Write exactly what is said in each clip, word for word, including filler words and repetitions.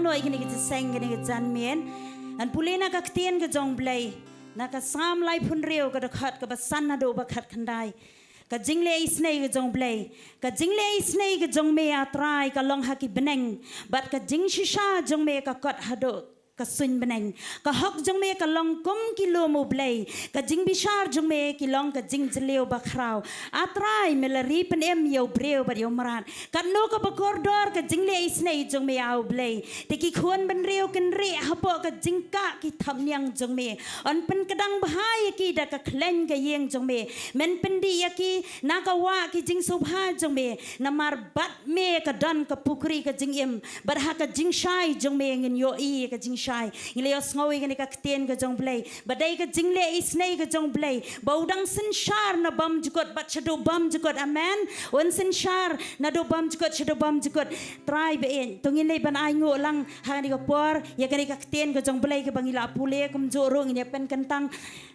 Noh ïa kane ka jingïaseng, kane ka janmiet. Ngan pule na ka ktien ka jong U Blei. Na ka Salm laiphew hynriew, ka dkhot kaba san haduh ba khatkhyndai. Ka jingleh isynei ka jong U Blei. Ka jingleh isynei ka jong me, A Trai, ka long ha ki bneng. Bad ka jingshisha jong me ka kot haduh ka suiñ bneng. Ka hok jong me ka long kum ki lum, U Blei. Ka jingbishar jong me ki long ka jingjylliew bakhraw. A Trai, me la ri pynim ïa u briew bad ïa u mrad. Katno kaba kordor ka jingleh isynei jong me, A U Blei. Te ki khun bynriew kin rieh hapoh ka jingkah ki thapniang jong me. Yn pynkdang bha ïa ki da ka khleiñ ka ïing jong me. Men pyndih ïa ki na ka wah ki jingsngewbha jong me. Namar bad me ka don ka pukri ka jingim. Bad ha ka jingshai jong me ngin ïohi ïa ka jingshai. Ngi la ïohsngew ïa kane ka ktien ka jong U Blei. Ba dei ka jingleh isynei ka jong U Blei. Ba u dang synshar na bymjukut bad shaduh bymjukut. Amen. Un synshar naduh bymjukut shaduh bymjukut. Trai ba ïeit. To ngin leit ban ainguh lang ha kane ka por. Ïa kane ka ktien ka jong U Blei kaba ngi la pule kumjuh ruh ngin ïa pynkyntang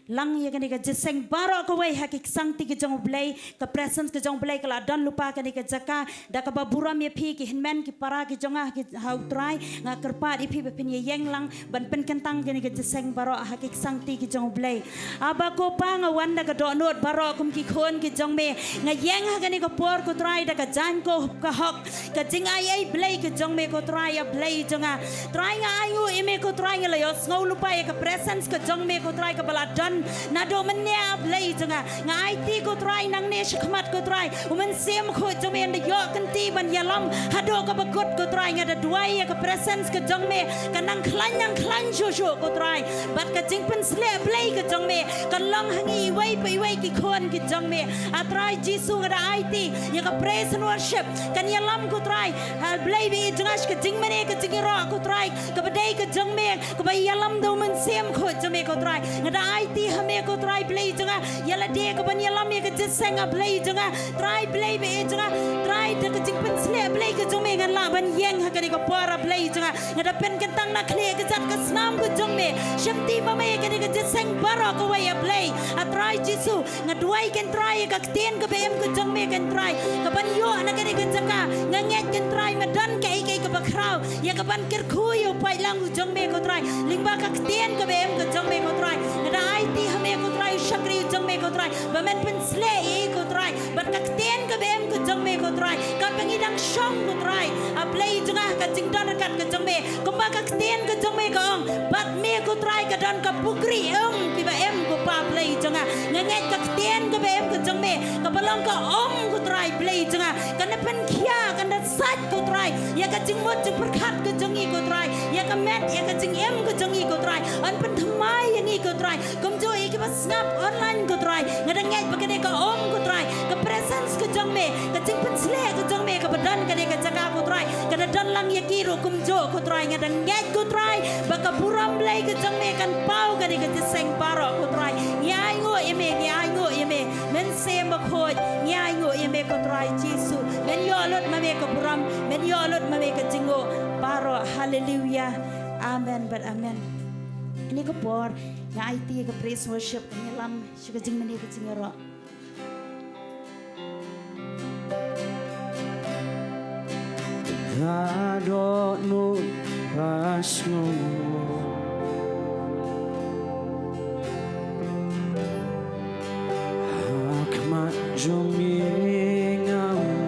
lang ïa kane ka jingïaseng baroh kawei ha ki ksangti ki jong U Blei, ka presence ka jong U Blei ka la don lypa kane ka jaka, da kaba burom ïa phi ki hynmen ki para ki jong nga ki ha U Trai, nga kyrpad ïa phi ba phin ïeng lang, ban pynkyntang kane ka jingïaseng baroh ha ki ksangti ki jong U Blei. Aba ko Pa nga wan da ka dohnud baroh kum ki khun ki jong me, nga ïeng ha kane ka por ko Trai da ka jaiñ ko ka hok, ka jingai ei Blei ka jong me ko Trai A Blei jong nga. Trai nga ainguh ïa me ko Trai nga la ïohsngew lypa ïa ka presence ka jong me ko Trai kaba la don. Naduh mynne A Blei jong nga. Nga aiti ko Trai nangne shakhmat ko Trai. U Mynsiem Bakhuid jong me un da ïoh kynti ban ïalam. Haduh kaba kut ko Trai nga da duwai ïa ka presence ka jong me. Ka nang khlaiñ nang khlaiñ shuh shuh ko Trai. Bad ka jingpynsleh Blei ka jong me. Kan long ha ngi iwei pa iwei ki khun ki jong me. A Trai Jisu nga da aiti. Ïa ka praise and worship. Kan ïalam ko Trai. Ha Blei ba ïeit jong nga sha ka jingmane ka jingïaroh ko Trai. Kaba dei ka jong me. Kaba ïalam da u Mynsiem Bakhuid jong me ko Trai. Nga da aiti ha me ko Trai Blei jong nga. Ïa lade kaban ïalam ïa ka jingïaseng A Blei jong nga. Trai Blei ba ïeit jong nga. Trai da ka jingpynsleh Blei ka jong me ngan lah ban ïeng ha kane ka por A Blei jong nga. Nga da pynkyntang na khlieh ka jait ka snam ka jong me. Shimti ma me ïa kane ka jingïaseng baroh kawei A Blei. A Trai Jisu. Nga duwai ko Trai ïa ka ktien kaba im ka jong me ko Trai. Kaban ïoh na kane ka jaka. Nga ngeit ko Trai me don kaei kaei kaba khraw. Ïa kaban kyrkhu ïa u paidlang u jong me ko Trai. Lyngba ka ktien kaba im ka jong me ko Trai. Nga da aiti ha me ko Trai u shakri u jong me ko Trai. Ba men pynsleh ïa i ko Trai. Bad ka ktien kaba im ka jong me ko Trai. Kaba ngi dang shong ko Trai. A Blei jong nga ka jingdon ryngkat ka jong me. Kumba ka ktien ka jong me ka ong. Bad me ko Trai ka don ka pukri um kiba im ko Pa Blei jong nga. Nga ngeit ka ktien kaba im ka jong me. Kaba long ka um ko Trai Blei jong nga. Kan da pynkhia kan da sait ko Trai. Ïa ka jingmut jingpyrkhat ka jong ngi ko Trai. Ïa ka met ïa ka jingim ka jong ngi ko Trai. Yn pynthymmai ïa ngi ko Trai. Kumjuh ïa kiba sngap online ko Trai. Nga da ngeit ba kane ka um ko Trai. Ka presence ka jong me. Ka jingpynsleh ka jong me kaba don kane ka jaka ko Trai. Ka da don lang ïa ki ruh kumjuh ko Trai. Nga da ngeit ko Trai. Ba ka burom Blei ka jong me kan paw kane ka jingïaseng baroh ko Trai. Ngi ainguh ïa me, ngi ainguh ïa me. Mynsiem Bakhuid, ngi ainguh ïa me ko Trai Jisu. Men ïoh lut ma me ka burom, men ïoh lut ma me ka jingnguh baroh. Haleluya. Amen bad amen. Kane ka por, nga aiti ïa ka praise worship, ngi lam sha ka jingmane ka jingïaroh. Ka dohnud ba sngewnguh ha khmat jong me nga wan.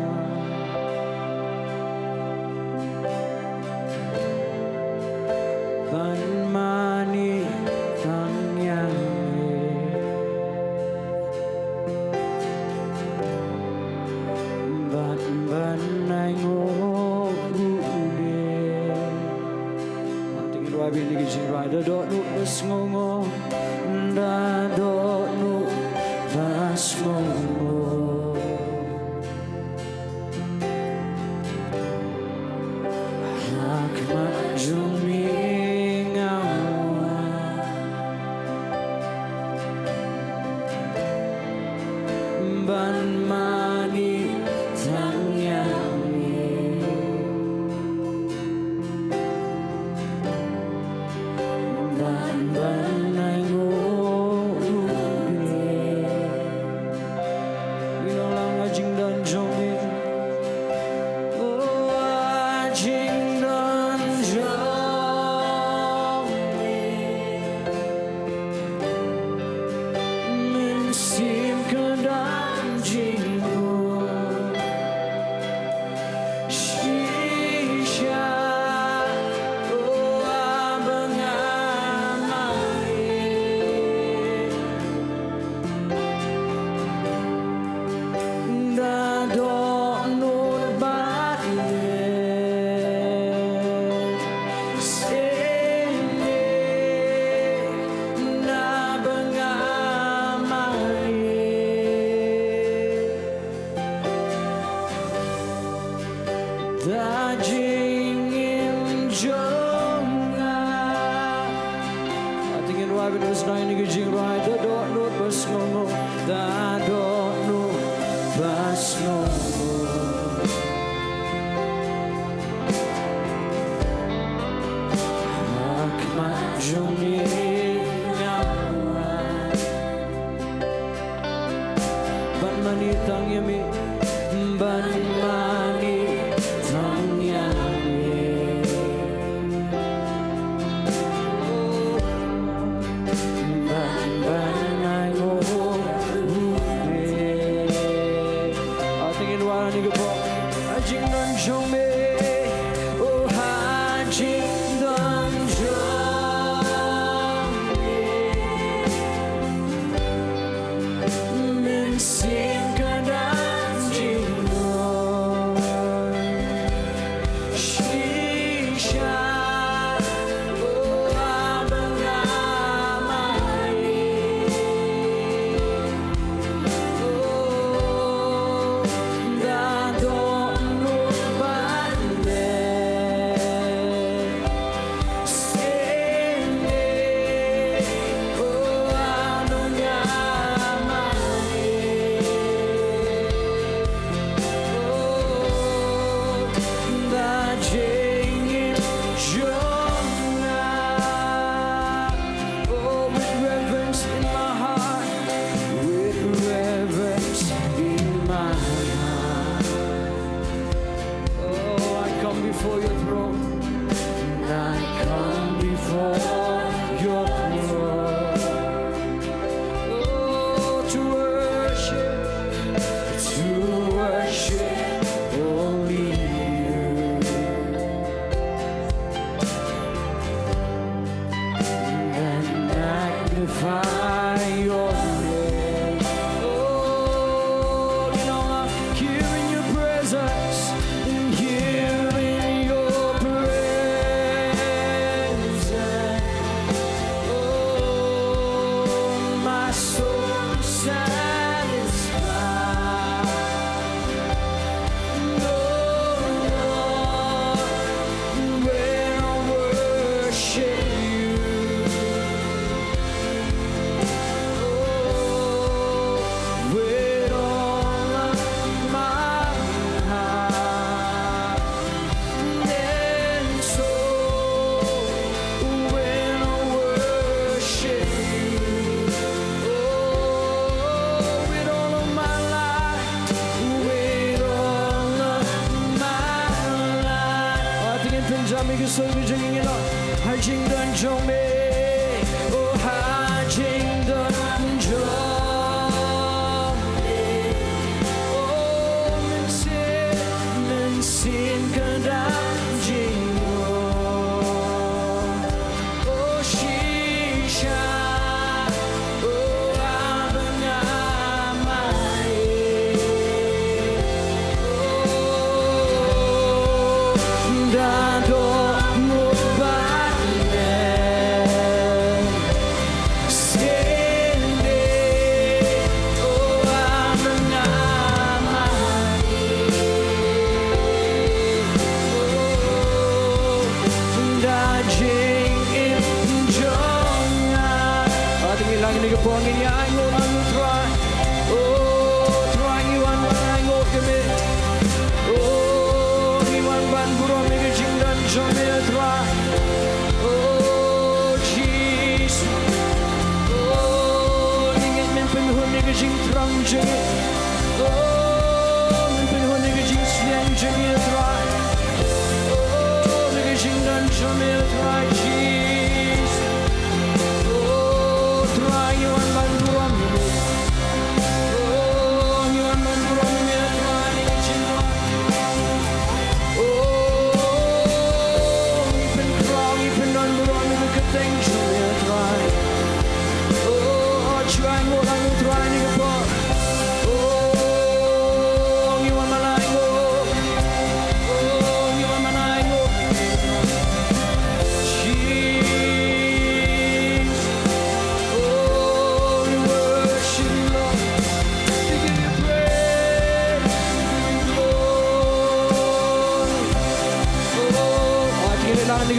Ban mane tang ïa me. Ban, ban ainguh ruh de. Te ngin rwai beit ïa kane ka jingrwai. Da dohnud ba sngewnguh. Da dohnud ba sngewnguh. Ha khmat jong me nga wan. Ban mane tang ïa me. Ban, ban ainguh ruh de. Mynsiem ka dang jingmut. Shisha, oh, haba nga mane. Da dohnud bad leh. Sngewbha na ba nga mane. Da jingim jong nga. Ating in wai bad us nai ni ka jingrwai da dohnud ba sngewnguh, da dohnud ba sngewnguh. Ha khmat jong me nga wan. Ban mane tang ïa me, ban mane tang ïa me. Ban, ban ainguh ïa me. Ating in wan ha kane ka por. Ha jingdon jong me. Oh, ha jingdon jong me. Mynsiem ka dang jingmut. Shisha, oh, haba nga mane. Oh, da dohnud bad leh. Oh, with reverence in my heart, with reverence in my heart. Oh, I come before your throne. I come before your throne. Oh, to worship, to worship only you. And magnify your name. Oh, you know, I'm here in your presence, here in your presence. Oh, my soul satisfied. Oh, Lord, when I worship you, oh, with all of my heart and soul, when I worship you, oh, with all of my life, with all of my life. Ating in pynjam ïa ka sur ka jong ngi, ha jingdon jong me. Oh, ha jingdon jong me. Oh, mynsiem, mynsiem ka dang jingmut. Oh, shisha, oh, haba nga mane. Oh, da dohnud bad leh. Sngewbha, oh, haba nga mane. Oh, da jingim jong nga. Ating in lang ïa kane ka por ngin ïa ainguh ïa u Trai. Oh, Trai, ngi wan ban ainguh ïa me. Oh, ngi wan ban burom ïa ka jingdon jong me, Trai. Oh, Jesus. Oh, ngi ngeit men pynhun ïa ka jingthrang jong ngi. Oh, men pynhun ïa ka jingsliang jong ngi, Trai. Oh, ïa ka jingdon jong me, Trai Jesus. Oh, Trai, ngi wan ban burom ïa me.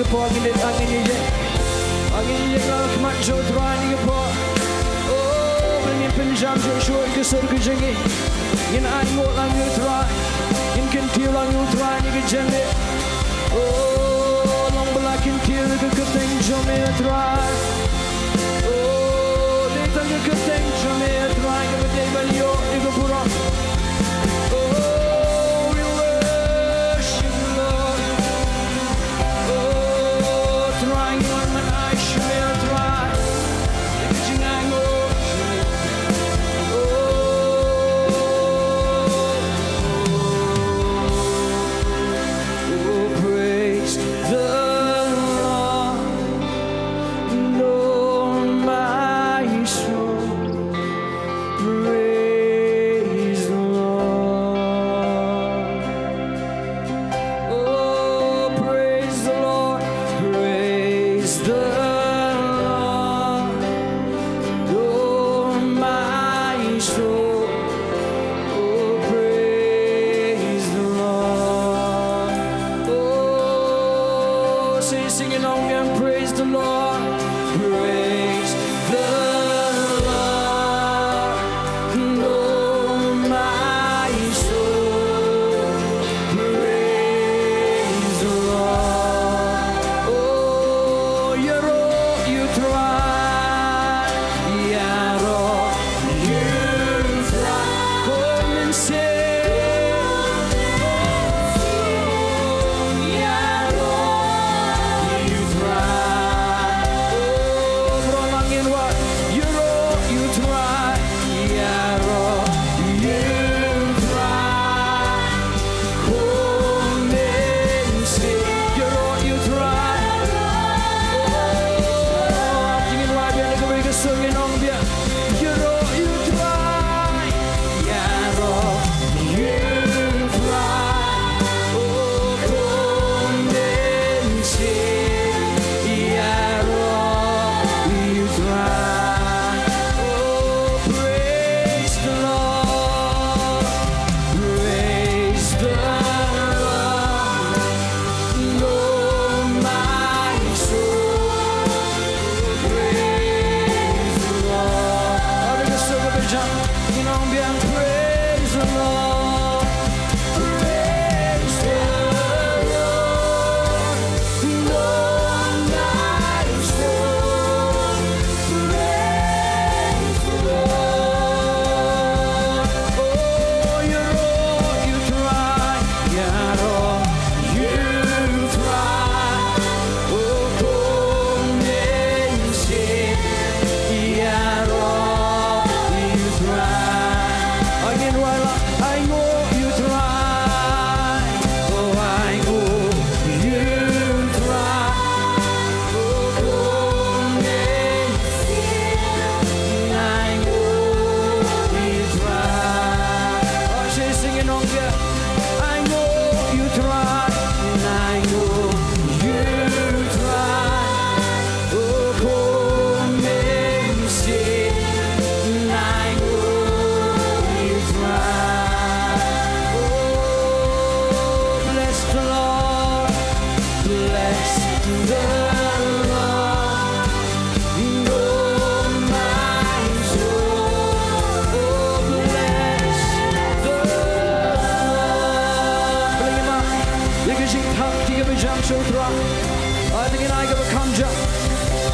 Poi ngin leit, ngin ïeng, ngin ïeng ha khmat jong U Trai ha kane ka por. Oh, ngin pynjam shuh shuh ïa ka sur ka jong ngi. Ngin ainguh lang ïa U Trai. Ngin kyntiew lang ïa U Trai ha kane ka janmiet. Oh, long ba la kyntiew ïa ka kyrteng jong me, U Trai. Oh, dei tang ka kyrteng jong me, U Trai, kaba dei ban ïoh ïa ka burom. Oh, we worship you, Lord. Oh, Trai, ngi wan ban ai sha me, Trai, ïa ka jingainguh. Oh, oh, praise the Lord. Oh, my soul, praise the Lord. Oh, praise the Lord, praise the Lord. Oh, my soul, oh, praise the Lord. Oh, sing, sing along and praise the Lord. Praise the Lord. Oh, my soul, praise the Lord. Oh, ïaroh ïa U Trai, ïaroh ïa U Trai. Come and sing. Oh, ïaroh ïa U Trai. Oh, baroh lang ngin wad. Ïaroh ïa U Trai, ïaroh ïa U Trai. Come and sing. Ïaroh ïa U Trai. Oh, ngin wad biang ïa kawei ka sur, ngin ong biang. Ïaroh ïa U Trai, ïaroh ïa U Trai. Oh, come and sing. Ïaroh ïa U Trai. Oh, praise the Lord. Praise the Lord. Oh, my soul, praise the Lord. Ïa ka sur kaba jam, ngin ong biang, praise the Lord. Praise the Lord. Oh, my soul, praise the Lord. Oh, ïaroh ïa U Trai, ïaroh ïa U Trai. Oh, come and sing. Ïaroh ïa U Trai. Again, while I ainguh ïa U Trai. Oh, ainguh ïa U Trai. Oh, come and sing. Ainguh ïa U Trai. Oh, sing, sing along, yeah. Ainguh ïa U Trai, ainguh ïa U Trai. Oh, come and sing, ainguh ïa U Trai. Oh, bless the Lord, bless the Lord. Oh, my soul, oh, bless the Lord. Bring him up. Ïa ka jingthap, ïa ka jingthap sha U Trai. Ai, te ngin ai kaba kham jam.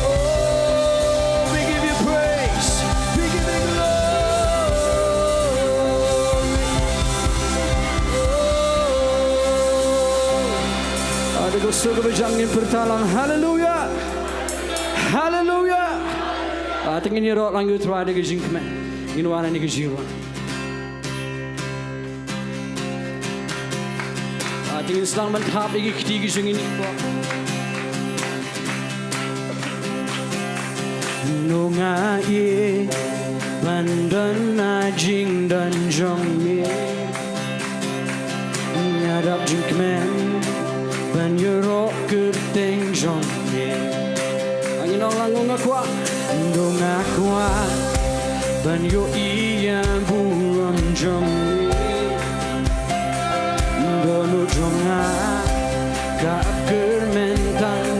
Oh, we give you praise. We give you glory. Oh. Ai, te ka sur kaba jam ngin pyrta lang. Hallelujah. Hallelujah. Ah, te ngin ïaroh lang ïa U Trai da ka jingkmen. Ngin wan ha kane ka jingrwai. Ah, te ngin sdang ban thap ïa ki kti ki jong ngi. Ngi ïeit ban don ha jingdon jong me. Nga dap jingkmen ban ïaroh kyrteng jong me. Ngin ong lang, nga kwah. Nga kwah ban ïohi ïa burom jong me. Dohnud jong nga ka kyrmen tang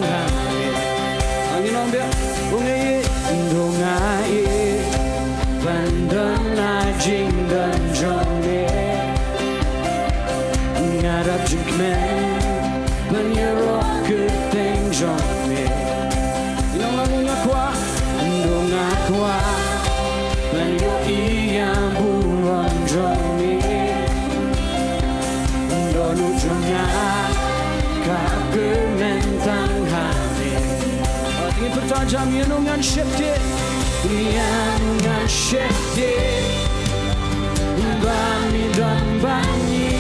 Ban ïohi ïa burom jong me. Dohnud jong nga ka kmen tang ha me. Ngin pyrta jam, ïa no ngan sheptieng. Ïa no ngan sheptieng ba me don bad ngi.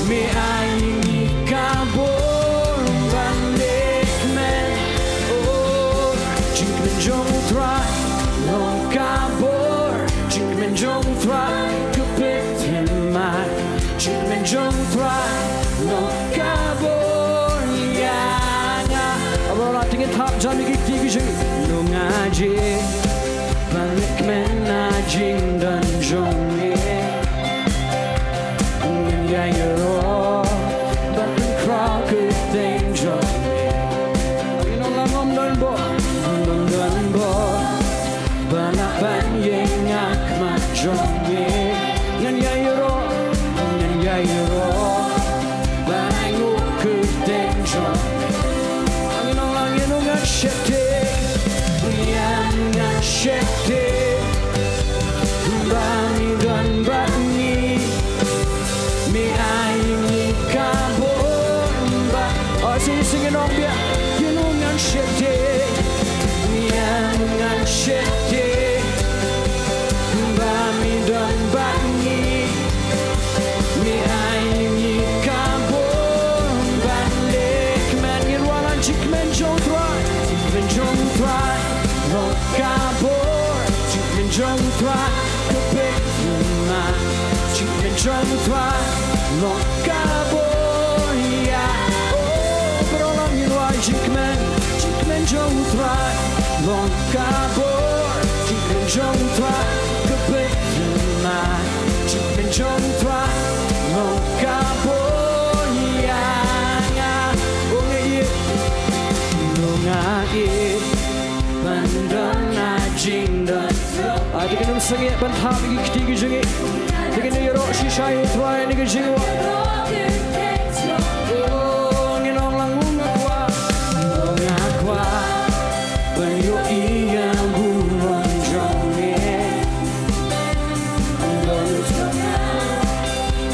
Me ai ïa ngi ka bor ban leh kmen. Oh, jingkmen jong U Trai long ka bor. Jingkmen jong U Trai ka pynthikna. Jingkmen jong U Trai long ka bor ïa nga. Aba la, te ngin thap jam ïa ki kti ki jong ngi. No nga jied ban leh kmen na jingdon jong me. Ngan ïa ïaroh ban pynkhraw kyrteng jong me. Ngan ong lang ym don bor, ym don bor ban hap ban ïeng ha khmat jong me. Ngan ïa ïaroh, ngan ïa ïaroh ban ai nguh kyrteng jong me. Ngan ong lang, ïa no ngan sheptieng, ïa no ngan sheptieng ba me don bad ngi. Me ai ïa ngi ka bor ba. Oh, sing, sing, ngan ong biang. Ïa no ngan sheptieng, ïa no ngan sheptieng ba me don bad ngi. Me ai ïa ngi ka bor ban leh kmen. Ngin wan lang. Jingkmen jong U Trai, jingkmen jong U Trai long ka bor. Jingkmen jong U Trai ka pynthikna. Jingkmen jong U Trai long ka bor ïa. Oh, baroh lang ngin wan. Jingkmen, jingkmen jong U Trai long ka bor. Jingkmen jong U Trai ka pynthikna. Jingkmen jong U Trai long ka bor ïa nga. Oh, nga ïeit, no nga ïeit ban don ha jingdon. Ah, te ngin ym sangeh ban thap ïa ki kti ki jong ngi. Te ngin ïaroh shisha ïa U Trai ha kane ka jingïaroh. Oh, ngin ong lang, oh, nga kwah, oh, nga kwah ban ïohi ïa burom jong me. Dohnud jong nga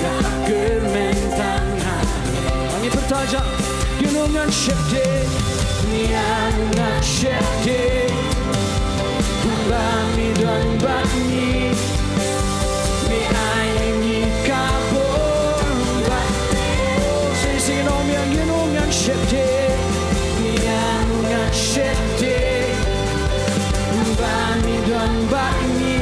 ka kmen tang ha me. Ngin pyrta jam. Ïa no ngan sheptieng, ïa no ngan sheptieng ba me don bad ngi. Me ai ïa ngi ka bor ba. Oh, sing, sing, ngan ong biang. Ïa no ngan sheptieng, ïa no ngan sheptieng ba me don bad ngi.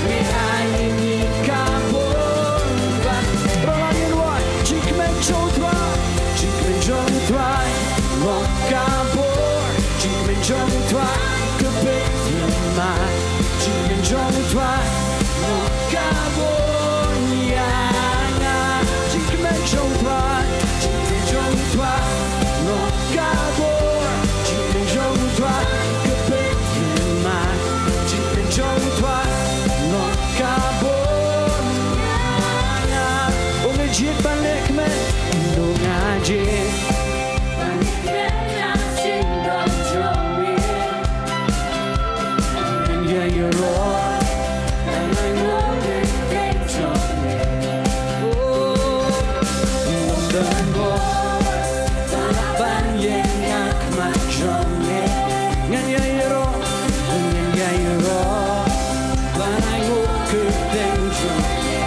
Me ai ïa ngi ka bor ba. Baroh lang ngin wan. Jingkmen jong U Trai, jingkmen jong U Trai long ka bor. Jingkmen jong U Trai ka pynthikna. Jingkmen jong U Trai long ka bor ïa nga. Jingkmen jong U Trai, jingkmen jong U Trai long ka bor. Jingkmen jong U Trai ka pynthikna. Jingkmen jong U Trai long ka bor ïa nga. Oh, nga jied ban leh kmen. Oh, nga jied ban leh kmen na jingdon jong me. Ngan ïa ïaroh ban ai nguh kyrteng jong me. Oh, ym don bor ban hap ban ïeng ha khmat jong me. Ngan ïa ïaroh, ngan ïa ïaroh ban ai nguh kyrteng jong me.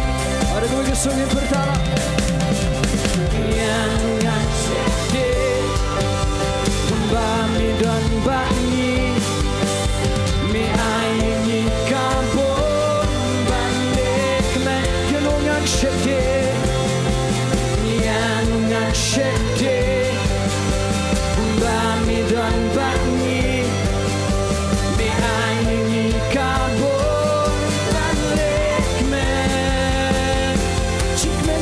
Ïa no ngan sheptieng ba me don bad ngi. Me ai ïa ngi ka bor ban leh kmen. Ïa no ngan sheptieng, ïa no ngan sheptieng ba me don bad ngi. Me ai ïa ngi ka bor ban leh kmen. Jingkmen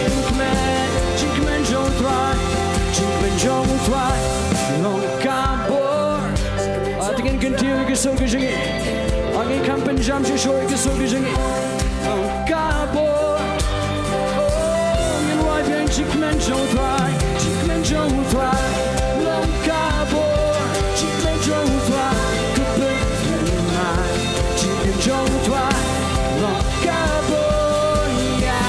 Jingkmen, jingkmen jong u Trai, jingkmen jong u Trai long ka bor. Ah, te ngin kyntiew ïa ki sur ki jong ngi. Ah, ngin kham pynjam shuh shuh ïa ki sur ki jong ngi. Long ka bor. Oh, ngin wai biang. Jingkmen jong u Trai, jingkmen jong u Trai long ka bor. Jingkmen jong u Trai ka pynmai. Jingkmen jong u Trai long ka bor, ïa,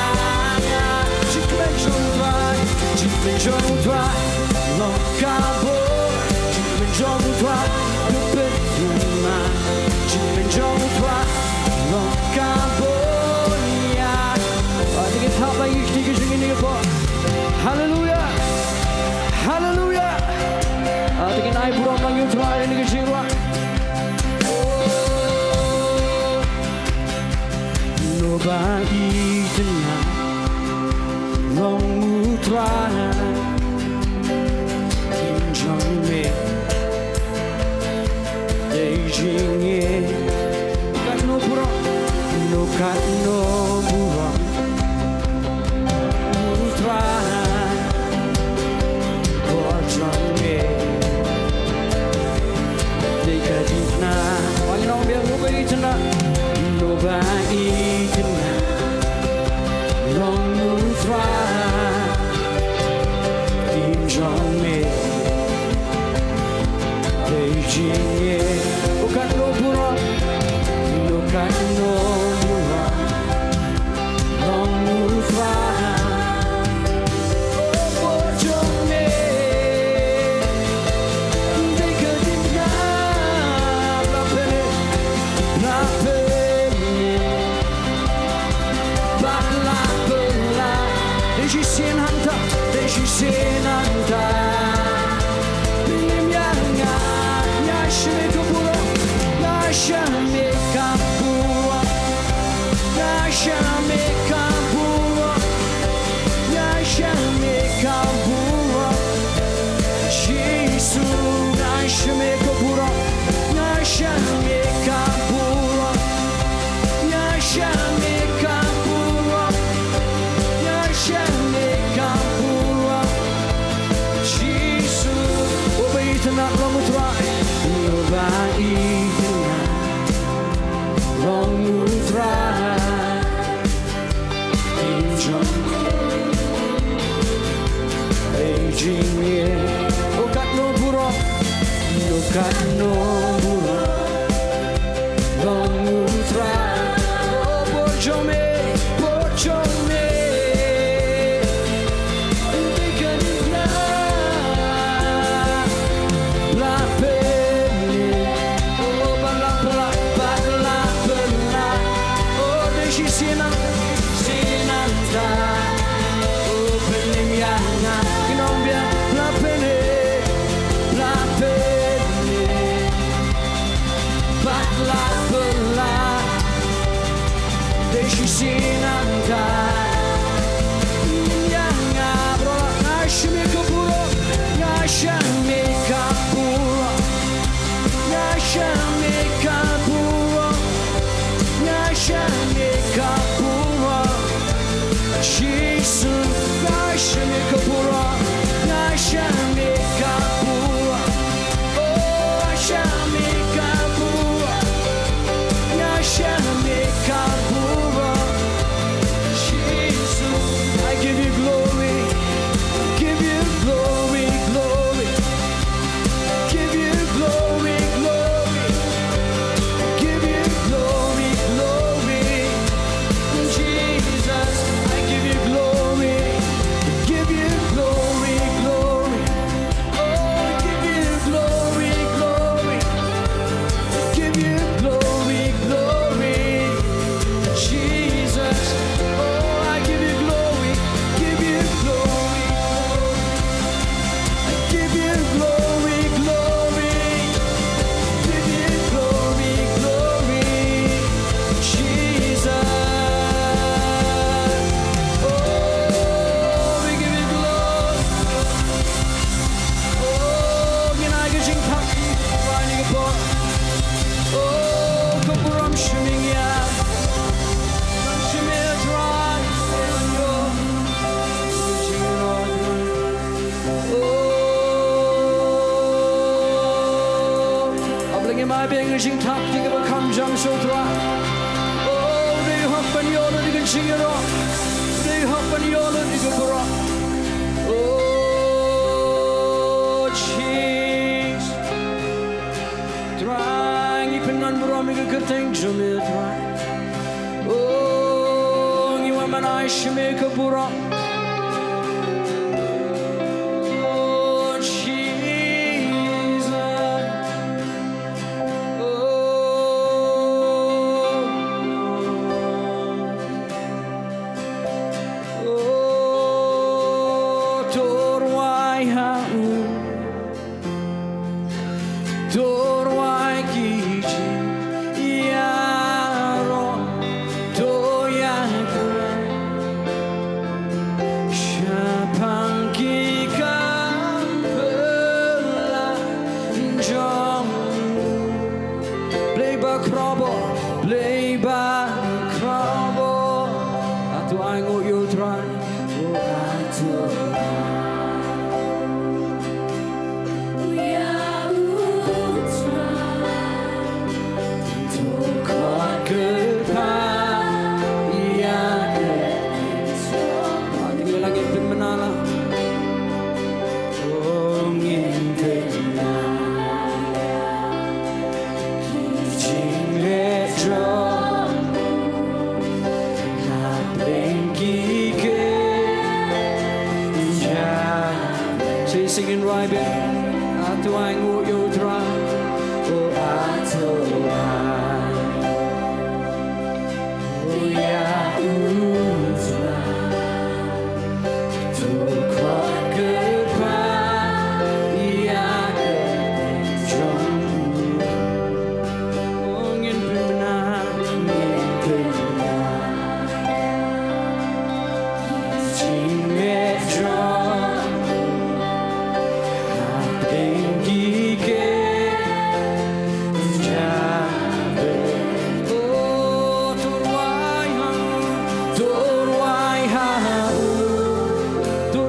ïa. Jingkmen jong u Trai, jingkmen jong u Trai long ka bor. Jingkmen jong u Trai ka pynmai. Jingkmen jong u Trai long ka bor, ïa. Ah, te ngin thap ïa ki kti ki jong ngi kane ka por. Haleluia. Haleluia. Ah, te ngin ai burom ïa u Trai ïa kane ka jingïaroh. Oh. Naba itynnad long u Trai, ktien jong me dei jingngeit. Katno burom, katno burom. U Trai, bor jong me dei ka dipna. Wan ong biang, naba itynnad, naba itynnad long u Trai. Ktien jong me dei jingngeit. Oh, katno burom, oh, katno burom long u Trai. Oh, bor jong me dei ka dipna. La pynleit, la pynleit bad la pynlait. Dei shisien hangta, dei shisien hangta. Pynim ïa nga, nga shem ïa ka burom, nga shem ïa ka burom. Nga shem ïa ka burom, nga shem ïa ka burom. Jisu, nga shem ïa ka burom, nga shem ïa ka burom. Nga shem ïa ka burom, nga shem ïa ka burom. Jisu, uba itynnad long u Trai, uba itynnad long u Trai. Ktien jong me dei jingngeit. Oh, katno burom, oh, katno burom long u Trai. Oh, bor jong me, bor jong me dei ka dipna. La pynleit, oh, bad la pynlait, bad la pynlait. Oh, dei shisien hangta, shisien hangta. Oh, pynim ïa nga, ngin ong biang, la pynleit, la pynleit bad la pynlait. Dei shisien hangta. Ïa nga baroh nga shem ïa ka burom, nga shem ïa ka burom, nga shem ïa ka burom, nga shem ïa ka burom. Jisu, nga shem ïa ka burom, nga shem ïa ka burom. Oh, nga shem ïa ka burom, nga shem ïa ka burom. Jisu, I give you glory, give you glory, glory. Give you glory, glory. Give you glory, glory. Jesus, I give you glory. Give you glory. Biang ka jingthap ïa kaba kham jam sha U Trai. Oh, dei hok ban ïoh lut ïa ka jingïaroh. Dei hok ban ïoh lut ïa ka baroh. Oh, Jesus. Trai, ngi pyndon burom ïa ka kyrteng jong me, Trai. Oh, ngi wan ban ai sha me ka burom. Oh, Jesus. Oh, oh, to rwai ha u, to rwai ki jingïaroh, to ïakren shaphang ki kam phylla jong u. Blei bakhraw bor, Blei bakhraw bor. Hato ai nguh ïa U Trai? Oh, hato ai nguh ïa U Trai? To khot kyrpad ïa ka. Ngin pynbna la. Oh, ngin pynbna ki jingleh jong u. Hapdeng ki kynja. Sa shisien ngin rwai beit. Hato ai nguh ïa U Trai? Oh, hato ai nguh ïa U Trai? To khot kyrpad ïa ka kyrteng jong u. Oh, ngin pynbna, ngin pynbna ki jingleh jong u. Hapdeng ki kynja. Oh, to rwai ha u, to rwai ha u, to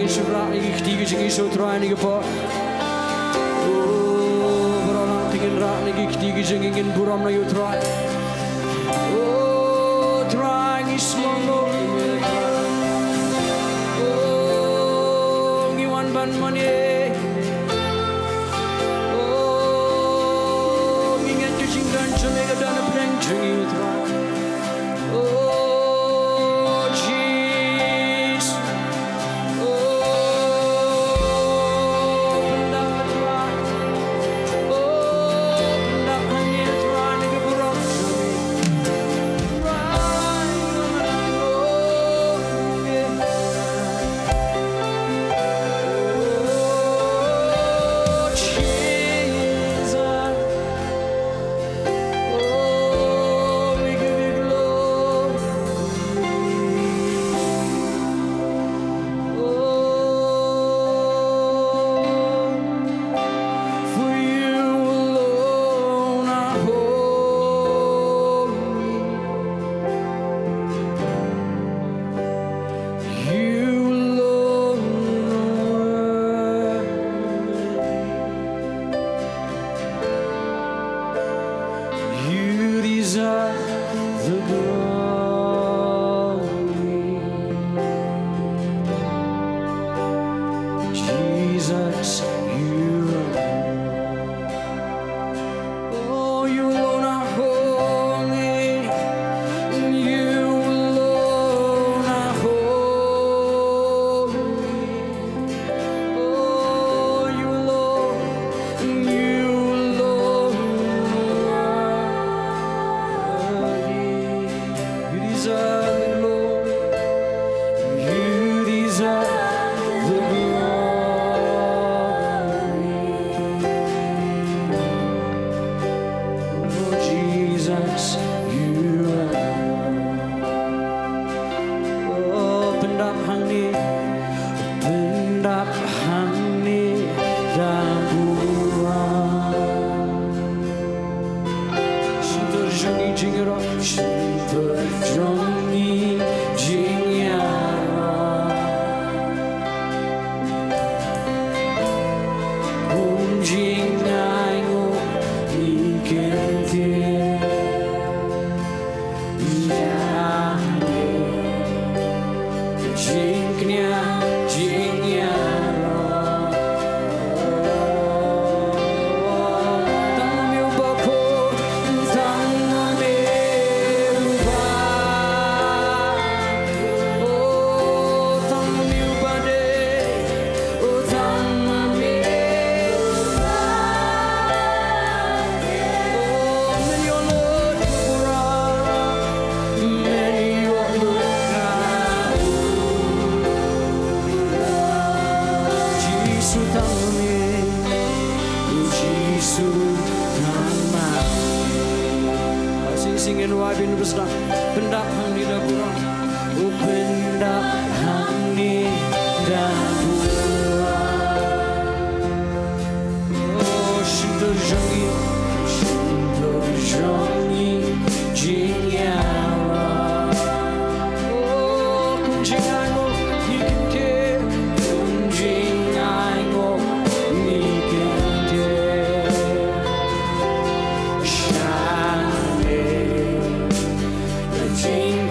Shu rah ïa ki kti ki jong ngi sha u Trai ha kane ka por. O, baroh lang te ngin rah ïa ki kti ki jong ngi, ngin burom ïa u Trai. O Trai, ngi sngewbha ïa me. O, ngi wan ban mane. O, ngi ngeit ka jingkren jong me ka don hapdeng jong ngi, Trai. O Jisu. O, pyndap, Trai. O, pyndap hangne, Trai, na ka burom jong me. Trai, o, yeah. O Jesus. Oh, we give you glory. Oh, for you alone are holy. You alone are worthy. You deserve the glory. Jesus, you alone. Oh, you alone are holy. You alone are holy. Oh, you alone, you alone are worthy. You deserve it, Lord. You deserve the glory. Oh, Jesus, you alone. Oh, pyndap hangne, pyndap hangne da burom. Shyntur jong ngi jingïaroh, shyntur jong ngi jingïaroh. Kum jingainguh ngi kyntiew. Jingkñia, jingïaroh. Tang ma me uba khuid, tang ma me uba. Oh, tang ma me uba dei. Oh, tang ma me. Oh, men ïoh lut ka burom, men ïoh lut ka burom. Jisu, tang ma me. Oh, Jisu, tang ma me. Ba shisien ngin wad, ngin bsa. Pyndap hangne da burom. Oh, pyndap hangne da burom. Oh, shyntur jong ngi, shyntur jong ngi jingïaroh. Oh, kum jingainguh ngi kyntiew, kum jingainguh ngi kyntiew. Shane, jing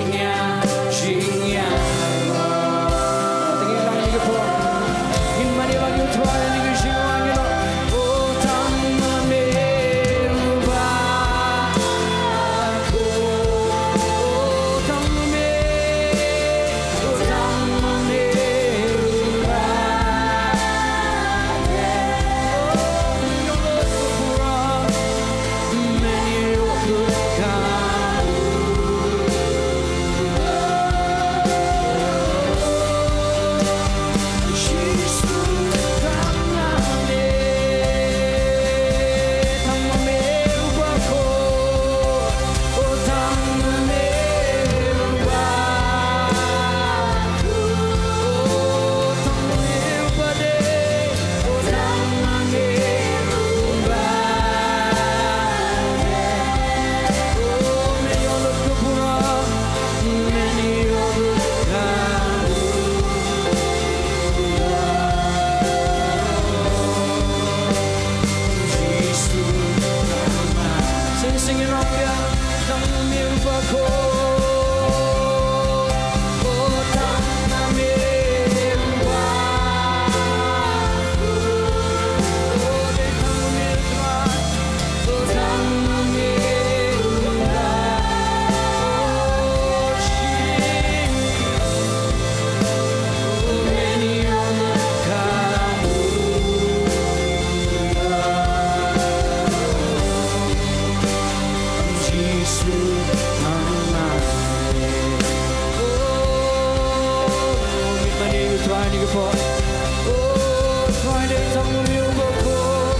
Oh, Trai, dei tang ma me uba khuid.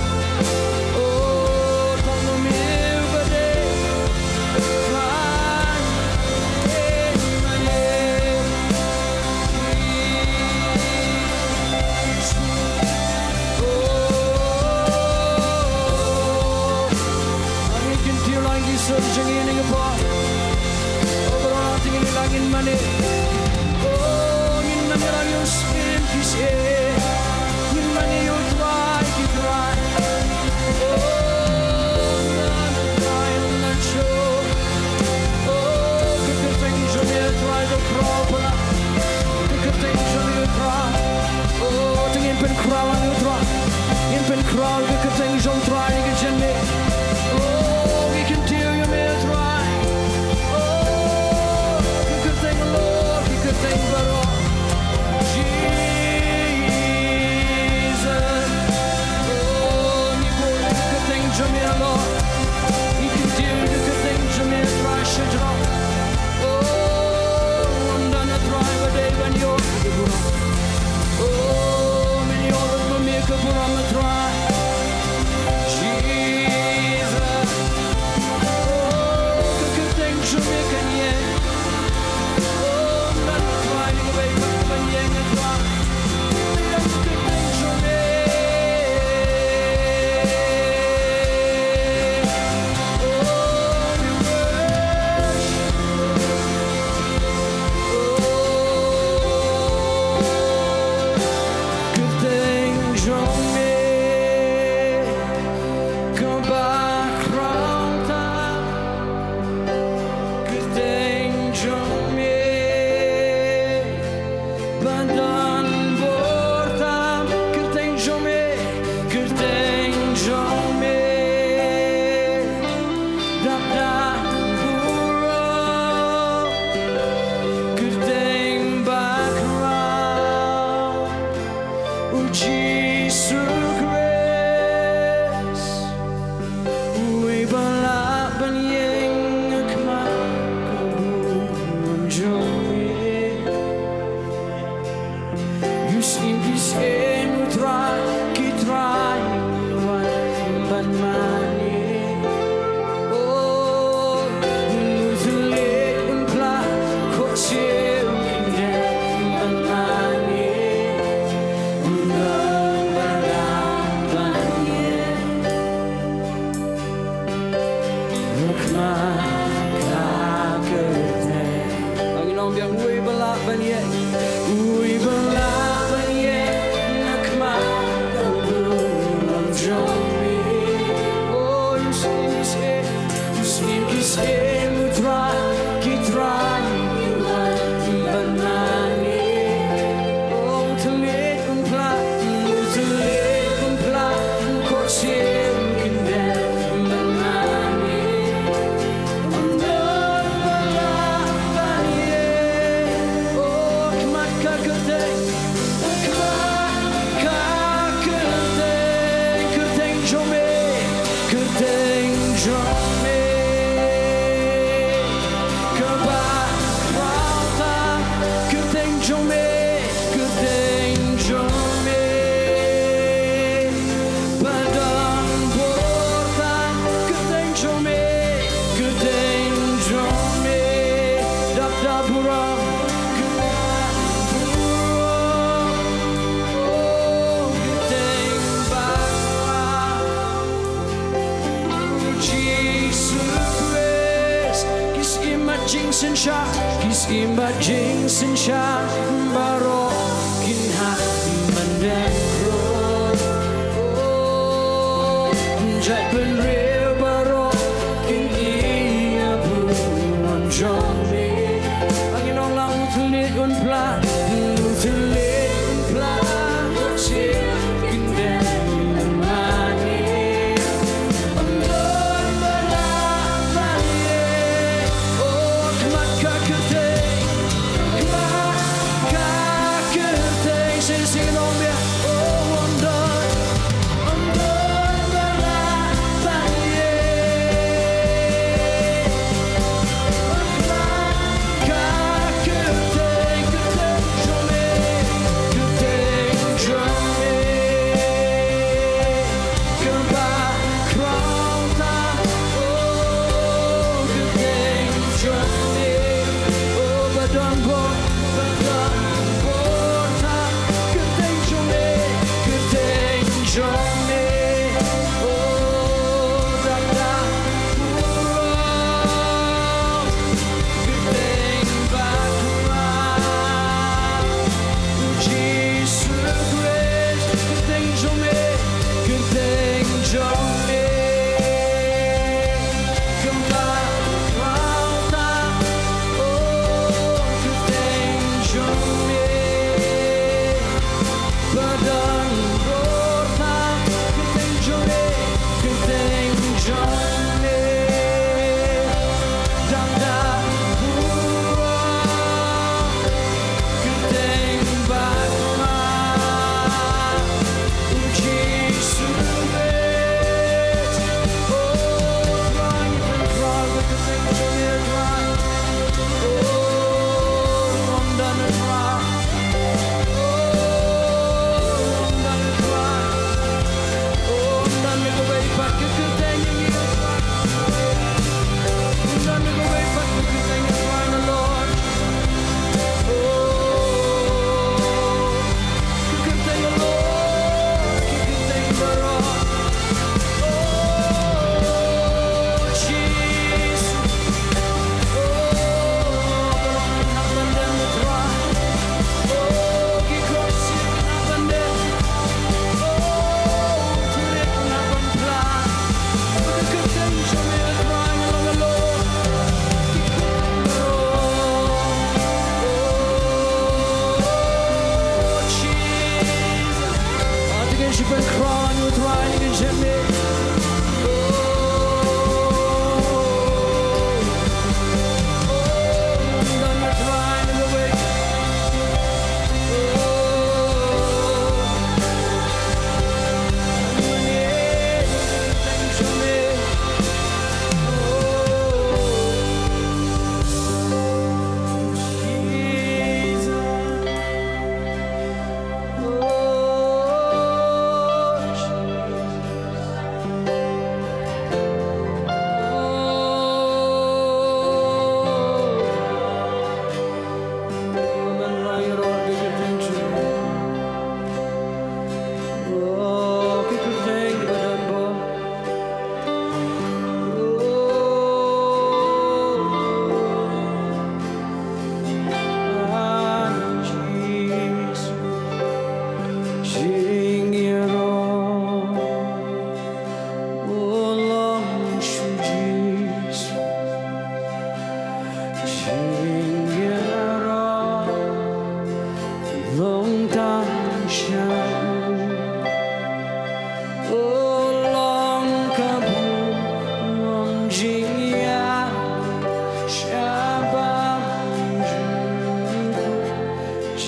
Oh, tang ma me uba dei. Trai, dei ma me. Oh, ngi kyntiew lang ki sur jong ngi, ngi poi. Oh, Baroh, te ngin ïa lang, ngin mane. Oh, ngin nang ïa lang ïa u Syiem ki syiem. Ngin mane ïa u Trai ki trai. Oh, ngan Trai, ngan shu. Oh, ka kyrteng jong me Trai ka khraw palat. Ka kyrteng jong me Trai. Oh, te ngin pynkhraw ïa u Trai. Ngin pynkhraw ka kyrteng jong u Trai ha ka jingim. Oh, ngi kyntiew ïa me Trai. Oh, ka kyrteng halor ki kyrteng baroh. Jesus. Oh, ngi buh ka kyrteng jong me halor. Ngi kyntiew ka kyrteng jong me Trai shajrong. Oh, ym don Trai ba dei ban ïoh ka burom. Oh, men ïoh lut ma me ka burom Trai. Jesus. Oh, ka kyrteng jong me kan ïeng. Oh, ym don Trai ba dei ban ïeng Trai. Ka kyrteng jong me. Oh, we worship. Oh, kyrteng jong me kaba khraw tam, kyrteng jong me ba don bor tam, kyrteng jong me, kyrteng jong me. Dap da burom, kyrteng ba khraw, U Jisu Khrist, uwei ba lah ban ïeng ha khmat ka burom jong me. U Syiem ki syiem, U Trai ki trai, u wan ban mane. Oh, u thylliej un phla, khohsiew un kyndem ban mane. Un don ba lah ban ïeng ha khmat ka kyrteng. Ngi ong biang, uwei ba lah ban ïeng, uwei ba lah ban ïeng ha khmat ka burom jong me. Oh, u Syiem ki syiem, u Syiem ki syiem, U Trai ki trai, u wan ban mane. Oh, u thylliej un phla, u thylliej un phla, khohsiew un kyndem ban mane. Un don ba lah ban ïeng, oh, khmat ka kyrteng, khmat ka kyrteng, kyrteng jong me, kyrteng jong me kaba khraw tam, kyrteng jong me, kyrteng jong me ba don bor tam, kyrteng jong me, kyrteng jong me. Dap da burom, dap da burom, oh, kyrteng ba khraw. U Jisu Khrist, ki syiem bad jingsynshar, ki syiem bad jingsynshar baroh kin hap ban dem khroh. Oh, jaitbynriew baroh kin ïa burom jong me. Ngin ong lang, u thylliej un phla, u thylliej un phla, khohsiew un kyndem ban mane. Un don ba lah ban ïeng, oh, khmat ka kyrteng, khmat ka kyrteng. Shisien ngin ong biang, oh, un don, un don ba lah ban ïeng. Khmat ka kyrteng, kyrteng jong me,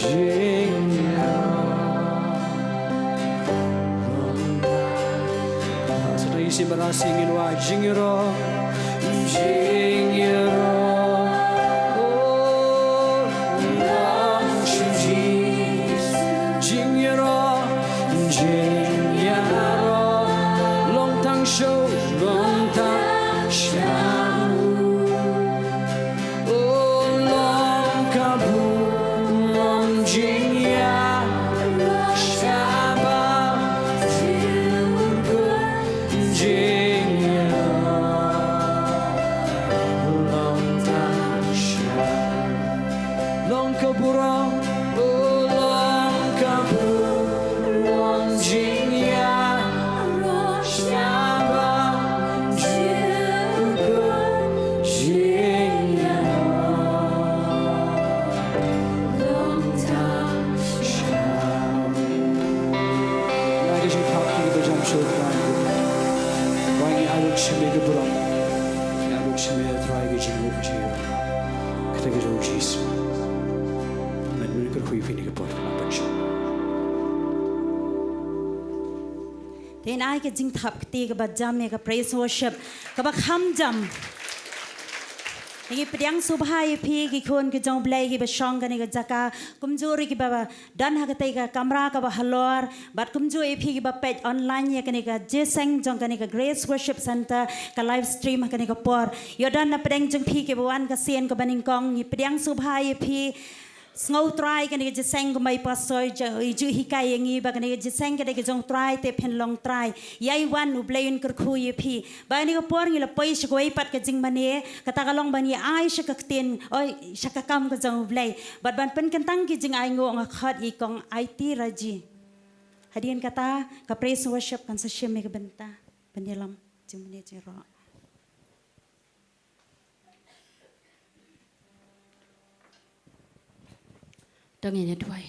Jingïaroh. Sa tang isih ba la sing in wa jingïaroh. Jingïaroh. Oh, long shu ji. Jingïaroh. Jingïaroh. Long tang shu, long tang shu. Oh, long ka burom jingïaroh sha ba jingïaroh. Long tang sha. Long ka burom, oh, long ka burom jingïaroh sha ba jingïaroh. Ngi ai ka jingthap ha ka jam sha U Trai. Ba ngi ai lut sha me ka burom. Ngi ai lut sha me, Trai, ka jingmut jingïaroh. Kata ka jong U Jisu. Ngan kyrkhu ïa phi ha kane ka por. Te ngi ai ka jingthap kti kaba jam ïa ka praise worship kaba kham jam. Ngi pdiang sngewbha ïa phi ki khun ki jong U Blei kiba shong ha kane ka jaka, kumjuh ruh kiba don ha katei ka kamra kaba halor, bad kumjuh ïa phi kiba peit online ïa kane ka jingïaseng jong kane ka Grace Worship Centre, ka live stream ha kane ka por. Ïoh don na pdeng jong phi kiba wan ka sien kaba nyngkong, ngi pdiang sngewbha ïa phi. Sngew Trai kane ka jingïaseng, kumba i pastor i ju, i ju hikai ïa ngi ba kane ka jingïaseng ka dei ka jong U Trai, te phin long Trai. Ïai wan, U Blei un kyrkhu ïa phi. Ba kane ka por ngi la poi sha kawei pat ka jingmane, kata ka long ban ïa ai sha ka ktien, oi, sha ka kam ka jong U Blei. Bad ban pynkyntang ki jingainguh nga khot ïa i Kong Aiti Raji. Hadien kata ka praise worship kan sa shim ïa ka bynta ban ïalam jingmane jingïaroh. To ngin ïa duwai.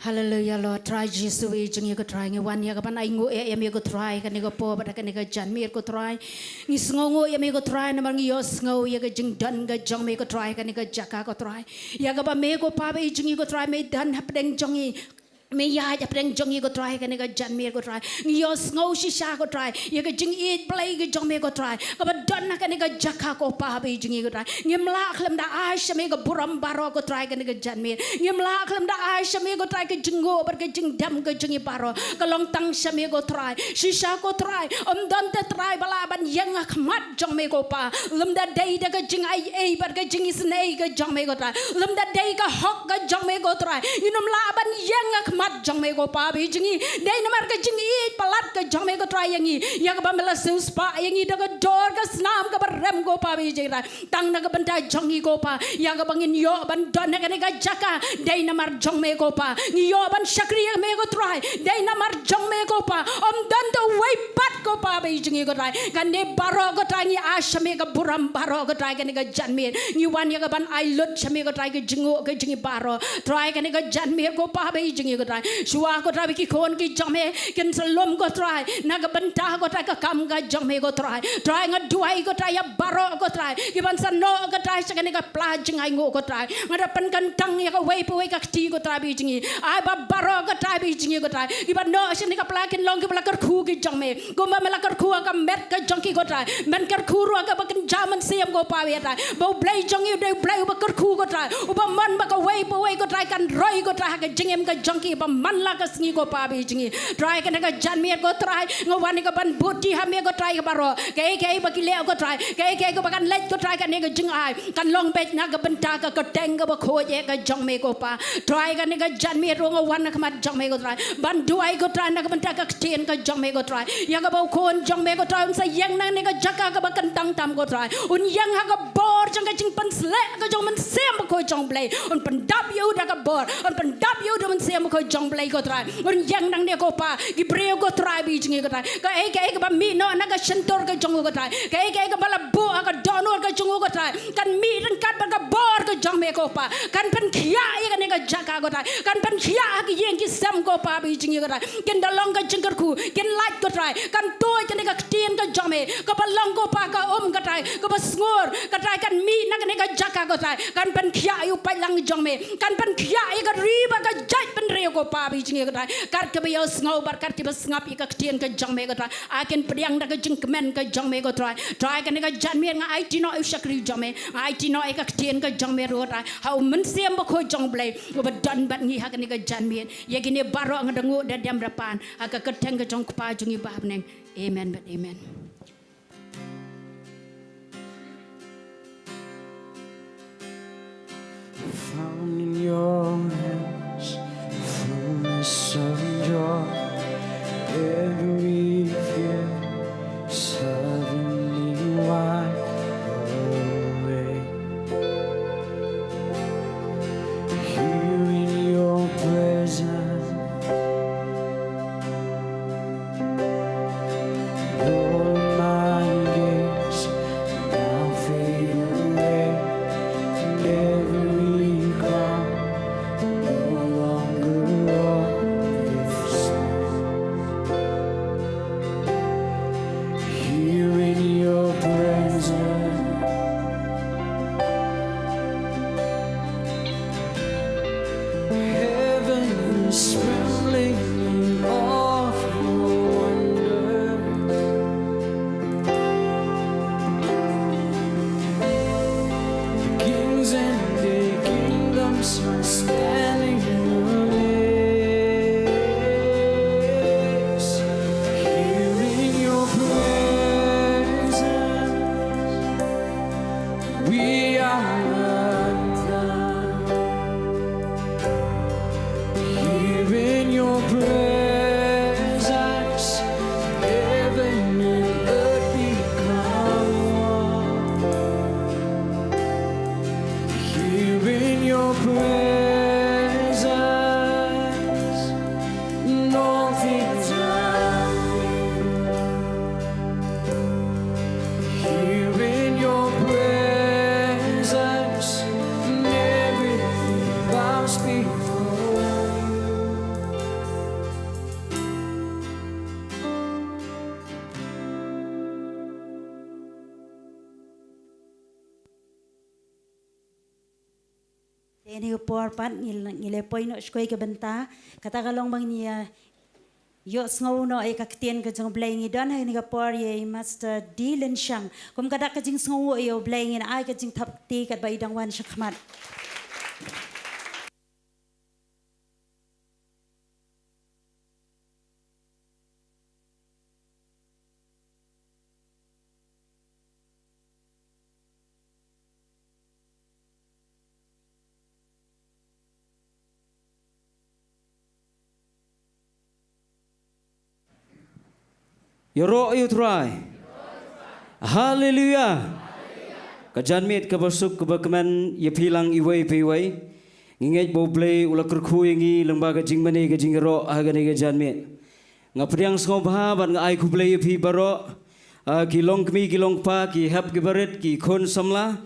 Haleluya Lord, Trai Jisu i jong ngi ko Trai, ngi wan ïa ka ban ainguh ïa me ko Trai, kane ka por bad kane ka janmiet ko Trai. Ngi sngewnguh ïa me ko Trai, namar ngi ïohsngew ïa ka jingdon ka jong me ko Trai, kane ka jaka ko Trai. Ïa kaba me ko Pa ba i jong ngi ko Trai, me don hapdeng jong ngi. Me ïaid hapdeng jong ngi ko Trai, kane ka janmiet ko Trai. Ngi ïohsngew shisha ko Trai ïa ka jingïeit Blei ka jong me ko Trai, kaba don ha kane ka jaka ko Pa ba i jong ngi ko Trai. Ngim lah khlem da ai sha me ka burom baroh ko Trai, kane ka janmiet. Ngim lah khlem da ai sha me ko Trai ka jingnguh bad ka jingdem ka jong ngi baroh. Ka long tang sha me ko Trai. Shisha ko Trai, ym don te Trai ba lah ban ïeng ha khmat jong me ko Pa, lymda dei da ka jingaiei bad ka jingisynei ka jong me ko Trai, lymda dei ka hok ka jong me ko Trai, ngin ym lah ban ïeng ha khmat jong me ko Pa ba i jong ngi. Dei namar ka jingïeit palat ka jong me ko Trai ïa ngi, ïa kaba me la siewspah ïa ngi da ka dor ka snam kaba rem ko Pa ba i jong ngi Trai. Tang na ka bynta jong ngi ko Pa, ïa kaba ngin ïoh ban don ha kane ka jaka, dei namar jong me ko Pa. Ngi ïoh ban shakri ïa me ko Trai, dei namar jong me ko Pa. Ym don te uwei pat ko Pa ba i jong ngi ko Trai. Kane baroh ko Trai ngi ai sha me ka burom baroh ko Trai, kane ka janmiet. Ngi wan ïa ka ban ai lut sha me ko Trai ka jingnguh ka jong ngi baroh. Trai kane ka janmiet ko Pa ba i jong ngi ko Trai. Shuwa ko Trai ba ki khun ki jong me kin sa lum ko Trai na ka bynta ko Trai ka kam ka jong me ko Trai. Trai nga duwai ko Trai ïa baroh ko Trai kiban sa noh ko Trai sha kane ka pla jingainguh ko Trai. Nga da pynkyntang ïa kawei pa wei ka kti ko Trai ba i jong ngi. Ai ba baroh ko Trai ba i jong ngi ko Trai kiban noh sha kane ka pla kin long kiba la kyrkhu ki jong me. Kumba me la kyrkhu ha ka met ka jong ki ko Trai, men kyrkhu ruh ha kaba kynja mynsiem ko Pa ba ïa Trai. Ba U Blei jong ngi u dei U Blei uba kyrkhu ko Trai, uba mon ba kawei pa wei ko Trai kan roi ko Trai ha ka jingim ka jong ki ba man la ka sngi ko Pa ba i jong ngi. Trai kane ka janmiet ko Trai nga wan ïa ka ban bud ki ha me ko Trai ka baroh. Kaei kaei ba ki leh ko Trai, kaei kaei kaba kan leit ko Trai, kane ka jingai kan long beit na ka bynta ka kyrteng kaba khuid eh ka jong me ko Pa. Trai kane ka janmiet ruh nga wan ha khmat jong me ko Trai ban duwai ko Trai na ka bynta ka ktien ka jong me ko Trai. Ïa kaba u khun jong me ko Trai un sa ïeng na kane ka jaka kaba kyntang tam ko Trai, un ïeng ha ka bor jong ka jingpynsleh ka jong Mynsiem Bakhuid jong U Blei. Un pyndap ïa u da ka bor, un pyndap ïa u da Mynsiem Bakhuid jong U Blei ko Trai. Un ïeng nangne ko Pa, ki briew ko Trai ba i jong ngi ko Trai, kaei kaei kaba mih noh na ka shyntur ka jong u ko Trai, kaei kaei kaba la buh ha ka dohnud ka jong u ko Trai, kan mih ryngkat bad ka bor ka jong me ko Pa. Kan pynkhiah ïa kane ka jaka ko Trai. Kan pynkhiah ha ki ïing ki sem ko Pa ba ïeit jong ngi ko Trai. Kin da long ka jingkyrkhu, kin lait ko Trai. Kan tuid kane ka ktien ka jong me, kaba long ko Pa ka um ko Trai, kaba sngur ko Trai, kan mih na kane ka jaka ko Trai. Kan pynkhiah ïa u paidlang jong me, kan pynkhiah ïa ka ri bad ka jaitbynriew ko Pa ba ïeit jong ngi ko Trai. Kat kaba ïohsngew bad kat kaba sngap ïa ka ktien ka jong me ko Trai. Ai kin pdiang da ka jingkmen ka jong me ko Trai. Trai kane ka janmiet nga aiti noh ïa u shakri jong me, nga aiti noh ïa ka ktien ka jong me ruh Trai. Ha u Mynsiem Bakhuid jong U Blei uba don bad ngi ha kane ka janmiet. Ïa kine baroh nga da nguh da dem da pan ha ka kyrteng ka jong u Kpa jong ngi ba ha bneng. Amen bad amen. Found in your hands, fullness of joy, every fear suddenly wiped away. Here in your presence, all my gaze now fade away, and every crown no longer offers. Here in your presence, heaven is trembling in awe of your wonders. The kings and the kingdoms are standing amazed. Here in your presence, we are undone. Here in your presence, heaven and earth become one. Here in your presence, nothing's happening. Here in your presence, everything bows before you. Te ïa kane ka por pat ngi, ngi la poi noh sha kawei ka bynta, kata ka long ba ngin ïa ïohsngew noh ïa ka ktien ka jong U Blei. Ngi don ha kane ka por ïa i Master D Lynshang. Kum ka dak ka jingsngewnguh ïa U Blei ngin ai ka jingthap kti katba i dang wan shakhmat. Ïaroh ïa U Trai. Haleluia. Ka janmiet kaba suk kaba kmen ïa phi lang iwei pa iwei. Ngi ngeit ba U Blei u la kyrkhu ïa ngi lyngba ka jingmane ka jingïaroh ha kane ka janmiet. Nga pdiang sngewbha bad nga ai khublei ïa phi baroh. Ah, ki longkmie ki longkpa, ki hep ki barit, ki khun samla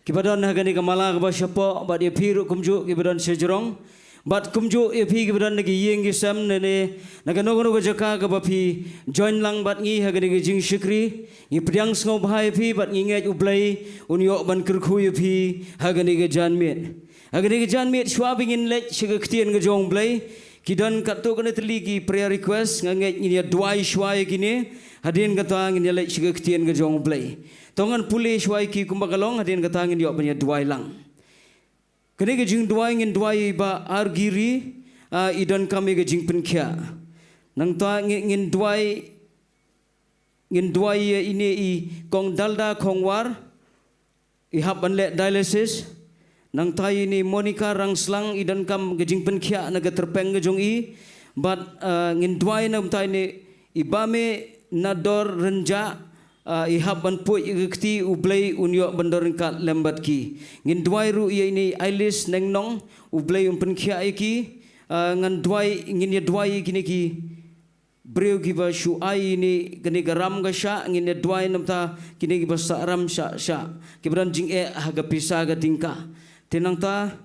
kiba don ha kane ka mala kaba shapoh, bad ïa phi ruh kumjuh kiba don shajrong. Bad kumjuh ïa phi kiba don na ki ïing ki sem ne, ne na kano kano ka jaka kaba phi join lang bad ngi ha kane ka jingshakri. Ngi pdiang sngewbha ïa phi bad ngi ngeit U Blei un ïoh ban kyrkhu ïa phi ha kane ka janmiet. Ha kane ka janmiet shuwa ba ngin leit sha ka ktien ka jong U Blei, ki don katto katne tylli ki prayer request, nga ngeit ngin ïa duwai shuwa ïa kine. Hadien kata ngin ïa leit sha ka ktien ka jong U Blei. To ngan pule shuwa ïa ki kumba ka long, hadien kata ngin ïoh ban ïa duwai lang. Kane ka jingduwai ngin duwai ïa i Bah Argiri, ah, i donkam ïa ka jingpynkhiah. Nangta ngin, ngin duwai, ngin duwai ïa ine i Kong Dalda Khongwar, i hap ban leh dialysis. Nangta ine i Monica Rangslang, i donkam ka jingpynkhiah na ka tyrpeng ka jong i. Bad, ah, ngin duwai nangta ine i Bah Menador Rynjah, ah, i hap ban poi ïa ka kti, U Blei un ïoh ban don ryngkat lem bad ki. Ngin duwai ruh ïa ine i Ailis Nengnong, U Blei un pynkhiah ïa ki. Ah, ngan duwai, ngin ïa duwai ïa kine ki briew kiba shu ai ine, kane ka ram ka shah, ngin ïa duwai namar kine kiba sah ram shah shah, kiba don jingeh ha ka pisa ka tyngka. Te nangta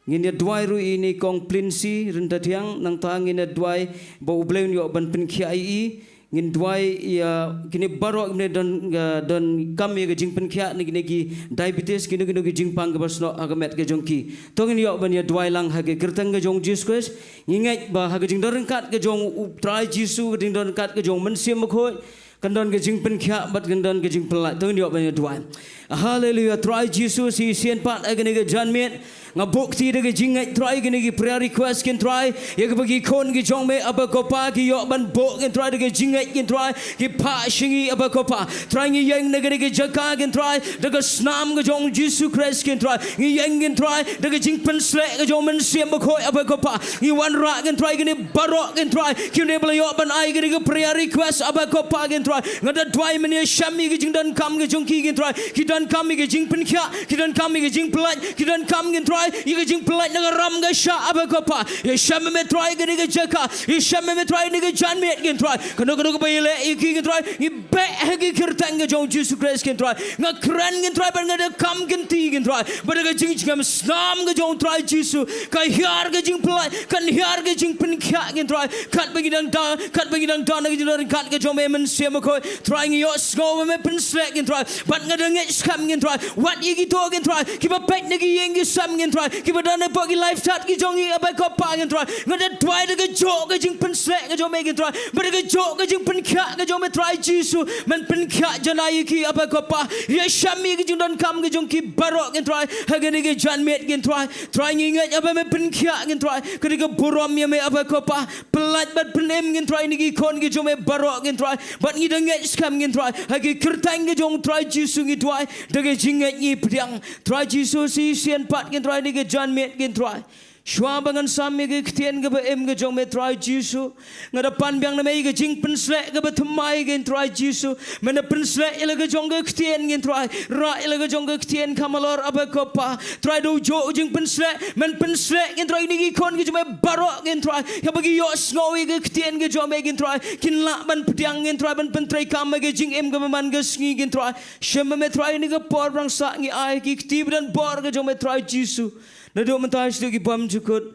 Ngin ïa duwai ruh ïa i Kong Plinsi Ryntathiang, nangta ngin ïa duwai ba U Blei un ïoh ban pynkhiah ïa i. Ngin duwai ïa kine baroh kine don, eh, donkam ïa ka jingpynkhiah na kine ki diabetes, kino kino ki jingpang kiba snoh ha ka met ka jong ki. To ngin ïoh ban ïa duwai lang ha ka kyrteng ka jong Jisu Khrist. Ngi ngeit ba ha ka jingdon ryngkat ka jong U Trai Jisu, ka jingdon ryngkat ka jong U Mynsiem Bakhuid, kan don ka jingpynkhiah bad kan don ka jingpyllait. To ngin ïoh ban ïa duwai. Haleluia. Trai Jisu, shisien pat ha kane ka janmiet nga buh kti da ka jingngeit Trai kine ki prayer request kin Trai, ïa kaba ki khun ki jong me Aba Kpa ki ïoh ban buh kin Trai da ka jingngeit kin Trai, ki phah sha ngi Aba Kpa. Trai ngi ïeng na kane ka jaka kin Trai da ka snam ka jong Jisu Khrist kin Trai. Ngi ïeng kin Trai da ka jingpynsleh ka jong U Mynsiem Bakhuid Aba Kpa. Ngi wanrah kin Trai kine baroh kin Trai, kine ba la ïoh ban ai kine ki prayer request Aba Kpa kin Trai. Nga da duwai men ïa shem ïa ki jingdonkam ki jong ki kin Trai. Ki donkam ïa ki jingpynkhiah, ki donkam ïa ki jingpyllait, ki donkam kin Trai ïa ki jingpyllait na ka ram ka shah Aba Kpa. Ïa shem me Trai kane ka jaka, ïa shem me Trai kane ka janmiet kin Trai. Kano kano kaba ïaleh ïa ki kin Trai, ngi beh ha ka kyrteng ka jong Jisu Khrist kin Trai. Nga kren kin Trai bad nga da kam kin ti kin Trai. Bad da ka jingjngem snam ka jong Trai Jisu, ka hiar ka jingpyllait, kan hiar ka jingpynkhiah kin Trai. Katba ngi dang da, katba ngi dang da na ka jingdon ryngkat ka jong me Mynsiem Bakhuid, Trai ngi ïohsngew ba me pynsleh kin Trai. Bad nga da ngeit skhem kin Trai, wat ïa kito kin Trai kiba peit na ki ïing ki sem kin Trai, kiba don hapoh ki live chat ki jong ngi Aba Kpa kin Trai. Nga da duwai da ka jong ka jingpynsleh ka jong me kin Trai, bad da ka jong ka jingpynkhiah ka jong me Trai Jisu, men pynkhiah janai ïa ki Aba Kpa. Ïa shem ïa ki jingdonkam ki jong ki baroh kin Trai ha kane ka janmiet kin Trai. Trai ngi ngeit Aba me pynkhiah kin Trai, ka dei ka burom ïa me Aba Kpa. Pyllait bad pynim kin Trai na ki khun ki jong me baroh kin Trai. Bad ngi da ngeit skhem kin Trai, ha ka kyrteng ka jong Trai Jisu ngi duwai, da ka jingngeit ngi pdiang. Trai Jisu, shisien pat kin Trai na ka janmiet kin Trai, shuwa ba ngan sam ïa ka ktien kaba im ka jong me Trai Jisu, nga da pan biang na me ïa ka jingpynsleh kaba thymmai kin Trai Jisu. Men da pynsleh ïa la ka jong ka ktien kin Trai, rah ïa la ka jong ka ktien kham halor Aba Kpa. Trai da u juh u jingpynsleh, men pynsleh kin Trai na ki khun ki jong me baroh kin Trai, ïa ba ki ïohsngew ïa ka ktien ka jong me kin Trai, kin lah ban pdiang kin Trai, ban pyntreikam ha ka jingim kaba man ka sngi kin Trai. Shem me Trai na ka por ba dang sah ngi ai ki kti ba don bor ka jong me Trai Jisu. Naduh mynta shaduh ki bymjukut.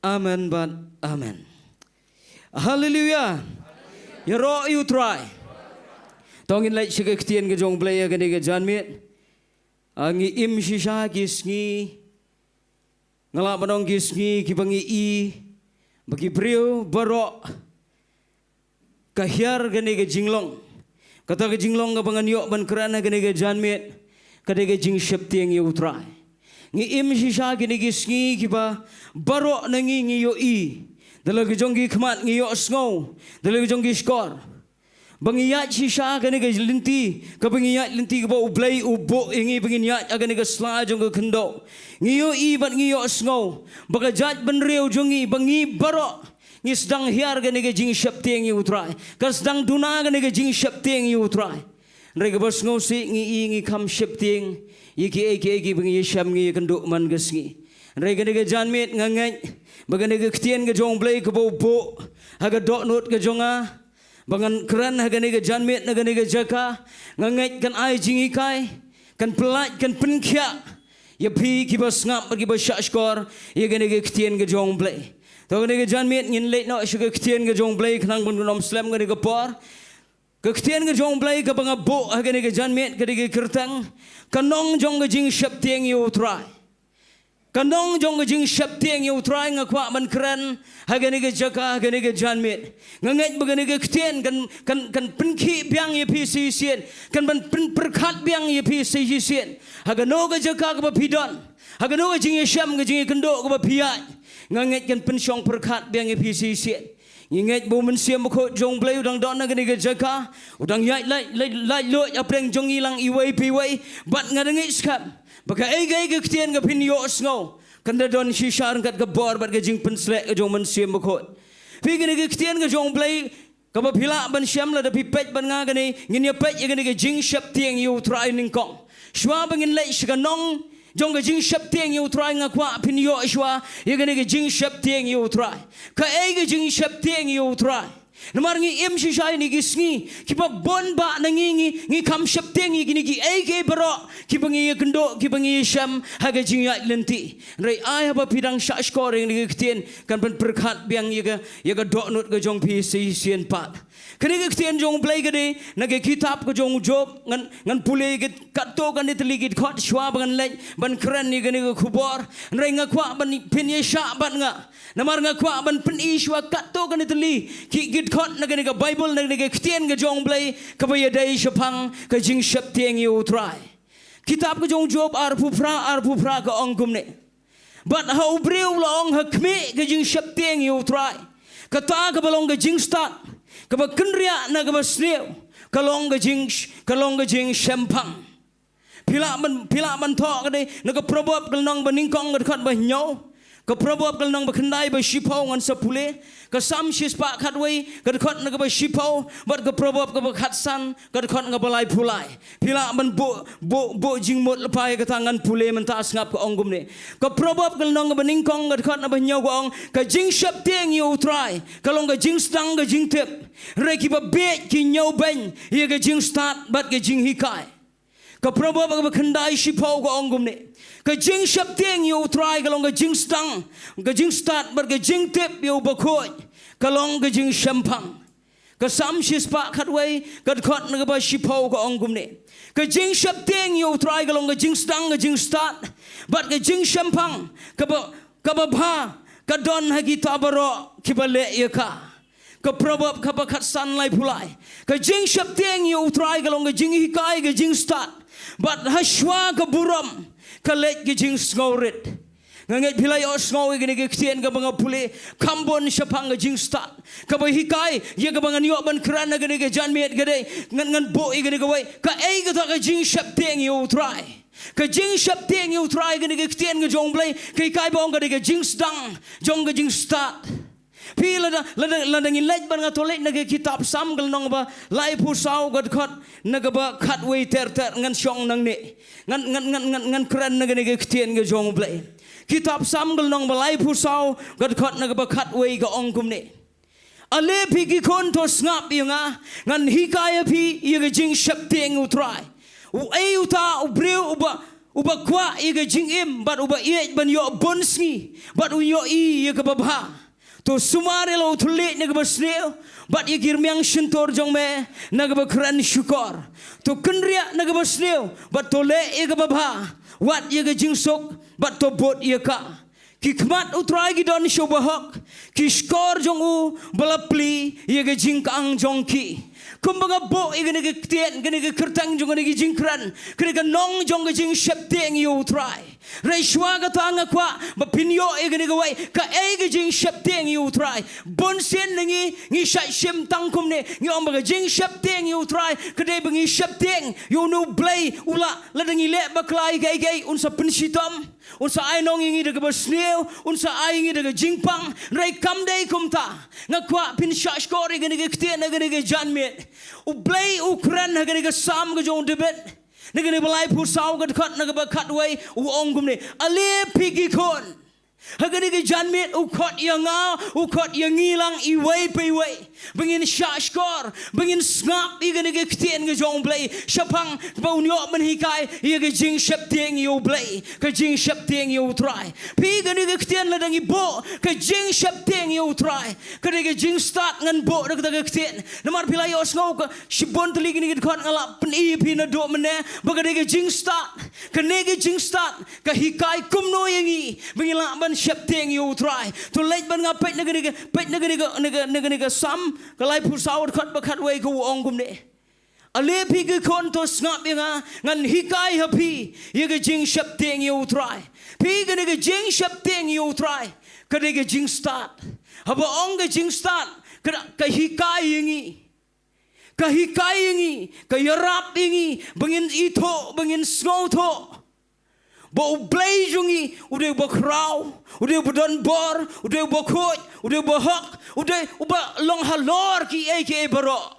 Amen bad amen. Haleluia. Ïaroh ïa U Trai. To ngin leit sha ka ktien ka jong U Blei ha kane ka janmiet. Ah, ngi im shisha ki sngi, nga lah ban ong ki sngi kiba ngi i ba ki briew baroh ka hiar kane ka jinglong. Kata ka jinglong kaba ngan ïoh ban kren ha kane ka janmiet, ka dei ka jingsheptieng ïa U Trai. Ngi im shisha kine ki sngi kiba baroh na ngi ngi ïohi, da la ka jong ki khmat ngi ïohsngew, da la ka jong ki shkor, ba ngi ïaid shisha kane ka lynti, kaba ngi ïaid lynti kaba U Blei u buh ïa ngi ba ngin ïaid ha kane ka sla jong ka khyndew. Ngi ïohi bad ngi ïohsngew ba ka jaitbynriew jong ngi, ba ngi baroh ngi sdang hiar kane ka jingsheptieng ïa U Trai, ka sdang duna kane ka jingsheptieng ïa U Trai. Hynrei kaba sngewsih ngi i ngi kham sheptieng ïa kiei kiei kiba ngi ïashem, ngi ïakynduh man ka sngi. Hynrei kane ka janmiet nga ngeit ba kane ka ktien ka jong U Blei kaba u buh ha ka dohnud ka jong nga ba ngan kren ha kane ka janmiet na kane ka jaka, nga ngeit kan ai jinghikai, kan pyllait, kan pynkhiah ïa phi kiba sngap bad kiba shahshkor ïa kane ka ktien ka jong U Blei. To kane ka janmiet ngin leit noh sha ka ktien ka jong U Blei khnang ban ym slem kane ka por. Ka ktien ka jong U Blei kaba nga buh ha kane ka janmiet ka dei ka kyrteng, ka nong jong ka jingsheptieng ïa U Trai. Ka nong jong ka jingsheptieng ïa U Trai nga kwah ban kren ha kane ka jaka, ha kane ka janmiet. Nga ngeit ba kane ka ktien kan, kan, kan pynkhih biang ïa phi shisien, kan ban pynpyrkhat biang ïa phi shisien. Ha kano ka jaka kaba phi don, ha kano ka jingïashem, ka jingïakynduh kaba phi ïaid, nga ngeit kan pynshong pyrkhat biang ïa phi shisien. Ngi ngeit ba U Mynsiem Bakhuid jong U Blei u dang don ha kane ka jaka, u dang ïaid lait, lait, laitluid hapdeng jong ngi lang iwei pa iwei. Bad nga da ngeit skhem ba kaei kaei ka ktien ka phin ïohsngew kan da don shisha ryngkat ka bor bad ka jingpynsleh ka jong U Mynsiem Bakhuid. Phi, kane ka ktien ka jong U Blei kaba phi lah ban shem lada phi peit bad nga kane, ngin ïa peit ïa kane ka jingsheptieng ïa U Trai nyngkong. Shuwa ba ngin leit sha ka nong jong ka jingsheptieng ïa U Trai nga kwah phin ïoh shuwa ïa kane ka jingsheptieng ïa U Trai. Kaei ka jingsheptieng ïa U Trai? Namar ngi im shisha ïa kine ki sngi kiba bun ba na ngi ngi, ngi kham sheptieng ïa kine kiei kiei baroh kiba ngi ïakynduh, kiba ngi ïashem ha ka jingïaid lynti. Hynrei ai haba phi dang shah shkor ïa kine ki ktien, kan pynpyrkhat biang ïa ka, ïa ka dohnud ka jong phi shisien pat. Kane ka ktien jong U Blei ka dei na ka kitab ka jong u Job, ngan, ngan pule kat, katto katne tylli ki dkhot shuwa ba ngan leit ban kren ïa kane ka khubor. Hynrei nga kwah ban phin ïashah bad nga. Namar nga kwah ban pyni shuwa katto katne tylli ki, ki dkhot na kane ka Baibl, na kane ka ktien ka jong U Blei kaba ïadei shaphang ka jingsheptieng ïa U Trai. Kitab ka jong u Job arphew phra, arphew phra ka ong kumne: Bad ha u briew la ong ha khmih ka jingsheptieng ïa U Trai, kata kaba long ka jingstad, kaba kynriah na kaba sniew, ka long ka jing, ka long ka jingshemphang. Phi lah ban, phi lah ban thoh ka dei na ka Proverb ka lynnong ba nyngkong ka dkhot ba hynñiew, ka Proverb ka lynnong ba khyndai ba shiphew ngan sa pule, ka Salm shispah khatwei ka dkhot na kaba shiphew, bad ka Proverb kaba khatsan ka dkhot na kaba laiphew lai. Phi lah ban buh, buh, buh jingmut lypa ïa kata, ngan pule mynta sngap. Ka ong kumne: Ka Proverb ka lynnong kaba nyngkong ka dkhot na ba hynñiew ka ong: Ka jingsheptieng ïa U Trai ka long ka jingsdang ka jingtip, hynrei kiba bieit ki ñiewbeiñ ïa ka jingstad bad ka jinghikai. Ka Proverb kaba khyndai shiphew ka ong kumne: Ka jingsheptieng ïa U Trai ka long ka jingsdang, ka jingstad bad ka jingtip ïa u bakhuid ka long ka jingshemphang. Ka Salm shispah khatwei ka dkhot na kaba shiphew ka ong kumne: Ka jingsheptieng ïa U Trai ka long ka jingsdang, ka jingstad bad ka jingshemphang kaba, kaba bha ka don ha kita baroh kiba leh ïa ka. Ka Proverb kaba khatsan, laiphew lai: Ka jingsheptieng ïa U Trai ka long ka jinghikai, ka jingstad, bad ha shuwa ka burom ka leit ka jingsngewrit. Nga ngeit phi la ïohsngew ïa kane ka ktien kaba nga pule, kham bun shaphang ka jingstad, kaba hikai ïa kaba ngan ïoh ban kren ha kane ka janmiet ka dei, ngan, ngan buh ïa kane kawei: Kaei kata ka jingsheptieng ïa U Trai? Ka jingsheptieng ïa U Trai, kane ka ktien ka jong U Blei ka hikai ba ong ka dei ka jingsdang jong ka jingstad. Phi, lada, lada, lada ngin leit bad nga, to leit na ka kitab Salm ka lynnong ba laiphew saw ka dkhot na kaba khatwei ter ter, ngan shong nangne. Ngan, ngan, ngan, ngan, ngan kren na kane ka ktien ka jong U Blei. Kitab Salm ka lynnong ba laiphew saw ka dkhot na kaba khatwei ka ong kumne: Ale phi ki khun, to sngap ïa nga, ngan hikai ïa phi ïa ka jingsheptieng U Trai. Uei uta u briew uba, uba kwah ïa ka jingim bad uba ïeit ban ïoh bun sngi bad u ïohi ïa kaba bha? To sumar ïa la u thylliej na kaba sniew, bad ïa ki rmiang shyntur jong me na kaba kren shukor. To kynriah na kaba sniew, bad to leh ïa kaba bha. Wad ïa ka jingsuk bad to bud ïa ka. Ki khmat U Trai ki don sha u bahok, ki shkor jong u ba la plie ïa ka jingkang jong ki. Kumba nga buh ïa kane ka ktien, kane ka kyrteng jong kane ka jingkren, kane ka nong jong ka jingsheptieng ïa U Trai. Hynrei shuwa kata nga kwah ba phin ïoh ïa kane kawei: Kaei ka jingsheptieng ïa U Trai? Bun sien na ngi ngi shait shim tang kumne, ngi ong ba ka jingsheptieng ïa U Trai ka dei ba ngi sheptieng ïa une U Blei u lah, lada ngi leh bakla ïa kiei kiei, un sa pynshitom, un sa ai nong ïa ngi da kaba sniew, un sa ai ïa ngi da ka jingpang. Hynrei kam dei kumta. Nga kwah phin shah shkor ïa kane ka ktien ha kane ka janmiet. U Blei u kren ha kane ka Salm ka jong u David, na kane ba laiphew saw ka dkhot na kaba khatwei, u ong kumne: Ale phi ki khun. Ha kane ka janmiet u khot ïa nga, u khot ïa ngi lang iwei pa iwei, ba ngin shah shkor, ba ngin sngap ïa kane ka ktien ka jong U Blei shaphang ba un ïoh ban hikai ïa ka jingsheptieng ïa U Blei, ka jingsheptieng ïa U Trai. Phi, kane ka ktien lada ngi buh, ka jingsheptieng ïa U Trai, ka dei ka jingstad. Ngan buh da kata ka ktien namar phi la ïohsngew ka shibun tylli kine ki dkhot, nga la pyni ïa phi naduh mynne ba ka dei ka jingstad. Kane ka jingstad ka hikai kumno ïa ngi ba ngi lah ban sheptieng ïa U Trai. To leit bad nga, peit na kane ka, peit na kane ka, na ka, na kane ka Salm ka laiphew saw ka dkhot ba khatwei, ka u ong kumne: Ale phi ki khun, to sngap ïa nga, ngan hikai ha phi ïa ka jingsheptieng ïa U Trai. Phi, kane ka jingsheptieng ïa U Trai ka dei ka jingstad. Haba ong ka jingstad, ka, ka hikai ïa ngi. Ka hikai ïa ngi, ka ïarap ïa ngi ba ngin ithuh, ba ngin sngewthuh ba U Blei jong ngi u dei uba khraw, u dei uba don bor, u dei uba khuid, u dei uba hok, u dei uba long halor kiei kiei baroh.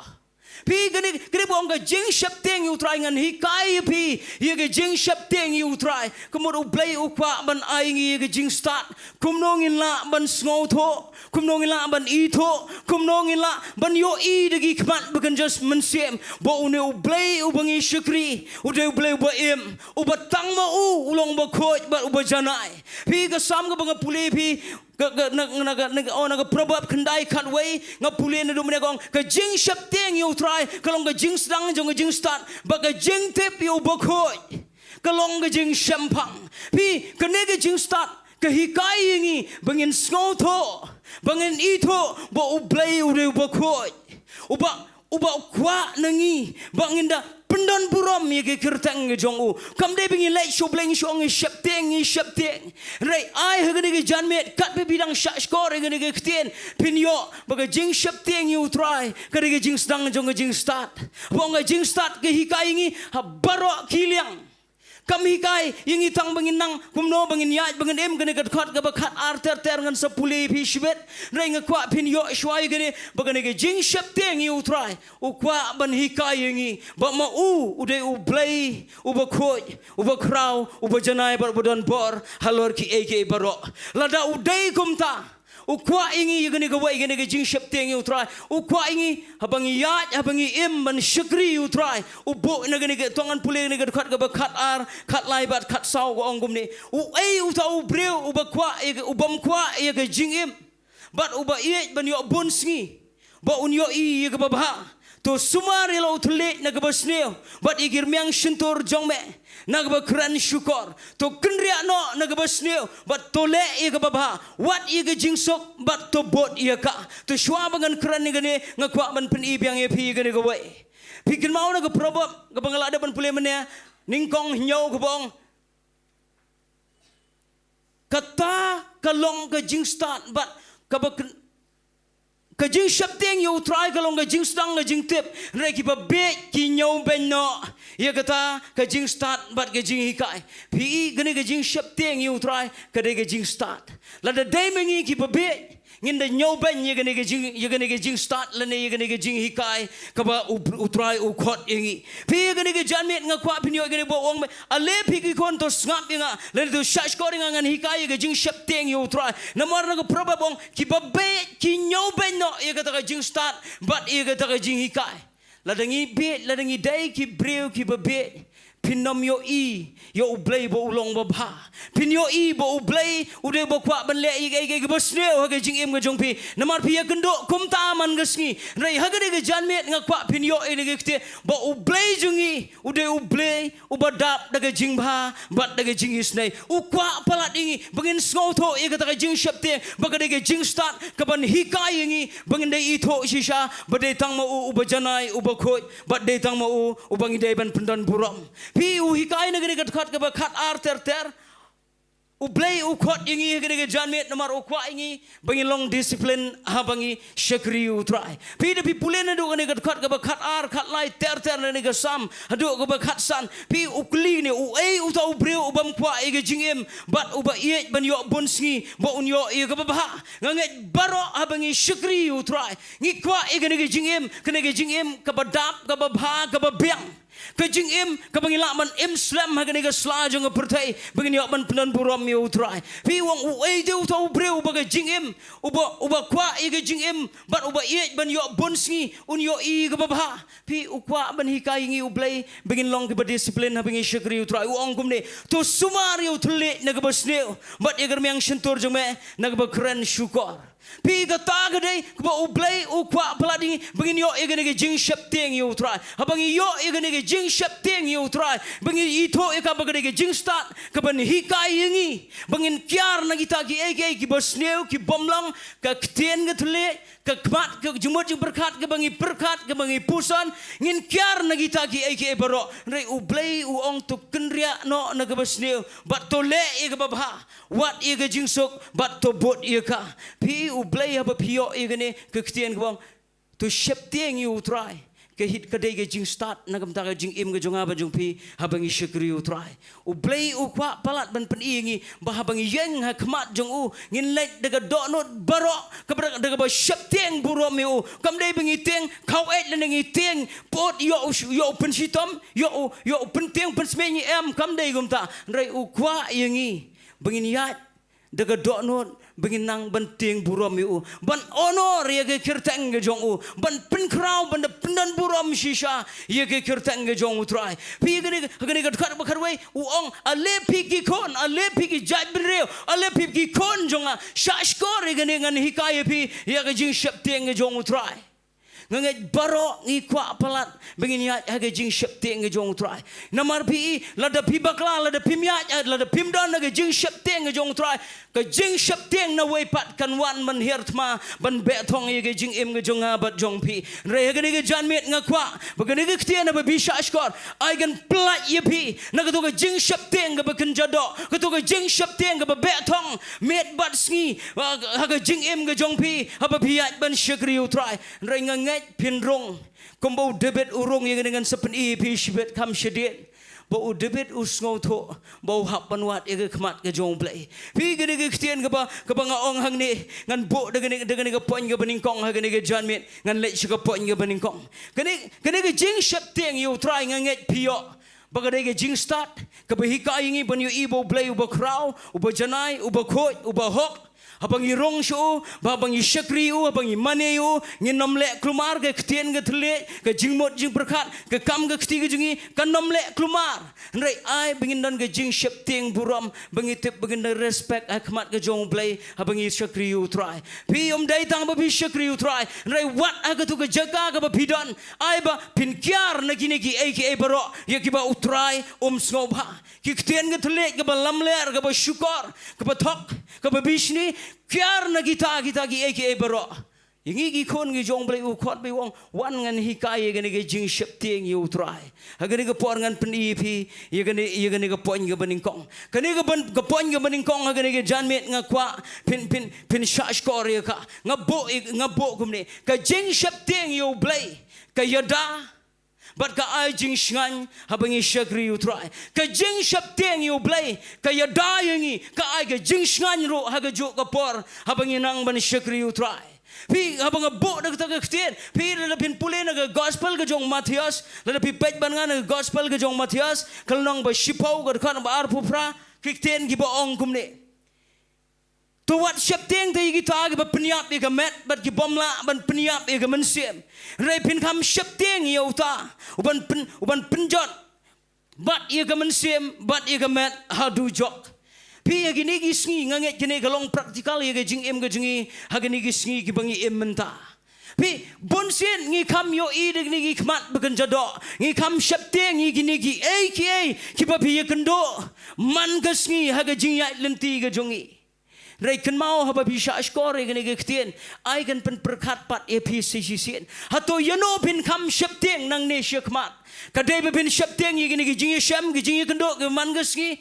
Phi kane, kane ba ong ka jingsheptieng ïa u Trai, ngan hikai ïa phi ïa ka jingsheptieng ïa u Trai. Ka mut u Blei u kwah ban ai ngi ïa ka jingstad. Kumno ngin lah ban sngewthuh, kumno ngin lah ban ithuh, kumno ngin lah ban ïohi da ki khmat ba kynja mynsiem ba une u Blei uba ngi shakri u dei u Blei uba im, uba tang ma u u long uba khuid bad uba janai. Phi, ka Salm kaba nga pule phi, ka, ka, na, na, na, na, oh, na ka Proverb khyndai khatwei, nga pule naduh mynne ka ong, ka jingsheptieng ïa u Trai ka long ka jingsdang jong ka jingstad, bad ka jingtip ïa u bakhuid ka long ka jingshemphang. Phi, kane ka jingstad ka hikai ïa ngi ba ngin sngewthuh, ba ngin ithuh ba u Blei u dei u bakhuid, uba, uba u kwah na ngi ba ngin da pyndon burom ïa ka kyrteng ka jong u. Kam dei ba ngi leit sha u Blei ngi shu ong ngi sheptieng, ngi sheptieng. Hynrei ai ha kane ka janmiet, katba phi dang shahshkor ïa kane ka ktien, phin ïoh ba ka jingsheptieng ïa u Trai ka dei ka jingsdang jong ka jingstad. Ba ong ka jingstad ka hikai ïa ngi ha baroh ki liang. Kam hikai ïa ngi tang ba ngin nang kumno, ba ngin ïaid, ba ngin im. Kane ka dkhot kaba khatar ter ter ngan sa pule phi shibit. Hynrei nga kwah phin ïoh shuwa ïa kane, ba kane ka jingsheptieng ïa u Trai u kwah ban hikai ïa ngi ba ma u u dei u Blei uba khuid, uba khraw, uba janai bad uba don bor halor kiei kiei baroh. Lada u dei kumta, u kwah ïa ngi ïa kane kawei, kane ka jingsheptieng ïa u Trai. U kwah ïa ngi haba ngi ïaid, haba ngi im ban shakri ïa u Trai. U buh na kane ka, to ngan pule kane ka dkhot kaba khatar, khatlai bad khatsaw, ka ong kumne: Uei uta u briew uba kwah ïa ka, ubym kwah ïa ka jingim, bad uba ïeit ban ïoh bun sngi ba un ïohi ïa kaba bha? To sumar ïa la u thylliej na kaba sniew, bad ïa ki rmiang shyntur jong me na kaba kren shukor. To kynriah noh na kaba sniew, bad to leh ïa kaba bha. Wad ïa ka jingsuk bad to bud ïa ka. To shuwa ba ngan kren ïa kane, nga kwah ban pyni biang ïa phi ïa kane kawei. Phi kynmaw na ka Proverb kaba nga la dep ban pule mynne, nyngkong hynñiew, kaba ong, kata ka long ka jingstad bad kaba kyn-, ka jingsheptieng ïa u Trai ka long ka jingsdang, ka jingtip. Hynrei kiba bieit ki ñiewbeiñ noh ïa kata ka jingstad bad ka jinghikai. Phi, kane ka jingsheptieng ïa u Trai ka dei ka jingstad. Lada dei ma ngi kiba bieit, ngin da ñiewbeiñ ïa kane ka jing, ïa kane ka jingstad lane ïa kane ka jinghikai kaba u, u Trai u khot ïa ngi. Phi, ïa kane ka janmiet nga kwah phin ïoh ïa kane ba u ong ba, ale phi ki khun, to sngap ïa nga, lane to shahshkor ïa nga, ngan hikai ïa ka jingsheptieng ïa u Trai. Namar na ka Proverb ong, kiba bieit ki ñiewbeiñ noh ïa kata ka jingstad bad ïa kata ka jinghikai. Lada ngi bieit, lada ngi dei ki briew kiba bieit, phin ym ïohi ïa u Blei ba u long babha. Phin ïohi ba u Blei u dei ba kwah ban leh ïa kaei kaei kaba sniew ha ka jingim ka jong phi. Namar phi ïakynduh kumta man ka sngi. Hynrei ha kane ka janmiet nga kwah phin ïoh ïa kane ka ktien ba u Blei jong ngi u dei u Blei uba dap da ka jingbha bad da ka jingisynei. U kwah palat ïa ngi ba ngin sngewthuh ïa kata ka jingsheptieng ba ka dei ka jingstad kaban hikai ïa ngi ba ngin da ithuh shisha ba dei tang ma u uba janai, uba khuid, bad dei tang ma u uba ngi dei ban pyndon burom. Phi, u hikai na kane ka dkhot kaba khatar ter ter. U Blei u khot ïa ngi ha kane ka janmiet namar u kwah ïa ngi ba ngin long discipline haba ngi shakri ïa u Trai. Phi, da phi pule naduh kane ka dkhot kaba khatar, khatlai ter ter na kane ka Salm haduh kaba khatsan, phi, u kylli ne, uei uta u briew ubym kwah ïa ka jingim bad uba ïeit ban ïoh bun sngi ba un ïoh ïa kaba bha? Nga ngeit baroh haba ngi shakri ïa u Trai ngi kwah ïa kane ka jingim, kane ka jingim kaba dap, kaba bha, kaba biang. Ka jingim kaba ngi lah ban im slem ha kane ka sla jong ka pyrthei ba ngin ïoh ban pyndon burom ïa u Trai. Phi, u ong, uei de uta u briew uba ka jingim, uba, uba kwah ïa ka jingim bad uba ïeit ban ïoh bun sngi, un ïohi kaba bha? Phi, u kwah ban hikai ïa ngi u Blei ba ngin long kiba discipline haba ngi shakri ïa u Trai. U ong kumne: To sumar ïa u thylliej na kaba sniew, bad ïa ka rmiang shyntur jong me na kaba kren shukor. Phi, kata ka dei kaba u Blei u kwah palat ïa ngi ba ngin ïoh ïa kane ka jingsheptieng ïa u Trai. Haba ngi ïoh ïa kane ka jingsheptieng ïa u Trai ba ngi ithuh ïa ka ba ka dei ka jingstad kaban hikai ïa ngi ba ngin kiar na kita kiei kiei kiba sniew, kibym long, ka ktien ka thylliej, ka khmat, ka jingmut jingpyrkhat kaba ngi pyrkhat, kaba ngi puson, ngin kiar na kita kiei kiei baroh. Hynrei u Blei u ong: To kynriah noh na kaba sniew bad to leh ïa kaba bha. Wad ïa ka jingsuk bad to bud ïa ka. Phi, u Blei, haba phi ïoh ïa kane ka ktien kaba ong to sheptieng ïa u Trai, Ka hit ka dei ka jingstad na ka bynta ka jingim ka jong nga bad jong phi haba ngi shakri ïa u Trai. U Blei u kwah palat ban pyni ïa ngi ba haba ngi ïeng ha khmat jong u, ngin leit da ka dohnud baroh, kaba da kaba sheptieng burom ïa u. Kam dei ba ngi tieng khaweit lane ngi tieng put ïa u, ïa u pynshitom, ïa u, ïa u pyntieng pynsmit, em, kam dei kumta. Hynrei u kwah ïa ngi ba ngin ïaid da ka dohnud ba ngin nang ban tieng burom ïa u, ban honor ïa ka kyrteng ka jong u, ban pynkhraw, ban da pyndon burom shisha ïa ka kyrteng ka jong u Trai. Phi, kane, kane ka dkhot ba khatwei u ong, ale phi ki khun, ale phi ki jaitbynriew, ale phi ki khun jong nga, shahshkor ïa kane, ngan hikai ïa phi ïa ka jingsheptieng ka jong u Trai. Nga ngeit baroh ngi kwah palat ba ngin ïaid ha ka jingsheptieng ka jong u Trai. Namar phi, lada phi bakla, lada phim ïaid, lada phim don ha ka jingsheptieng ka jong u Trai, ka jingsheptieng na wei pat kan wan ban hiar thma, ban beh thong ïa ka jingim ka jong nga bad jong phi. Hynrei ha kane ka janmiet nga kwah ba kane ka ktien haba phi shahshkor, ai kan pyllait ïa phi na kato ka jingsheptieng kaba kynja doh, kato ka jingsheptieng kaba beh thong miet bad sngi, ha, ha ka jingim ka jong phi haba phi ïaid ban shakri ïa u Trai. Hynrei nga ngeit phin rung kumba u David u rung ïa kane, ngan sa pyni ïa phi shibit kham shadien. Ba u David u sngewthuh ba u hap ban wad ïa ka khmat ka jong u Blei. Phi, kane ka ktien kaba, kaba nga ong hangne, ngan buh da kane, da kane ka point kaba nyngkong ha kane ka janmiet, ngan leit sha ka point kaba nyngkong. Kane, kane ka jingsheptieng ïa u Trai, nga ngeit phi ïoh ba ka dei ka jingstad kaba hikai ïa ngi ban ïohi ba u Blei uba khraw, uba janai, uba khuid, uba hok. Haba ngi rung sha u, ba haba ngi shakri ïa u, haba ngi mane ïa u, ngin ym leh kulmar. Ka ktien ka thylliej, ka jingmut jingpyrkhat, ka kam ka kti ka jong ngi kan ym leh kulmar. Hynrei ai ba ngin don ka jingsheptieng burom, ba ngi tip ba ngin da respect ha khmat ka jong u Blei haba ngi shakri ïa u Trai. Phi, ym dei tang ba phi shakri ïa u Trai, hynrei wat ha kato ka jaka kaba phi don, ai ba phin kiar na kine kiei kiei baroh ïa kiba u Trai um sngewbha. Ki ktien ka thylliej kaba lamler, kaba shukor, kaba thok, kaba bishni, kiar na kita, kita kiei kiei baroh. Ïa ngi ki khun ki jong u Blei, u khot ba u ong, wan ngan hikai ïa kane ka jingsheptieng ïa u Trai. Ha kane ka por ngan pyni ïa phi ïa kane, ïa kane ka point kaba nyngkong. Kane ka ban, ka point kaba nyngkong ha kane ka janmiet nga kwah phin, phin, phin shahshkor ïa ka. Nga buh, nga buh kumne. Ka jingsheptieng ïa u Blei ka ïada bad ka ai jingshngaiñ haba ngi shakri ïa u Trai. Ka jingsheptieng ïa u Blei ka ïada ïa ngi, ka ai ka jingshngaiñ ruh ha kajuh ka por haba ngi nang ban shakri ïa u Trai. Phi, haba nga buh da kata ka ktien, phi, lada phin pule na ka gospel ka jong u Mathaios, lada phi peit bad nga na ka gospel ka jong u Mathaios, ka lynnong ba shiphew, ka dkhot ba arphew phra, ki ktien kiba ong kumne. To wat sheptieng te ïa kita kiba pynïap ïa ka met bad ki bym lah ban pynïap ïa ka mynsiem. Hynrei phin kham sheptieng ïa uta uban pyn, uban pynjot bad ïa ka mynsiem bad ïa ka met ha dujok. Phi, ha kine ki sngi nga ngeit kine ka long practical ïa ka jingim ka jong ngi ha kine ki sngi kiba ngi im mynta. Phi, bunsien ngi kham ïohi da kine ki khmat ba kynja doh, ngi kham sheptieng ïa kine kiei kiei kiba phi ïakynduh man ka sngi ha ka jingïaid lynti ka jong ngi. Hynrei kynmaw, haba phi shahshkor ïa kane ka ktien, ai kan pynpyrkhat pat ïa phi sa shisien. Hato ïano phin kham sheptieng nangne shakhmat? Ka dei ba phin sheptieng ïa kine ki jingïashem, ki jingïakynduh kiba man ka sngi?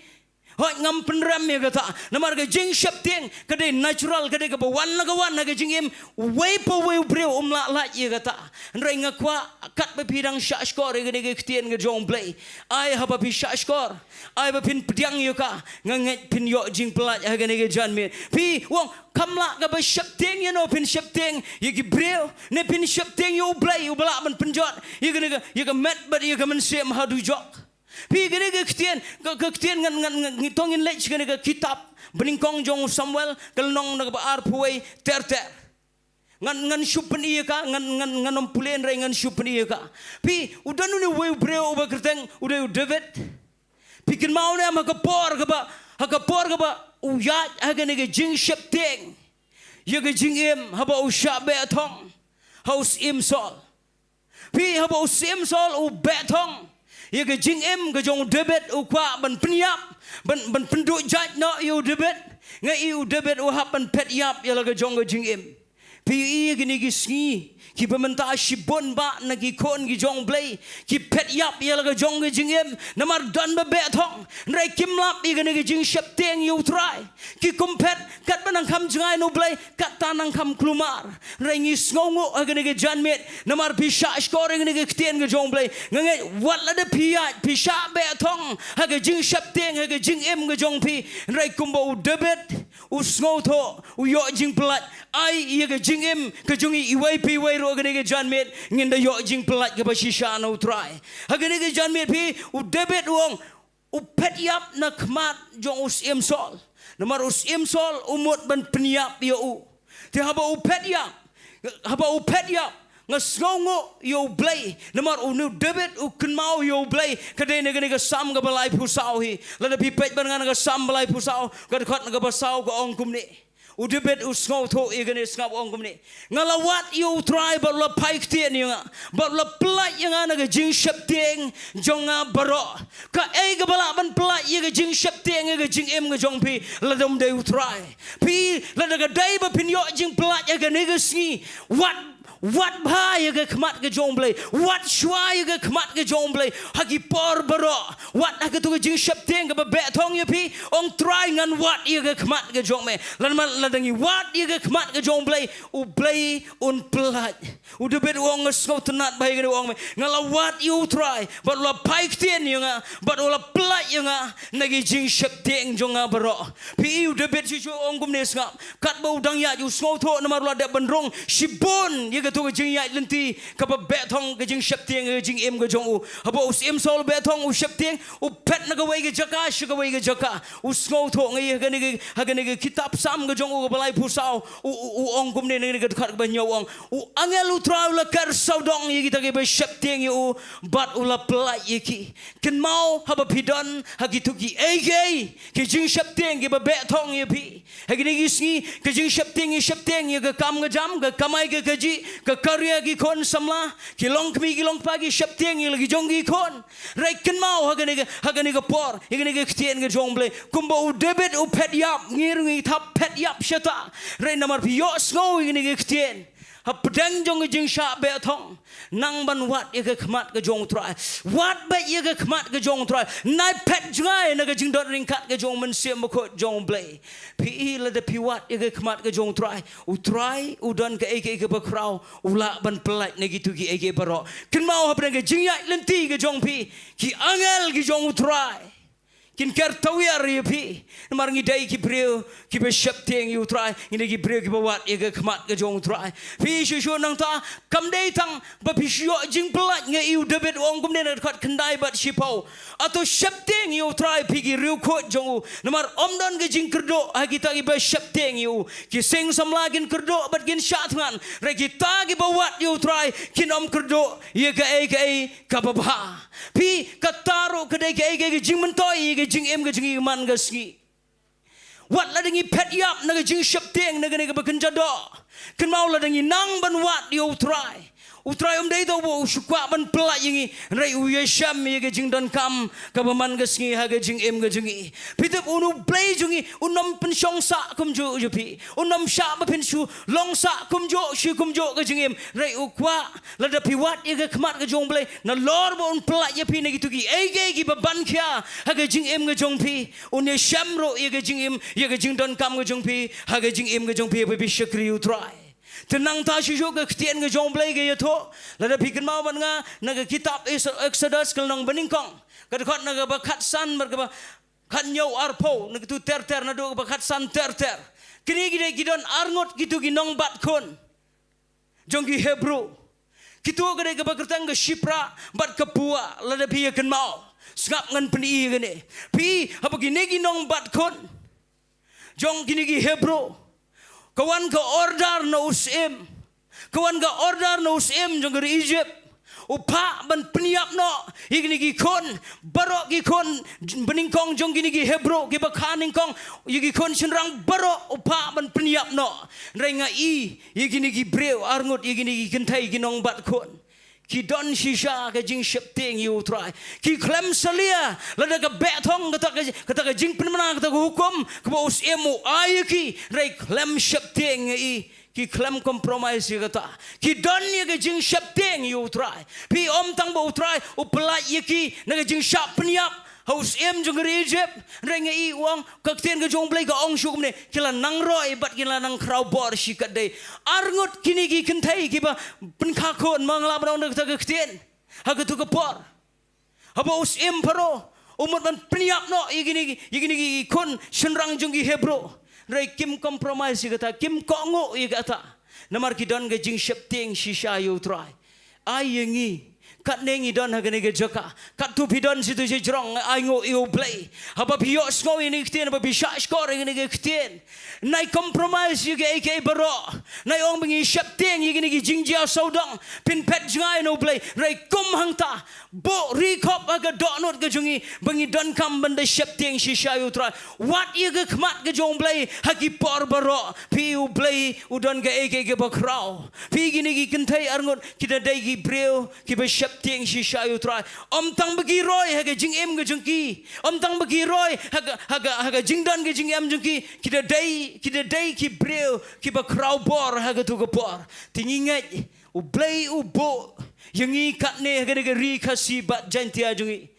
Hooid, ngam pynrem ïa kata. Namar ka jingsheptieng ka dei natural, ka dei kaba wan la ka wan ha ka jingim. Uwei pa uwei u briew um lah lait ïa kata. Hynrei nga kwah katba phi dang shahshkor ïa kane ka ktien ka jong U Blei, ai haba phi shahshkor, ai ba phin pdiang ïa ka, nga ngeit phin ïoh jingpyllait ha kane ka janmiet. Phi, u ong, kam lah kaba sheptieng ïano phin sheptieng ïa ki briew, ne phin sheptieng ïa U Blei uba lah ban pynjot ïa kane ka, ïa ka met bad ïa ka mynsiem ha dujok. Phi, kane ka ktien, ka, ka ktien ngan, ngan, ngan, ngi to ngin leit sha kane ka kitab Banyngkong jong u Samuel, ka lynnong na kaba arphew wei ter ter. Ngan, ngan shu pyni ïa ka, ngan, ngan, ngan ym pule hynrei ngan shu pyni ïa ka. Phi, u don une uwei u briew uba kyrteng u dei u David. Phi kynmaw ne em ha ka por kaba, ha ka por kaba u ïaid ha kane ka jingsheptieng ïa ka jingim, haba u shah beh thong ha u Syiem Saul. Phi, haba u Syiem Saul u beh thong ïa ka jingim ka jong u David, u kwah ban pynïap, ban, ban pynduh jait noh ïa u David. Nga i u David u hap ban phet ïap ïa la ka jong ka jingim. Phi ïohi ïa kine ki sngi kiba mynta shibun bah na ki khun ki jong U Blei ki phet ïap ïa la ka jong ka jingim namar don ba beh thong. Hynrei kim lap ïa kane ka jingsheptieng ïa U Trai. Ki kum phet katba nang kham jngai na U Blei, katta nang kham kulmar. Hynrei ngi sngewnguh ha kane ka janmiet namar phi shahshkor ïa kane ka ktien ka jong U Blei. Nga ngeit wat lada phi ïaid phi shah beh thong ha ka jingsheptieng ha ka jingim ka jong phi. Hynrei kumba u David u sngewthuh, u ïoh jingpyllait. Ai ïa ka jingim ka jong i iwei pa iwei ruh ha kane ka janmiet ngin da ïoh jingpyllait kaba shisha na U Trai. Ha kane ka janmiet phi, u David u ong, u phet ïap na khmat jong u Syiem Saul. Namar u Syiem Saul u mut ban pynïap ïa u. Te haba u phet ïap, haba u phet ïap, nga sngewnguh ïa U Blei namar une u David u kynmaw ïa U Blei. Ka dei na kane ka Salm kaba laiphew saw hi. Lada phi peit ban ngan ka Salm ba laiphew saw, ka dkhot kaba saw ka ong kumne. U David u sngewthuh ïa kane, sngap, u ong kumne. Nga la wad ïa U Trai bad u la phai ktien ïa nga, bad u la pyllait ïa nga na ka jingsheptieng jong nga baroh. Kaei kaba lah ban pyllait ïa ka jingsheptieng ïa ka jingim ka jong phi lada ym dei U Trai? Phi, lada ka dei ba phin ïoh jingpyllait ha kane ka sngi, wad, wad bha ïa ka khmat ka jong U Blei. Wad shuwa ïa ka khmat ka jong U Blei ha ki por baroh. Wad ha kato ka jingsheptieng kaba beh thong ïa phi. Ong, Trai, ngan wad ïa ka khmat ka jong me. Lada ma, lada ngi wad ïa ka khmat ka jong U Blei, U Blei un pyllait. U David u ong, nga sngewtynnat bha ïa kane, u ong me, nga la wad ïa U Trai bad u la phai ktien ïa nga bad u la pyllait ïa nga na ki jingsheptieng jong nga baroh. Phi i, u David shisha u ong kumne, sngap. Katba u dang ïaid u sngewthuh namar u la dep ban rung shibun ïa kato ka jingïaid lynti kaba beh thong, ka jingsheptieng ïa ka jingim ka jong u. Haba u Syiem Saul u beh thong, u sheptieng, u phet na kawei ka jaka sha kawei ka jaka. U sngewthuh. Nga ïohi ha kane ka, ha kane ka kitab Salm ka jong u kaba laiphew saw, u, u, u ong kumne, na kane ka dkhot kaba hynñiew u ong, u angel U Trai u la ker sawdong ïa kita kiba sheptieng ïa u bad u la pyllait ïa ki. Kynmaw, haba phi don ha kito kiei kiei ki jingsheptieng kiba beh thong ïa phi ha kine ki sngi, ka jingsheptieng, ki sheptieng ïa ka kam ka jam, ka kamai ka kajih, ka career, ki khun samla, ki longkmie ki longkpa, ki sheptieng ïa la ki jong ki khun. Hynrei kynmaw, ha kane ka, ha kane ka por, ha kane ka ktien ka jong U Blei, kumba u David u phet ïap, ngi ruh ngi thap phet ïap shata. Hynrei namar phi ïohsngew ïa kane ka ktien, hapdeng jong ka jingshah beh thong, nang ban wad ïa ka khmat ka jong U Trai. Wad beit ïa ka khmat ka jong U Trai. Nai phet jngai na ka jingdon ryngkat ka jong u Mynsiem Bakhuid jong U Blei. Phi i, lada phi wad ïa ka khmat ka jong U Trai, U Trai u don kaei kaei kaba khraw u lah ban pyllait na kito kiei kiei baroh. Kynmaw, hapdeng ka jingïaid lynti ka jong phi, ki angel ki jong U Trai kin ker tawiar ïa phi. Namar ngi dei ki briew kiba sheptieng ïa U Trai, ngi dei ki briew kiba wad ïa ka khmat ka jong U Trai. Phi shuh shuh nangta, kam dei tang ba phi shu ïoh jingpyllait. Nga i u David u ong kumne na ka dkhot khyndai bad shiphew, hato sheptieng ïa U Trai, phi ki riewkhuid jong u. Namar ym don ka jingkyrduh ha kita kiba sheptieng ïa u. Ki sing samla kin kyrduh bad kin shah thngan, hynrei kita kiba wad ïa U Trai kin ym kyrduh ïa kaei kaei kaba bha. Phi, kata ruh ka dei kaei kaei ka jingmyntoi ïa ka jingim ka jong ngi man ka sngi. Wat lada ngi phet ïap na ka jingsheptieng na kane kaba kynja doh, kynmaw, lada ngi nang ban wad ïa U Trai, U Trai um dei tang ba u shu kwah ban pyllait ïa ngi, hynrei u ïashem ïa ka jingdonkam kaba man ka sngi ha ka jingim ka jong ngi. Phi tip, une U Blei jong ngi un ym pynshong sah kumjuh ïa phi. Un ym shah ba phin shu long sah kumjuh shi kumjuh ka jingim. Hynrei u kwah lada phi wad ïa ka khmat ka jong U Blei, nalor ba un pyllait ïa phi na kito kiei kiei kiba ban khia ha ka jingim ka jong phi, un ïashem ruh ïa ka jingim, ïa ka jingdonkam ka jong phi ha ka jingim ka jong phi, ba phi shakri U Trai. Te nangta shuh shuh ka ktien ka jong U Blei ka ïathuh, lada phi kynmaw bad nga na ka kitab Ex-, Exodus ka lynnong banyngkong, ka dkhot na kaba khatsan bad kaba khathynñiew, arphew, na kito ter ter, naduh kaba khatsan ter ter. Kine ki dei, ki don arngut kito ki nongbat khun jong ki Hebru. Kito ka dei kaba kyrteng ka Shiphrah bad ka Puah, lada phi ïa kynmaw. Sngap, ngan pyni ïa kane. Phi, haba kine ki nongbat khun jong kine ki Hebru, ka wan ka order na u syiem. Ka wan ka order na u syiem jong ka ri Egypt. U phah ban pynïap noh ïa kine ki khun, baroh ki khun banyngkong jong kine ki Hebru, kiba kha nyngkong, ïa ki khun shynrang baroh u phah ban pynïap noh. Hynrei nga i ïa kine ki briew arngut, ïa kine ki kynthei ki nongbat khun, Ki don shisha ka jingsheptieng ïa u Trai. Ki khlem salia lada ka beh thong kata ka, kata ka jingpynbna, kata ka hukum kaba u Syiem u ai ïa ki, hynrei khlem sheptieng ïa i. Ki khlem compromise ïa kata. Ki don ïa ka jingsheptieng ïa u Trai. Phi, ym tang ba u Trai u pyllait ïa ki na ka jingshah pynïap ha u Syiem jong ka ri Ijipt, hynrei ngi ïohi, u ong, ka ktien ka jong u Blei ka ong shuh kumne, ki la nang roi bad ki la nang khraw bor shikatdei. Arngut kine ki kynthei kiba pynkha khun, ma nga lah ban ong da kata ka ktien, ha katu ka por, haba u Syiem Pharaoh u mut ban pynïap noh ïa kine ki, ïa kine ki khun shynrang jong ki Hebru, hynrei kim compromise ïa kata, kim kohnguh ïa kata. Namar ki don ka jingsheptieng shisha ïa u Trai. Ai ïa ngi, katne ngi don ha kane ka jaka, katto phi don shito shajrong, ai nguh ïa u Blei. Haba phi ïohsngew ïa kane ka ktien, haba phi shahshkor ïa kane ka ktien, nai compromise ïa kaei kaei baroh. Nai ong ba ngi sheptieng ïa kine ki jingjia sawdong, pynphet jngai na u Blei. Hynrei kum hangta, buh rikhop ha ka dohnud ka jong ngi ba ngi donkam ban da sheptieng shisha ïa u Trai. Wad ïa ka khmat ka jong u Blei ha ki por baroh. Phi, u Blei u don kaei kaei kaba khraw. Phi, kine ki kynthei arngut ki da dei ki briew kiba sheptieng shisha ïa u Trai. Ym tang ba ki roi ha ka jingim ka jong ki, ym tang ba ki roi ha ka, ha ka, ha ka jingdon ka jingem jong ki, ki da dei, ki da dei ki briew kiba khraw bor ha katu ka por. Te ngi ngeit u Blei u buh ïa ngi katne ha kane ka ri Khasi bad Jaintia jong ngi.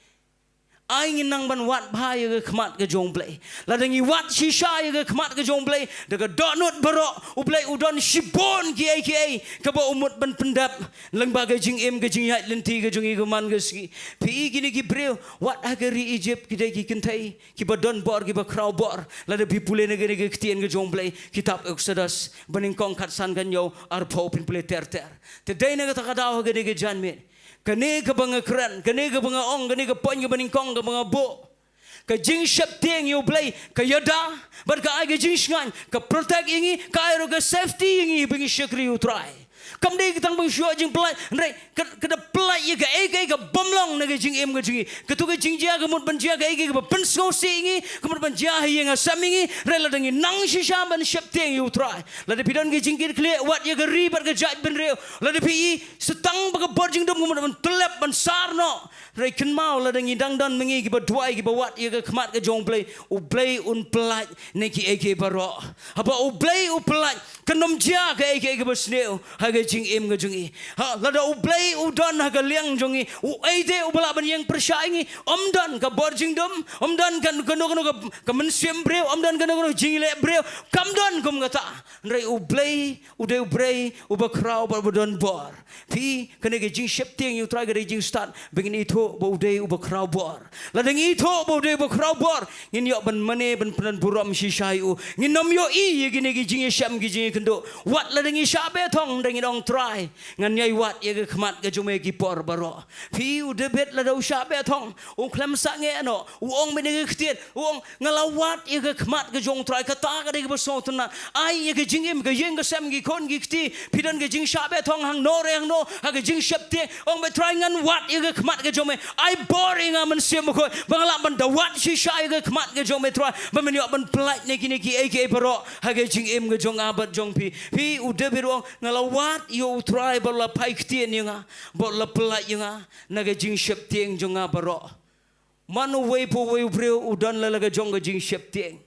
Ai ngin nang ban wad bha ïa ka khmat ka jong u Blei. Lada ngi wad shisha ïa ka khmat ka jong u Blei da ka dohnud baroh, u Blei u don shibun kiei kiei kaba u mut ban pyndep lyngba ka jingim ka jingïaid lynti ka jong ngi ka man ka sngi. Phi, kine ki briew wat ha ka ri Ijipt ki dei ki kynthei kiba don bor, kiba khraw bor. Lada phi pule na kane ka ktien ka jong u Blei, kitab Exodus, banyngkong khatsan, khathynñiew, arphew, phin pule ter ter. Te dei na kata ka daw ha kane ka janmiet, kane kaba nga kren, kane kaba nga ong, kane ka point kaba nyngkong kaba nga buh, ka jingsheptieng ïa u Blei ka ïada bad ka ai ka jingshngaiñ, ka protect ïa ngi, ka ai ruh ka safety ïa ngi ba ngi shakri u Trai. Kam dei ka tang ba ngi shu ïoh jingpyllait, hynrei ka, ka da pyllait ïa kaei kaei ka bym long na ka jingim ka jong ngi. Katu ka jingjia ka mut ban jia kaei kaei kaba pynsngewsih ïa ngi, ka mut ban jia ha ïing ha sem ïa ngi. Hynrei lada ngi nang shisha ban sheptieng ïa u Trai, lada phi don ka jingkitkhlieh wat ïa ka ri bad ka jaitbynriew, lada phi i sa tang ba ka bor jingdum ka mut ban tyllep ban sar noh, hynrei kynmaw, lada ngi dang don ma ngi kiba duwai, kiba wad ïa ka khmat ka jong u Blei, u Blei un pyllait na kiei kiei baroh. Haba u Blei u pyllait, kan ym jia kaei kaei kaba sniew ha ka jingim ka jong ngi. Ha, lada u Blei u don ha ka liang jong ngi, uei te uba lah ban ïeng pyrshah ïa ngi? Ym don ka bor jingdum, ym don ka, kano kano ka, ka mynsiem briew, ym don kano kano ka jingïaleh briew. Kam don kum kata. Hynrei u Blei u dei u Blei uba khraw bad uba don bor. Phi, kane ka jingsheptieng ïa u Trai ka dei ka jingstad ba ngin ithuh ba u dei uba khraw bor. Lada ngin ithuh ba u dei uba khraw bor, ngin ïoh ban mane, ban pyndonburom shisha ïa u. Ngin ym ïohi ïa kine ki jingïashem, ki jingïakynduh. Wat lada ngi shah beh thong, da ngin ong, Trai, ngan ïai wad ïa ka khmat ka jong me ki por baroh. Phi, u David lada u shah beh thong, um khlem sangeh noh, u ong beit na ka ktien, u ong, nga la wad ïa ka khmat ka jong u Trai. Kata ka dei kaba sngewtynnat. Ai ïa ka jingim, ka ïing ka sem, ki khun ki kti, phi don ka jingshah beh thong hangno re hangno, ha ka jingsheptieng, ong beit, Trai, ngan wad ïa ka khmat ka jong me. Ai bor ïa nga, Mynsiem Bakhuid, ba nga lah ban da wad shisha ïa ka khmat ka jong me, Trai, ba men ïoh ban pyllait na kine kiei kiei baroh ha ka jingim ka jong nga bad jong phi. Phi, u David u ong, nga la wad ïa u Trai ba u la phai ktien ïa nga, ba u la pyllait ïa nga na ka jingsheptieng jong nga baroh. Man uwei pa uwei u briew u don la la ka jong ka jingsheptieng.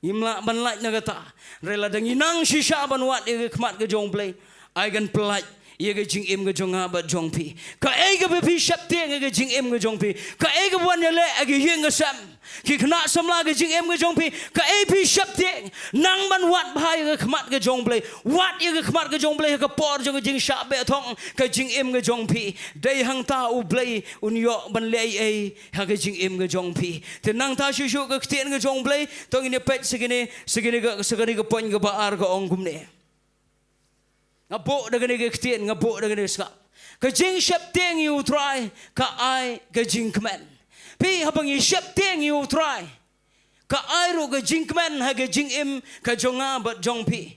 Ngim lah ban lait na kata. Hynrei lada ngi nang shisha ban wad ïa ka khmat ka jong u Blei, ai kan pyllait ïa ka jingim ka jong nga bad jong phi. Kaei kaba phi sheptieng ha ka jingim ka jong phi, kaei kaba wan ïaleh ha ka ïing ka sem, ki khynnah samla, ka jingim ka jong phi, kaei phi sheptieng? Nang ban wad bha ïa ka khmat ka jong u Blei. Wad ïa ka khmat ka jong u Blei ha ka por jong ka jingshah beh thong ka jingim ka jong phi. Dei hangta u Blei un ïoh ban leh ei ei ha ka jingim ka jong phi. Te nangta shuh shuh ka ktien ka jong u Blei, to ngin ïa peit sa kane, sa kane ka, sa kane ka point kaba ar, ka ong kumne. Nga buh da kane ka ktien, nga buh da kane ka sngap. Ka jingsheptieng ïa u Trai ka ai ka jingkmen. Phi, haba ngi sheptieng ïa u Trai, ka ai ruh ka jingkmen ha ka jingim ka jong nga bad jong phi.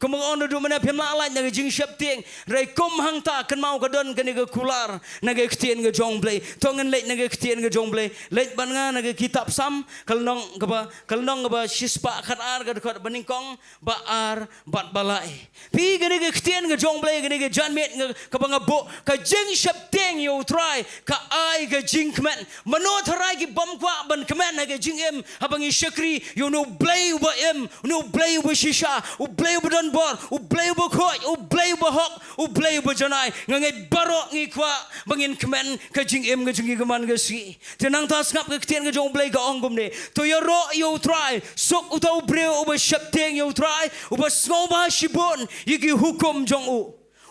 Kumba nga ong naduh mynne, phim lah lait na ka jingsheptieng. Hynrei kum hangta, kynmaw, ka don kane ka kular na ka ktien ka jong U Blei. To ngin leit na ka ktien ka jong U Blei. Leit bad nga na ka kitab Salm, ka lynnong kaba, ka lynnong kaba shispah khatar, ka dkhot ba nyngkong, ba ar bad ba lai. Phi, kane ka ktien ka jong U Blei, kane ka janmiet nga, kaba nga buh, ka jingsheptieng ïa U Trai ka ai ka jingkmen. Mano tharai kibym kwah ban kmen ha ka jingim, haba ngi shakri ïa uno U Blei uba im, uno U Blei uba shisha, U Blei uba don bor, U Blei uba khuid, U Blei uba hok, U Blei uba janai? Nga ngeit baroh ngi kwah ba ngin kmen ka jingim ka jong ngi ka man ka sngi. Te nangta sngap ka ktien ka jong U Blei ka ong kumne: To ïaroh ïa U Trai, suk uta u briew uba sheptieng ïa U Trai, uba sngewbha shibun ïa ki hukum jong u.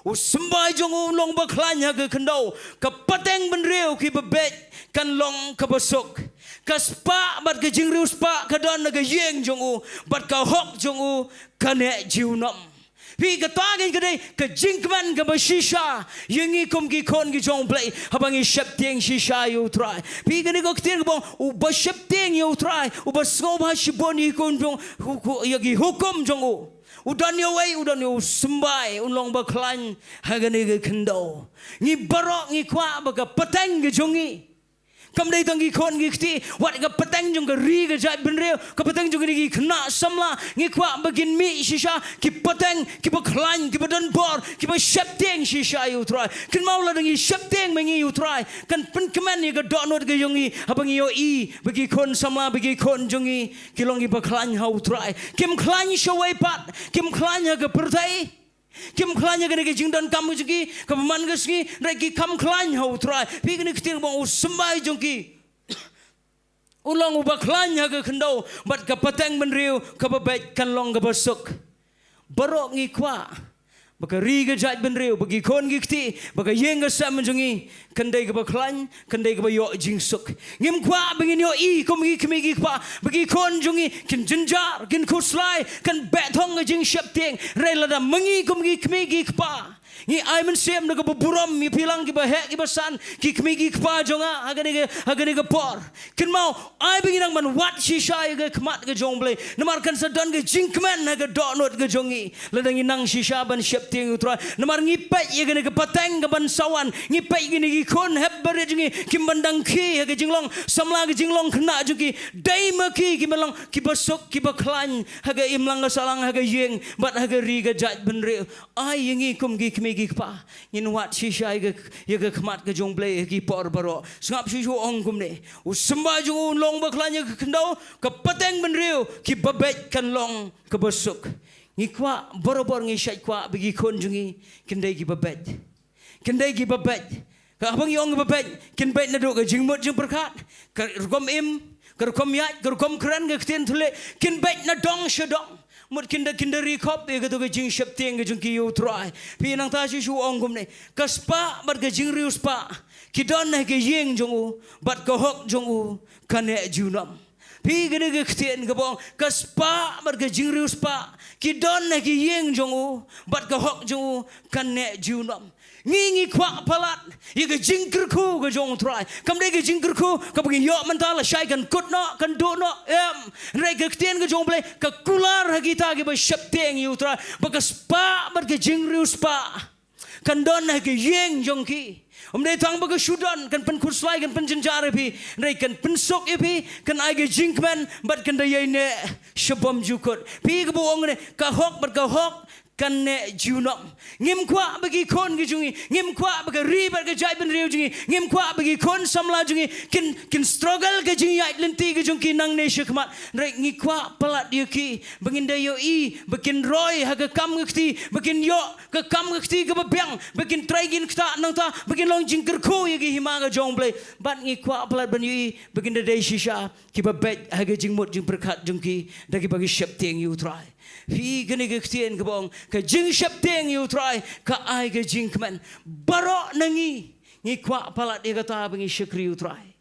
U symbai jong u un long ba khlaiñ ha ka khyndew, ka pateng bynriew kiba beit kan long kaba suk. Ka spah bad ka jingriewspah ka don ha ka ïing jong u, bad ka hok jong u ka neh junom. Phi, kata ka dei ka jingkmen kaba shisha ïa ngi kum ki khun ki jong U Blei, haba ngi sheptieng shisha ïa U Trai. Phi, kane ka ktien kaba ong, uba sheptieng ïa U Trai, uba sngewbha shibun ïa ki hukum jong, hu-, hu-, ïa ki hukum jong u, u don ïa uei? U don ïa u symbai, un long ba khlaiñ ha kane ka khyndew. Ngi baroh ngi kwah ba ka pateng ka jong ngi, kam dei tang ki khun ki kti, wat ka pateng jong ka ri ka jaitbynriew, ka pateng jong kine ki khynnah samla, ngi kwah ba kin mih shisha ki pateng kiba khlaiñ, kiba don bor, kiba sheptieng shisha ïa U Trai. Kynmaw, lada ngi sheptieng ma ngi ïa U Trai, kan pynkmen ïa ka dohnud ka jong ngi haba ngi ïohi ba ki khun samla, ba ki khun jong ngi ki long kiba khlaiñ ha U Trai. Kim khlaiñ shawei pat, kim khlaiñ ha ka pyrthei. Kim khlaiñ ha kane ka jingdonkam ka jong ki kaba man ka sngi, hynrei ki kam khlaiñ ha U Trai. Phi, kane ka ktien kaba ong, u symbai jong ki un long uba khlaiñ ha ka khyndew, bad ka pateng bynriew kaba beit kan long kaba suk. Baroh ngi kwah ba ka ri ka jaitbynriew, ba ki khun ki kti, ba ka ïing ka sem jong ngi kan dei kaba khlaiñ, kan dei kaba ïoh jingsuk. Ngim kwah ba ngin ïohi kum ki kmie ki kpa ba ki khun jong ngi kin jynjar, kin khuslai, kan beh thong ka jingsheptieng. Hynrei lada ma ngi kum ki kmie ki kpa ngi ai mynsiem da kaba burom ïa phi lang kiba heh kiba san, ki kmie ki kpa jong nga ha kane ka, ha kane ka por, kynmaw, ai ba ngin nang ban wad shisha ïa ka khmat ka jong U Blei, namar kan sa don ka jingkmen ha ka dohnud ka jong ngi lada ngi nang shisha ban sheptieng ïa U Trai. Namar ngi peit ïa kane ka pateng kaban sa wan, ngi peit ïa kine ki khun hep barit jong ngi kim ban dang khie ha ka jinglong samla, ka jinglong khynnah jong ki. Dei ma ki kiban long kiba suk, kiba khlaiñ ha ka imlang ka sahlang, ha ka ïing bad ha ka ri ka jaitbynriew. Ai ïa ngi kum ki kmie ki kpa ngin wad shisha ïa ka, ïa ka khmat ka jong U Blei ha ki por baroh. Sngap shuh shuh, ong kumne: U symbai jong u un long ba khlaiñ ha ka khyndew, ka pateng bynriew kiba beit kan long kaba suk. Ngi kwah, barabor ngi shait kwah ba ki khun jong ngi kin dei kiba beit. Kin dei kiba beit. Ka, haba ngi ong kiba beit, kin beit naduh ka jingmut jingpyrkhat, ka rukom im, ka rukom ïaid, ka rukom kren, ka ktien thylliej, kin beit na dong sha dong. Mut kin da, kin da ri khop ïa kato ka jingsheptieng ka jong ki ïa U Trai. Phi, nangta shuh shuh ong kumne: Ka spah bad ka jingriewspah ki don ha ka ïing jong u, bad ka hok jong u ka neh junom. Phi, kane ka ktien kaba ong, ka spah bad ka jingriewspah ki don ha ka ïing jong u, bad ka hok jong u ka neh junom. Ngi, ngi kwah palat ïa ka jingkyrkhu ka jong U Trai. Kam dei ka jingkyrkhu kaba ngi ïoh mynta, lashai kan kut noh, kan duh noh, em. Hynrei ka ktien ka jong U Blei ka kular ha kita kiba sheptieng ïa U Trai ba ka spah bad ka jingriewspah kan don ha ka ïing jong ki. Ym dei tang ba ka shu don kan pynkhuslai, kan pynjynjar ïa phi, hynrei kan pynsuk ïa phi, kan ai ka jingkmen bad kan da ïaineh sha bymjukut. Phi, kaba ong ne, ka hok bad ka hok kan neh junom. Ngim kwah ba ki khun ki jong ngi, ngim kwah ba ka ri bad ka jaitbynriew jong ngi, ngim kwah ba ki khun samla jong ngi kin, kin struggle ka jingïaid lynti ka jong ki nangne shakhmat. Hynrei ngi kwah palat ïa ki ba ngin da ïohi ba kin roi ha ka kam ka kti, ba kin ïoh ka kam ka kti kaba biang, ba kin trei, kin ktah nangta, ba kin long jingkyrkhu ïa ka hima ka jong U Blei. Bad ngi kwah palat ban ïohi ba kin da dei shisha kiba beit ha ka jingmut jingpyrkhat jong ki da kiba ki sheptieng ïa U Trai. Phi, kane ka ktien kaba ong, ka jingsheptieng ïa U Trai ka ai ka jingkmen. Baroh na ngi ngi kwah palat ïa kata ba ngi shakri U Trai.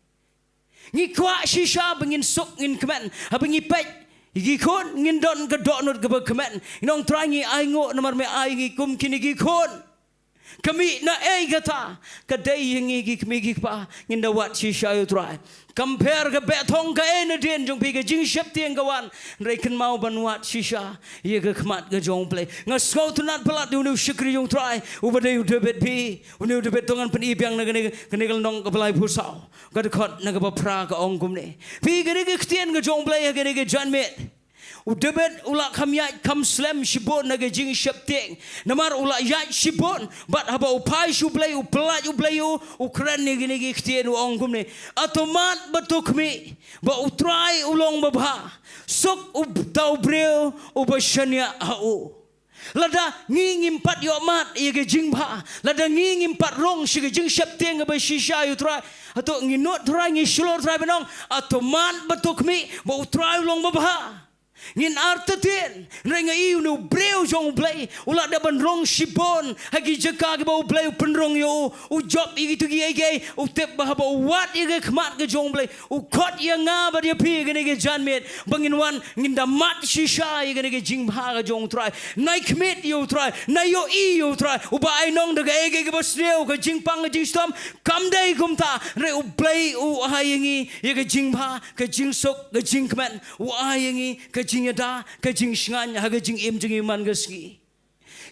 Ngi kwah shisha ba ngin suk, ngin kmen. Haba ngi peit ïa ki khun, ngin don ka dohnud kaba kmen. Ngi ong, Trai, ngi ainguh namar me ai ngi kum kine ki khun. Ka mih na ei kata, ka dei ïa ngi ki kmie ki kpa, ngin da wad shisha ïa u Trai. Kam pher ka beh thong kaei nadien jong phi, ka jingsheptieng ka wan, hynrei kynmaw ban wad shisha ïa ka khmat ka jong u Blei. Nga sngewtynnat palat ïa une u shakri jong u Trai, uba dei u David phi, une u David, to ngan pyni biang na kane, kane ka lynnong kaba laiphew saw, ka dkhot na kaba phra, ka ong kumne. Phi, kane ka ktien ka jong u Blei ha kane ka janmiet. U David u la kham ïaid kham slem shibun na ka jingsheptieng. Namar u la ïaid shibun, bad haba u phai sha u Blei, u pyllait u Blei ïa u, u kren ïa kine ki ktien, u ong kumne: A to mad bad to khmih ba u Trai u long babha. Suk uta u briew uba shaniah ha u. Lada ngi ngim pat ïoh mad ïa ka jingbha, lada ngi ngim pat rung sha ka jingsheptieng kaba shisha ïa u Trai, hato ngi nud Trai, ngi shlur Trai ban ong: A to mad bad to khmih ba u Trai u long babha? Ngin artatien, hynrei nga i une u briew jong u Blei u la dep ban rung shibun ha ki jaka kiba u Blei u pynrung ïa u, u jop ïa kito kiei kiei. U tip ba haba u wad ïa ka khmat ka jong u Blei, u khot ïa nga bad ïa phi ha kane ka janmiet ba ngin wan, ngin da mad shisha ïa kane ka jingbha ka jong u Trai. Nai khmih ïa u Trai, nai ïohi ïa u Trai, uba ai nong da kaei kaei kaba sniew, ka jingpang, ka jingshitom. Kam dei kumta, hynrei u Blei u ai ïa ngi ïa ka jingbha, ka jingsuk, ka jingkmen. U ai ïa ngi ka jingïada, ka jingshngaiñ ha ka jingim jong ngi man ka sngi.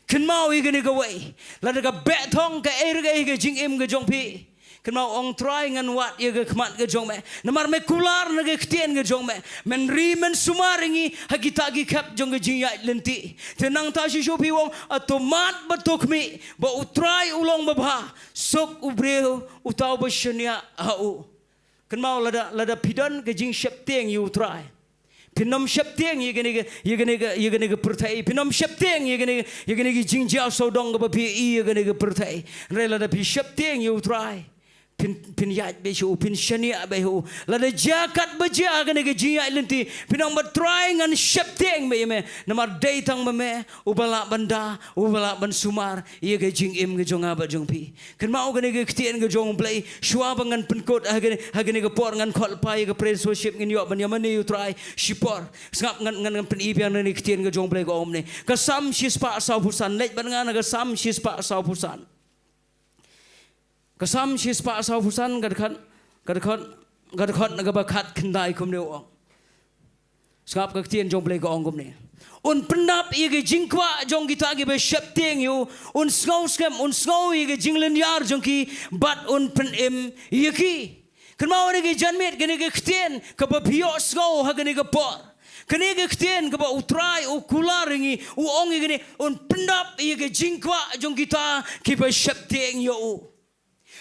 Kynmaw ïa kane kawei, lada ka beh thong kaei re kaei ha ka jingim ka jong phi, kynmaw, ong: Trai, ngan wad ïa ka khmat ka jong me, namar me kular na ka ktien ka jong me. Men ri, men sumar ïa ngi ha kita ki khep jong ka jingïaid lynti. Te nangta shisha phi, u ong: A to mad bad to khmih ba u Trai u long babha. Suk u briew uta uba shaniah ha u. Kynmaw, lada, lada phi don ka jingsheptieng ïa u Trai, phin ym sheptieng ïa kane ka, ïa kane ka, ïa kane ka pyrthei. Phin ym sheptieng ïa kane, ïa kane ka jingjia sawdong kaba phi ïohi ïa kane ka pyrthei. Hynrei lada phi sheptieng ïa u Trai, phin, phin ïaid beit sha u, phin shaniah beit ha u. Lada jia katba jia ha kane ka jingïaid lynti, phin ong: Bad Trai, ngan sheptieng beit ïa me, namar dei tang ma me uba lah ban da, uba lah ban sumar ïa ka jingim ka jong nga bad jong phi. Kynmaw kane ka ktien ka jong u Blei, shuwa ba ngan pynkut ha kane, ha kane ka por, ngan khot lypa ïa ka praise worship, ngin ïoh ban ïamane ïa u Trai shipor. Sngap, ngan, ngan, ngan pyni biang na kane ka ktien ka jong u Blei, ka ong kumne. Ka Salm shispah sawphew san, leit bad nga na ka Salm shispah sawphew san. Ka Salm shispah sawphew san, ka dkhot, ka dkhot, ka dkhot na kaba khatkhyndai, kumne u ong. Sngap, ka ktien jong u Blei ka ong kumne: Un pyndap ïa ka jingkwah jong kita kiba sheptieng ïa u, un sngew skhem, un sngew ïa ka jinglynñiar jong ki, bad un pynim ïa ki. Kynmaw, kane ka janmiet, kane ka ktien kaba phi ïohsngew ha kane ka por, kane ka ktien kaba u Trai u kular ïa ngi, u ong ïa kane: Un pyndap ïa ka jingkwah jong kita kiba sheptieng ïa u.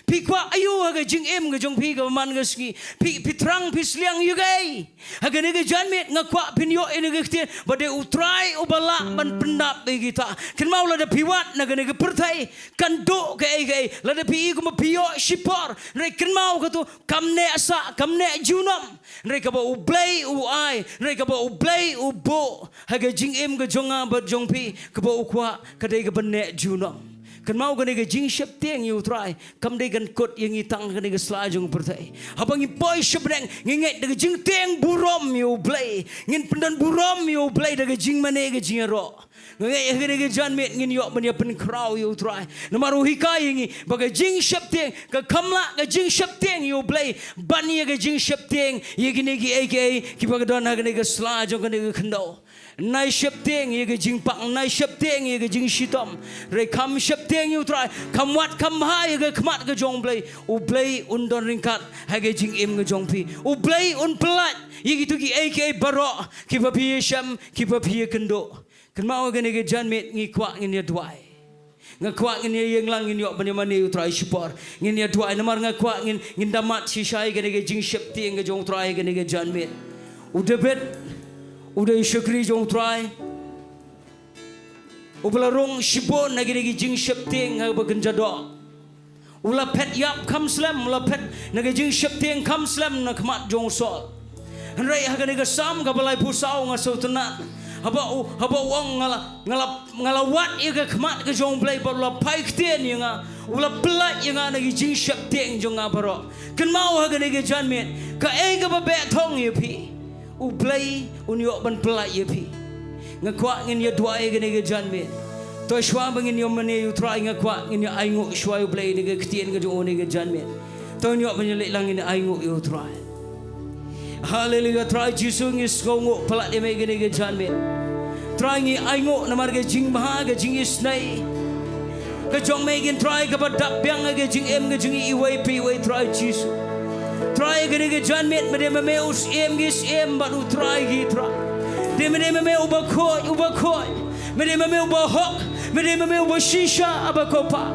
Phi kwah aïu ha ka jingim ka jong phi kaba man ka sngi? Phi, phi thrang, phi sliang ïa kaei? Ha kane ka janmiet nga kwah phin ïoh ïa kane ka ktien ba dei u Trai uba lah ban pyndap ïa kita. Kynmaw, lada phi wad na kane ka pyrthei, kan duh kaei kaei. Lada phi i kumba phi ïoh shipor, hynrei kynmaw, kato kam neh sah, kam neh junom. Hynrei kaba u Blei u ai, hynrei kaba u Blei u buh ha ka jingim ka jong nga bad jong phi, kaba u kwah, ka dei kaba neh junom. Kynmaw, kane ka jingsheptieng ïa u Trai kam dei kan kut ïa ngi tang ha kane ka sla jong ka pyrthei. Haba ngi poi sha bneng, ngi ngeit da ka jingtieng burom ïa u Blei, ngin pyndon burom ïa u Blei da ka jingmane, ka jingïaroh. Nga ngeit ha kane ka janmiet ngin ïoh ban ïa pynkhraw ïa u Trai, namar u hikai ïa ngi ba ka jingsheptieng, ka kham lah ka jingsheptieng ïa u Blei ban ïa ka jingsheptieng ïa kine kiei kiei kiba ka don ha kane ka sla jong kane ka khyndew. Nai sheptieng ïa ka jingpang, nai sheptieng ïa ka jingshitom. Hynrei kham sheptieng ïa u Trai, kham wad kham bha ïa ka khmat ka jong u Blei, u Blei un don ryngkat ha ka jingim ka jong phi. U Blei un pyllait ïa kito kiei kiei baroh kiba phi ïashem, kiba phi ïakynduh. Kynmaw, ha kane ka janmiet ngi kwah ngin ïa duwai. Nga kwah ngin ïa ïeng lang, ngin ïoh ban ïamane ïa u Trai shipor. Ngin ïa duwai namar nga kwah ngin, ngin da mad shisha ïa kane ka jingsheptieng ka jong u Trai ha kane ka janmiet. U David u dei u shakri jong u Trai uba la rung shibun na kine ki jingsheptieng ha kaba kynja doh. U la phet ïap kham slem, u la phet na ka jingsheptieng kham slem na khmat jong u Saul. Hynrei ha kane ka Salm kaba laiphew saw nga sngewtynnat, haba u, haba u ong: Nga la, nga la, nga la wad ïa ka khmat ka jong u Blei bad u la phai ktien ïa nga, u la pyllait ïa nga na ki jingsheptieng jong nga baroh. Kynmaw, ha kane ka janmiet, kaei kaba beh thong ïa phi, u Blei un ïoh ban pyllait ïa phi. Nga kwah ngin ïa duwai ha kane ka janmiet. To shuwa ba ngin ïoh mane ïa u Trai nga kwah ngin ïa ainguh shuwa ïa u Blei ïa ka ktien ka jong u ïa ka janmiet. To ngin ïoh ban ïa leit lang ngin ïa ainguh ïa u Trai. Haleluya, Trai Jisu ngi sngewnguh palat ïa me kane ka janmiet. Trai ngi ainguh namar ka jingbha ka jingisynei ka jong me kane Trai kaba dap biang ka jingim ka jong ngi iwei pa iwei Trai Jisu. Trai kane ka janmiet me dei ma me u syiem ki syiem bad u Trai ki trai. Dei me dei ma me uba khuid uba khuid. Me dei ma me uba hok, me dei ma me uba shisha, Aba Kpa.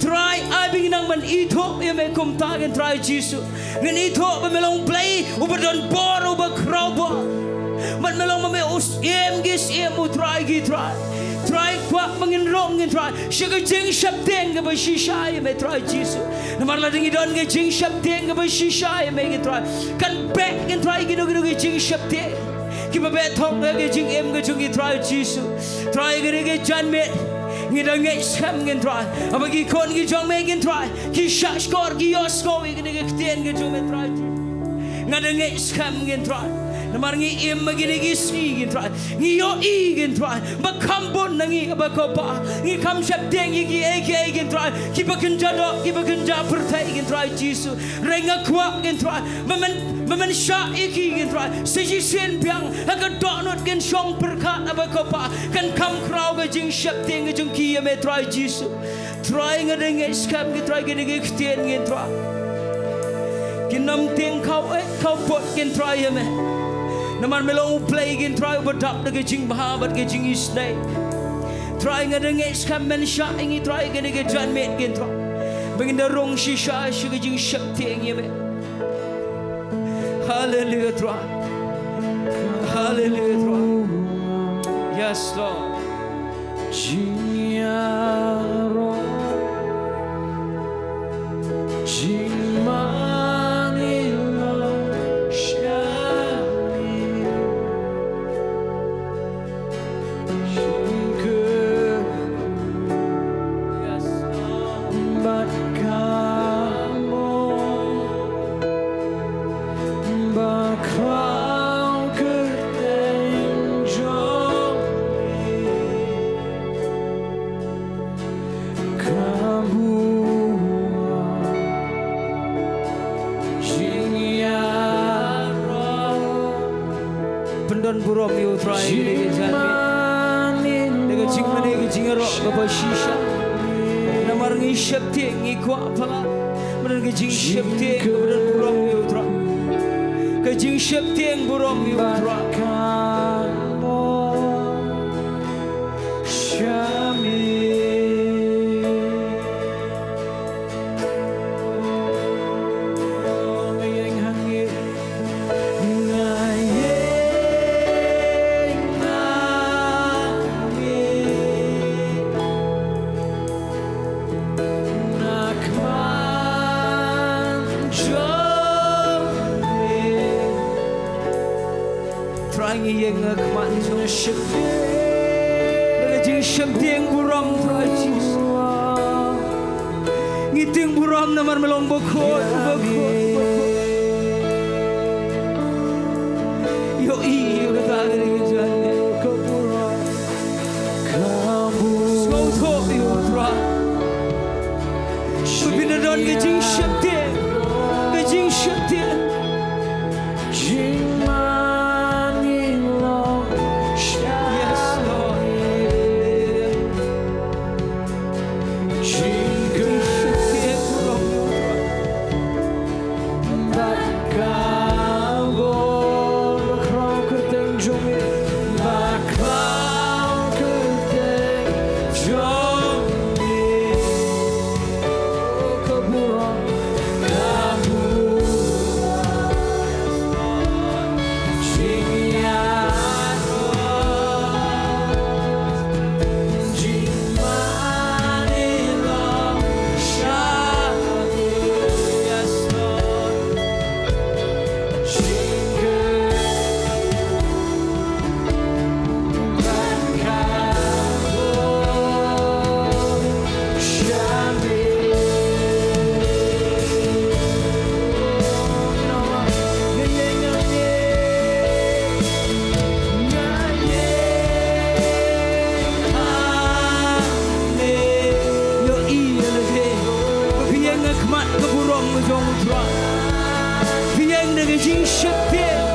Trai ai ba ngin nang ban ithuh ïa me kumta kane Trai Jisu. Ngin ithuh ba me long Blei uba don bor uba khraw bor. Bad me long ma me u syiem ki syiem u Trai ki trai. Trai kwah ba ngin rung kane Trai sha ka jingsheptieng kaba shisha ïa me Trai Jisu. Namar lada ngi don ka jingsheptieng kaba shisha ïa me kane Trai kan beh kane Trai kino kino ki jingsheptieng kiba beh thok ïa ka jingim ka jong ngi Trai Jisu. Trai kane ka janmiet ngi da ngeit skhem kane Trai haba ki khun ki jong me kane Trai ki shahshkor ki ïohsngew ïa kane ka ktien ka jong me Trai Jisu. Nga da ngeit skhem kane Trai namar ngi im ma kine ki sngi kane Trai ngi ïohi kane Trai ba kham bun na ngi Aba Kpa. Ngi kham sheptieng ïa kiei kiei kane Trai kiba kynja doh kiba kynja pyrthei kane Trai Jisu. Hynrei nga kwah kane Trai ba men ba men shah ïa ki kane Trai sa shisien biang ha ka dohnud kane shong pyrkhat Aba Kpa kan kham khraw ka jingsheptieng ka jong ki ïa me Trai Jisu. Trai nga da ngeit skhem kane Trai kane ka ktien kane Trai kin ym tieng khaw eh khaw bud kane Trai ïa me. Namar me long u Blei kane Trai uba dap da ka jingbha bad ka jingisynei. Trai nga da ngeit skhem men shah ïa ngi Trai kane ka janmiet kane Trai ba ngin da rung shisha sha ka jingsheptieng ïa me. Haleluya Trai. Haleluya Trai. Yes Lord. Jingïaroh jingmane long sha ngi. Jingkyrkhu bad kyrkhu ba khraw kyrteng jong ngi. Ka burom jingïaroh. Pyndon burom ïa u Trai kane ka janmiet da ka jingmane ka jingïaroh kaba shisha. Namar ngi sheptieng ngi kwah palat ba don ka jingsheptieng kaba don burom ïa u Trai. Ka jingsheptieng burom ïa u Trai. Shami. Nga ïeng ha ngi, nga ïeng ha ngi. Na khmat jong me. Trai ngi ïeng ha khmat jong me. Da ka jingsheptieng burom Trai Jisu. Ngi tieng burom namar me long bakhuid, bakhuid, bakhuid. Ïohi ïa kata ka dei ka jingsheptieng. Sngewthuh ïa u Trai. Ba phin da don ka jingsheptieng, ka jingsheptieng. Jingmane long sha. Yes, Lord. Jingkyrkhu bad ka bor ba khraw kyrteng jong me, ba khraw kyrteng jong me. Oh, ka burom. jingsheptieng,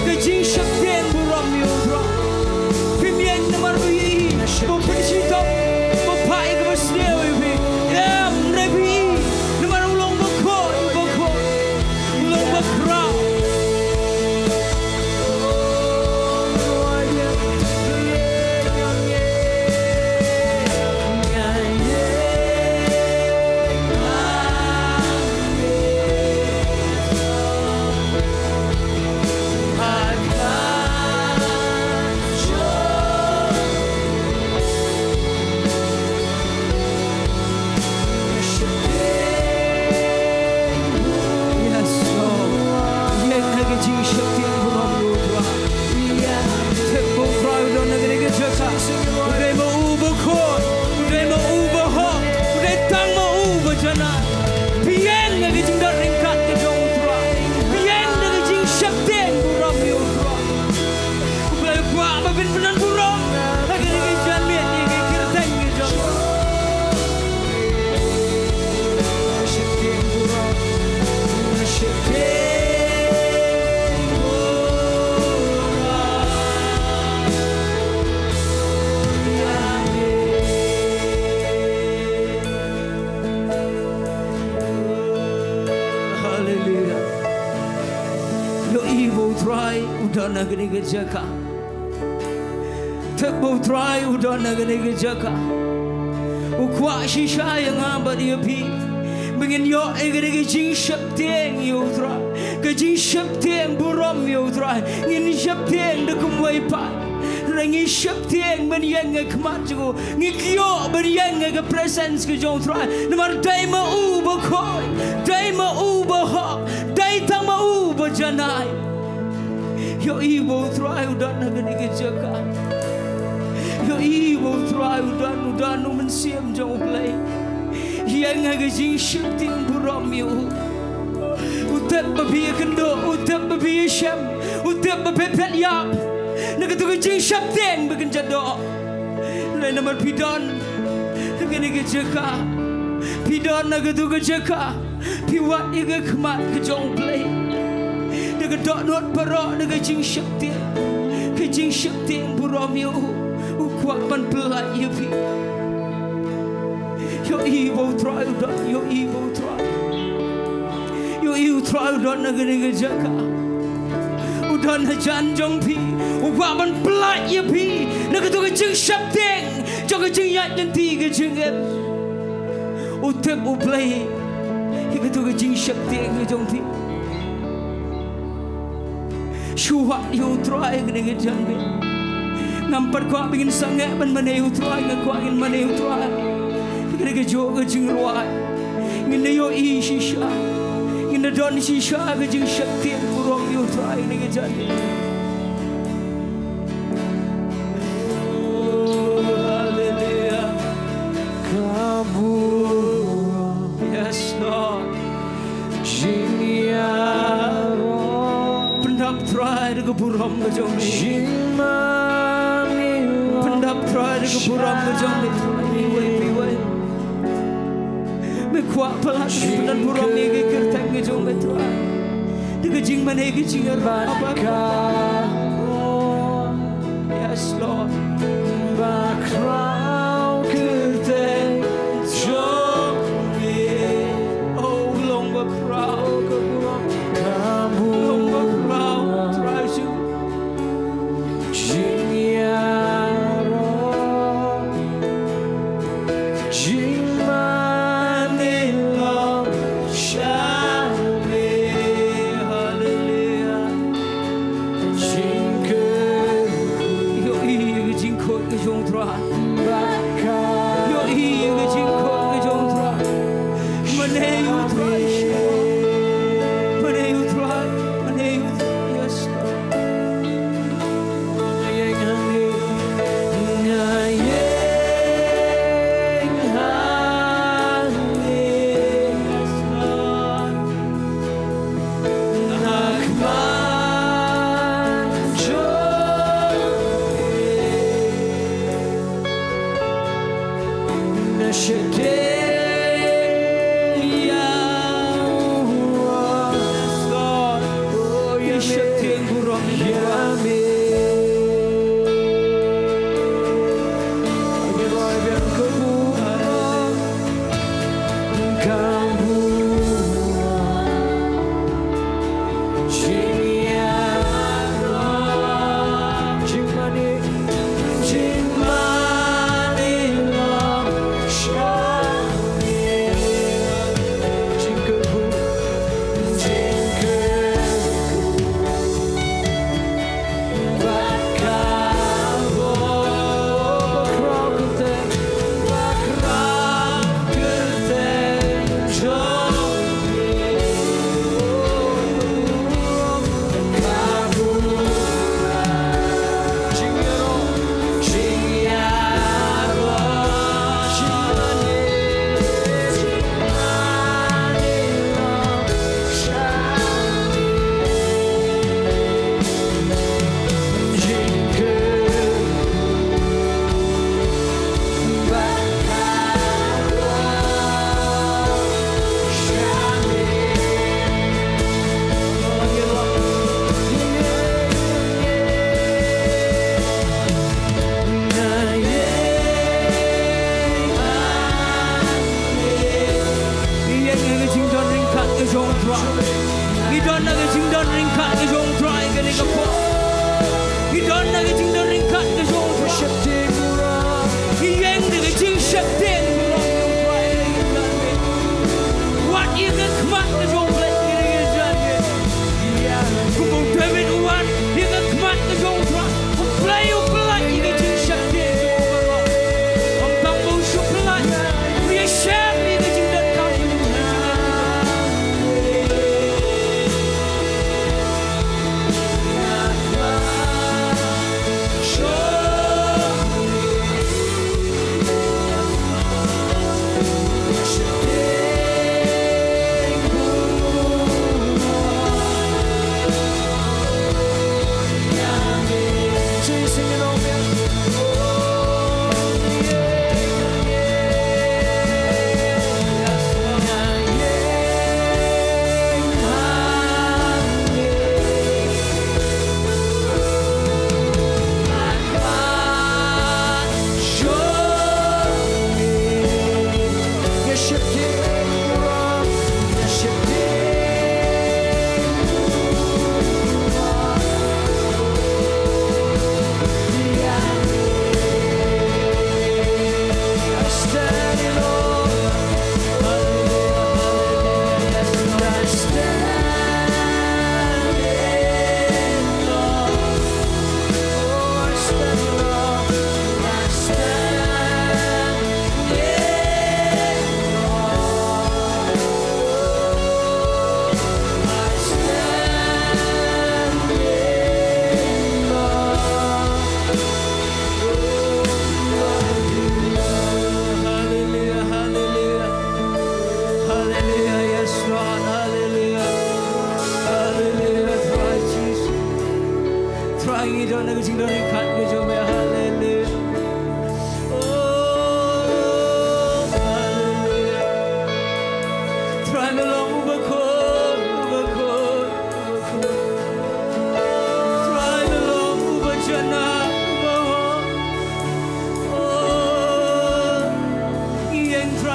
ka jingsheptieng burom ïa u Trai. Phim ïeng namar ba ïohi ba u pynshitom, ba u phah ïa kaba sniew ïa phi. Em, hynrei phi ïohi namar u long bakhuid, u bakhuid, u long bakhraw. Yes, Lord. Ïeng ha ka jingsheptieng burom ïa u Trai. Tip ba u Trai u don ha kane ka jaka. U dei ma u bakhuid, u dei ma u bahok, u dei tang ma u bajanai. Phi ïeng ha ka jingdon ryngkat ka jong u Trai. Phi ïeng da ka jingsheptieng burom ïa u Trai. U Blei u kwah ba phin pynlong burom ha kane ka janmiet ïa ka kyrteng ka jong u. Haleluya. Ïohi ba u Trai u don ha kane ka jaka. Tip ba u Trai u don ha kane ka jaka. U kwah shisha ïa nga bad ïa phi ba ngin ïoh ïa kane ka jingsheptieng ïa u Trai, ka jingsheptieng burom ïa u Trai. Ngin sheptieng da kumwei pat, hynrei ngi sheptieng ban ïeng ha khmat jong u. Ngi kyiuh ban ïeng ha ka presence ka jong u Trai. Namar dei ma u bakhuid, dei ma u bahok, dei tang ma u bajanai. Ïohi ba u Trai u don ha kane ka jaka. Ïohi ba u Trai u don, u don u Mynsiem jong u Blei. Ïeng ha ka jingsheptieng burom ïa u. U tip ba phi ïakynduh, u tip ba phi ïashem, u tip ba phi phet ïap na katu ka jingsheptieng ba kynja doh. Hynrei namar phi don ha kane ka jaka, phi don ha katu ka jaka, phi wad ïa ka khmat ka jong u Blei da ka dohnud baroh, da ka jingsheptieng, ka jingsheptieng burom ïa u. U kwah ban pyllait ïa phi. Ïohi ba u Trai u don, ïohi ba u Trai. Ïohi u Trai u don ha kane ka jaka. U don hajan jong phi. U kwah ban pyllait ïa phi na katu ka jingsheptieng jong ka jingïaid lynti ka jingim. U tip u Blei ïa katu ka jingsheptieng ka jong phi. Shu wad ïa u Trai ha kane ka janmiet. Ngam pat kwah ba ngin sangeh ban mane ïa u Trai, nga kwah ngin mane ïa u Trai ha kane kajuh ka jingrwai. Ngin da ïohi shisha, ngin da don shisha ka jingsheptieng burom ïa u Trai ha kane ka janmiet. Oh, hallelujah. Ka burom. Yes, Lord. Jingïaroh. Pyndap Trai da ka burom ka jong me. Jingmane. Pyndap Trai da ka burom ka jong me, Trai. Iwei pa iwei. Me kwah palat, me pynlong burom ïa ka kyrteng ka jong me, Trai. Da ka jingmane, ka jingïaroh. Yes, Lord. Bakhraw kyrteng jong me. Oh, u long bakhraw, ka burom. Ka burom. U long bakhraw, Trai Jisu. Jingïaroh, jingmane long sha me. Hallelujah. Jingkyrkhu. Ïohi ïa ka jingkhuid ka jong u Trai. Ïohi ïa ka jingkhuid ka jong u Trai. Mane ïa u Trai. Mane ïa u Trai. Mane ïa u Trai. Yes, Lord. Nga ïeng hangne. Nga ïeng hangne. Yes, Lord. Ha khmat jong me. Nga sheptieng ïa u. Yes, Lord.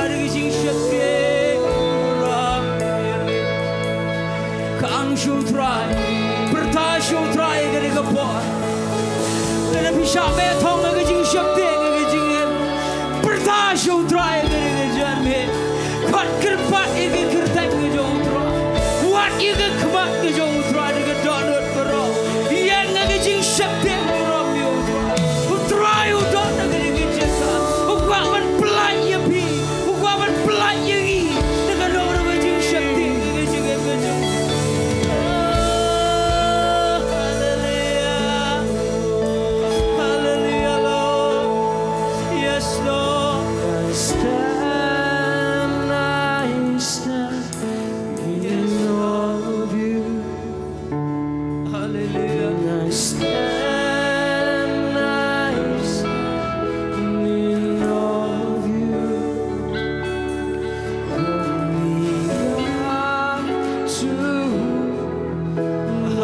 Ka jingsheptieng burom. Khang sha u Trai. Pyrta sha u Trai ha kane ka por. Lada phi shah beh thong ha ka jingsheptieng ha ka jingim, pyrta sha u Trai ha kane ka janmiet. Khot kyrpad ïa ka kyrteng ka jong u Trai. Wad ïa ka khmat ka jong u Trai da ka dohnud baroh. Ïeng ha ka jingsheptieng burom ïa u Trai. U Trai u don ha kane ka jaka. U kwah ban pyllait ïa phi. U kwah ban pyllait ïa ngi. Da ka dohnud ka jingsheptieng ka jingim ka jong u. Oh, hallelujah. Hallelujah, Lord. Yes, Lord. I stand, I stand in awe of you. Hallelujah. I stand, I stand in awe of you. Only God to whom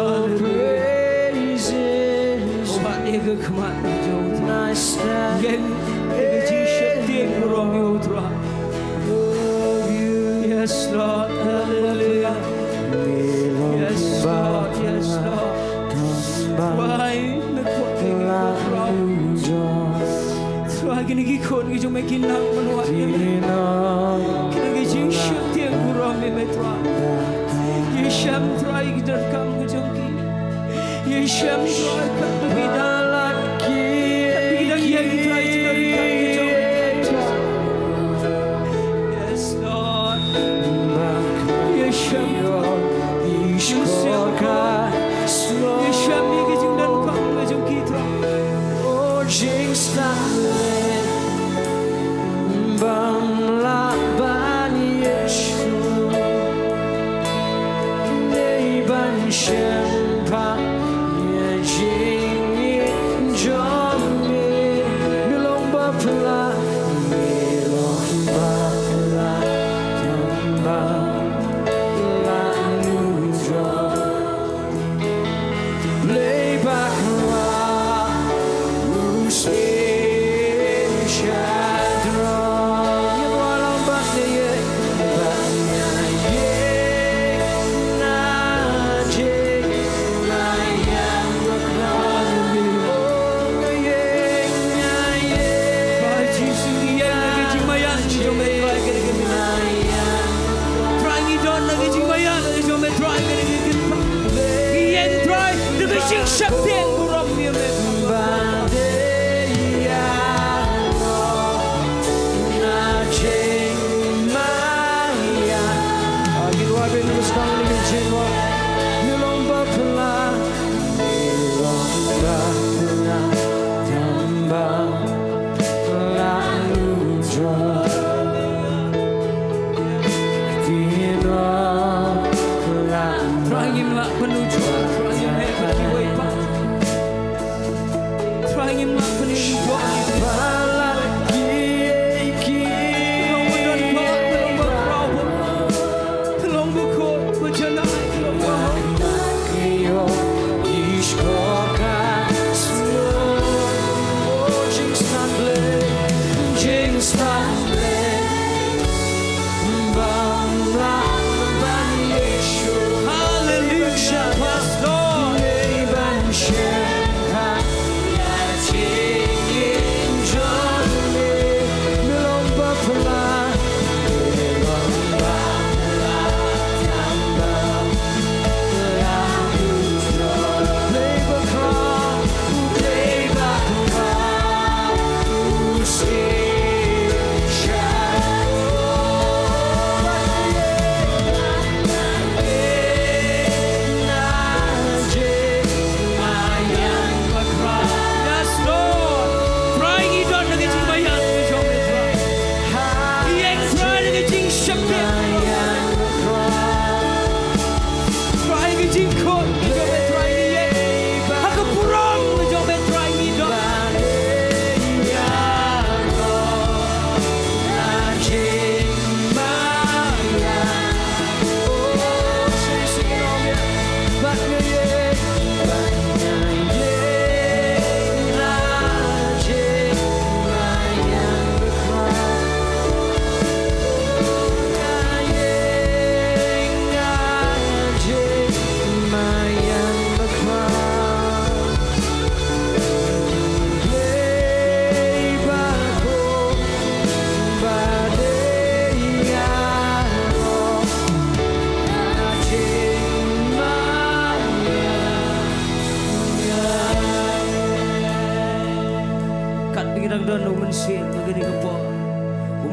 all praises. Wad ïa ka khmat ka jong u Trai. I stand. Ïeng ïa ka jingsheptieng burom ïa u Trai. Yes, Lord. Hallelujah. Yes, Lord. Yes, Lord. Trai, me kwah ïa ngi, Trai. Trai, kine ki khun ki jong me ki nang ban wad ïa me. Kine ki jingsheptieng burom ïa me, Trai. Ïashem, Trai, ki donkam ki jong ki. Ïashem, Trai, kat ba ki dang lad, kat ba ki dang ïeng, Trai, ki donkam ki jong ki. Yes, Lord. Ïashem, Trai. Ïashem, Trai. Ïashem ïa ki jingdonkam ki jong ki, Trai. O jingstad leh bym lah ban ïashem. Dei ban shem pat ïa jingïeit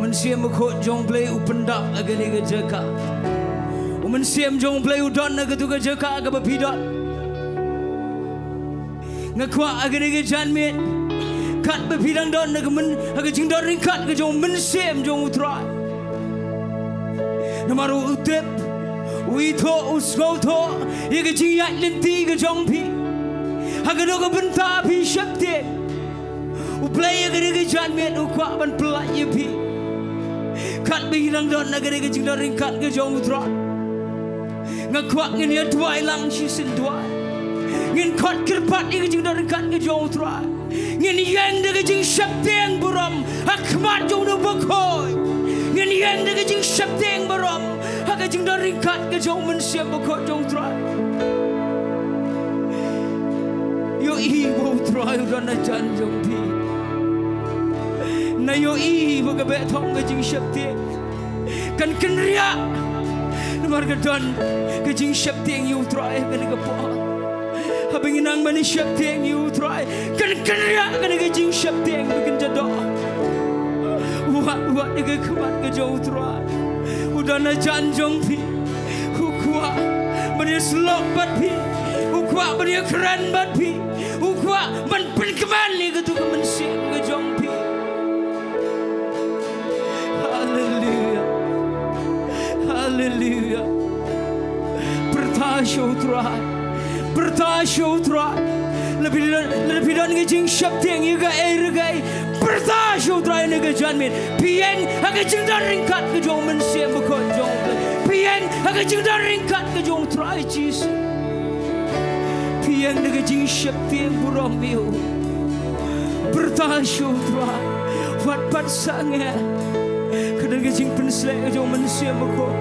Mynsiem Bakhuid jong U Blei u pyndap ha kane ka jaka. U Mynsiem jong U Blei u don ha katu ka jaka kaba phi don. Nga kwah ha kane ka janmiet, katba phi dang don ha ka myn, ha ka jingdon ryngkat ka jong U Mynsiem jong U Trai. Namar u tip, u ithuh, u sngewthuh ïa ka jingïaid lynti ka jong phi. Ha kano ka bynta phi sheptieng, U Blei ha kane ka janmiet u kwah ban pyllait ïa phi. Katba phi dang don ha kane ka jingdon ryngkat ka jong U Trai, nga kwah ngin ïa duwai lang shisien duwai. Ngin khot kyrpad ïa ka jingdon ryngkat ka jong U Trai. Ngin ïeng da ka jingsheptieng burom ha khmat jong U Bakhuid. Ngin ïeng da ka jingsheptieng burom ha ka jingdon ryngkat ka jong U Mynsiem Bakhuid jong U Trai. Ïohi ba U Trai u don hajan jong phi. Nai ïohi ba ka beh thong ka jingsheptieng kan kynriah. Namar ka don ka jingsheptieng ïa U Trai ha kane ka por. Haba ngi nang ban sheptieng ïa U Trai, kan kynriah kane ka jingsheptieng ba kan jadon. Wat, wat ïa ka khmat ka jong U Trai. U don hajan jong phi. U kwah ban ïasyllok bad phi. U kwah ban ïakren bad phi. U kwah ban pynkmen ïa katu ka mynsiem ka jong phi. Haleluia. Haleluia. Pyrta sha U Trai. Pyrta sha U Trai. Lada phi don, lada phi don ka jingsheptieng ïa kaei re kaei, pyrta sha U Trai ha kane ka janmiet. Phi ïeng ha ka jingdon ryngkat ka jong U Mynsiem Bakhuid jong U Blei. Phi ïeng ha ka jingdon ryngkat ka jong U Trai Jisu. Phi ïeng da ka jingsheptieng burom ïa u. Pyrta sha U Trai. Wat pat sangeh. Ka don ka jingpynshlur ka jong U Mynsiem Bakhuid.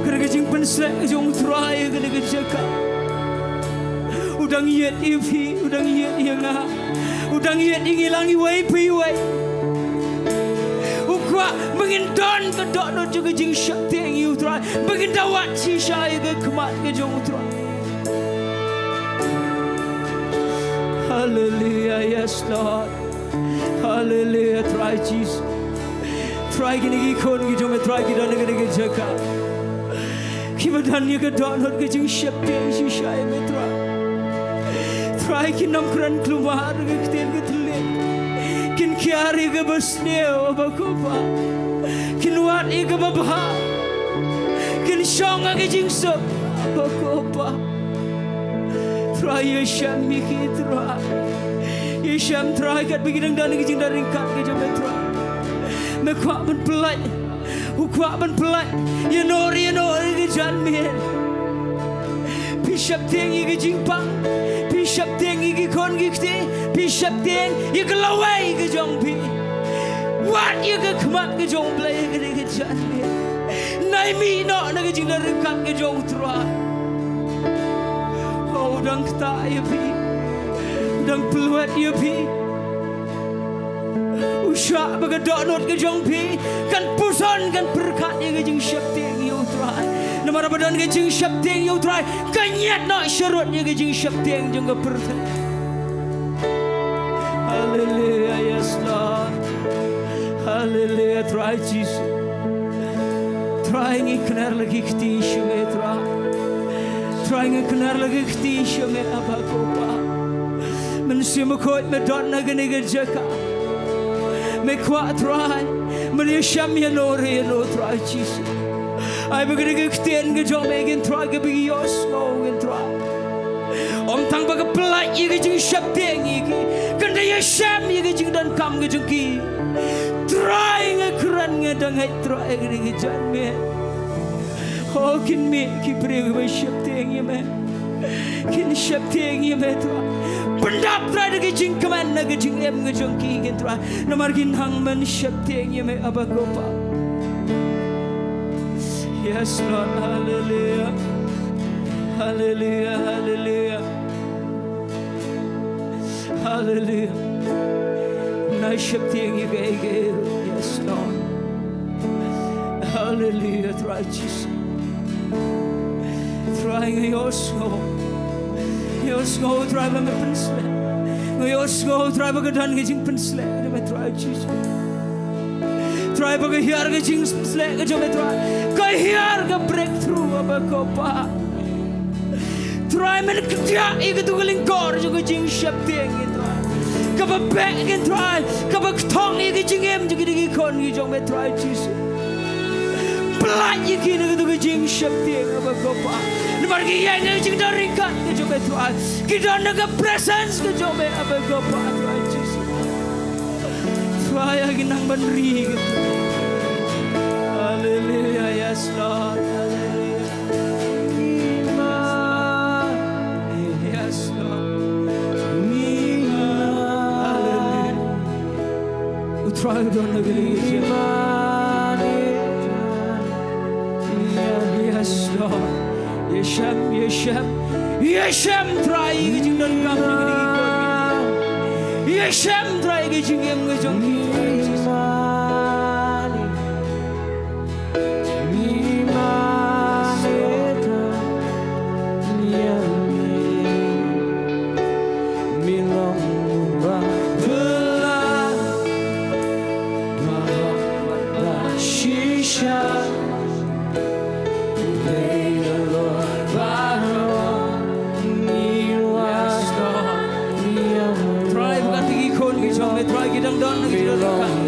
Ka don ka jingpynshlur ka jong U Trai ha kane ka jaka. U dang ïeit ïa phi, u dang ïeit ïa nga. U dang ïeit ïa ngi lang iwei pa iwei. U kwah ba ngin don ka dohnud jong ka jingsheptieng ïa U Trai, ba ngin da wad shisha ïa ka khmat ka jong U Trai. Haleluia, yes Lord. Haleluia, Trai Jisu. Trai, kine ki khun ki jong me Trai ki don ha kane ka jaka. Kiba don ïa ka dohnud ka jingsheptieng shisha ïa me Trai. Trai, kin ym kren khlem ar ka ktien ka thylliej. Kin kiar ïa kaba sniew, Aba ko Pa. Kin wad ïa kaba bha. Kin shong ha ka jingsuk, Aba ko Pa. Trai, ïashem ïa ki Trai. Ïashem Trai, katba ki dang don ha ka jingdon ryngkat ka jong me Trai. Me kwah ban pyllait. U kwah ban pyllait ïano re ïano re ha ka janmiet. Phi sheptieng ïa ka jingpang. Phi sheptieng ïa ki khun ki kti. Phi sheptieng ïa ka lawei ka jong phi. Wad ïa ka khmat ka jong U Blei ha kane ka janmiet. Nai mih noh na ka jingdon ryngkat ka jong U Trai. Oh, u dang ktah ïa phi. U dang pynlwet ïa phi. U shah ba ka dohnud ka jong phi kan puson, kan pyrkhat ïa ka jingsheptieng ïa U Trai. Namar ba don ka jingsheptieng ïa U Trai, ka ñiad noh sharud ïa ka jingsheptieng jong ka pyrthei. Haleluia, yes Lord. Haleluia, Trai Jisu. Trai, ngi kner la ki kti sha me Trai. Trai, ngi kner la ki kti sha me Aba ko Pa. Mynsiem Bakhuid me don ha kane ka jaka. Me kwah Trai ban ïashem ïano re ïano Trai Jisu. Ai ba kane ka ktien ka jong me kin Trai kaba ïohsngew kin Trai. Ym tang ba ka pyllait ïa ka jingsheptieng ïa ki, kan da ïashem ïa ka jingdonkam ka jong ki. Trai nga kren nga dang heh Trai ha kane ka janmiet. Oh, kin mih ki briew kiba sheptieng ïa me. Kin sheptieng ïa me Trai. Pyndap Trai da ka jingkmen na ka jingim ka jong ki kin Trai. Namar kin hap ban sheptieng ïa me Aba ko Pa. Yes Lord, haleluia. Haleluia, haleluia. Haleluia. Nai sheptieng ïa kaei kaei ruh. Yes Lord. Haleluia, Trai Jisu. Trai, nga ïohsngew. Nga ïohsngew Trai ba me pynshlur. Nga ïohsngew Trai ba ka don ka jingpynshlur na me Trai Jisu. Trai, ba ka hiar ka jingsleh ka jong me, Trai. Ka hiar ka breakthrough, Aba ko Pa. Trai, men ktiah ïa katu ka lyngkor jong ka jingsheptieng, Trai. Kaba beh kin, Trai, kaba kthong ïa ka jingim jong ki, ki khun ki jong me, Trai Jisu. Pynlait ïa ki na katu ka jingsheptieng, Aba ko Pa. Namar ki ïeng ha ka jingdon ryngkat ka jong me, Trai. Ki don ha ka presence ka jong me, Aba ko Pa, Trai Jisu. Trai, ïa ki nang ban ri ka. Hallelujah, yes, Lord. Hallelujah. Yes, Lord. Hallelujah. U Trai u don ha ka ri. Yes, Lord. Ïashem, ïashem. Ïashem, Trai, ïa ka jingdonkam jong ki, ki khun. Ïashem, Trai, ïa ka jingim ka jong ki, Trai Jisu. Trai, ba ka ti ki khun ki jong me, Trai, ki dang don, ki dang don.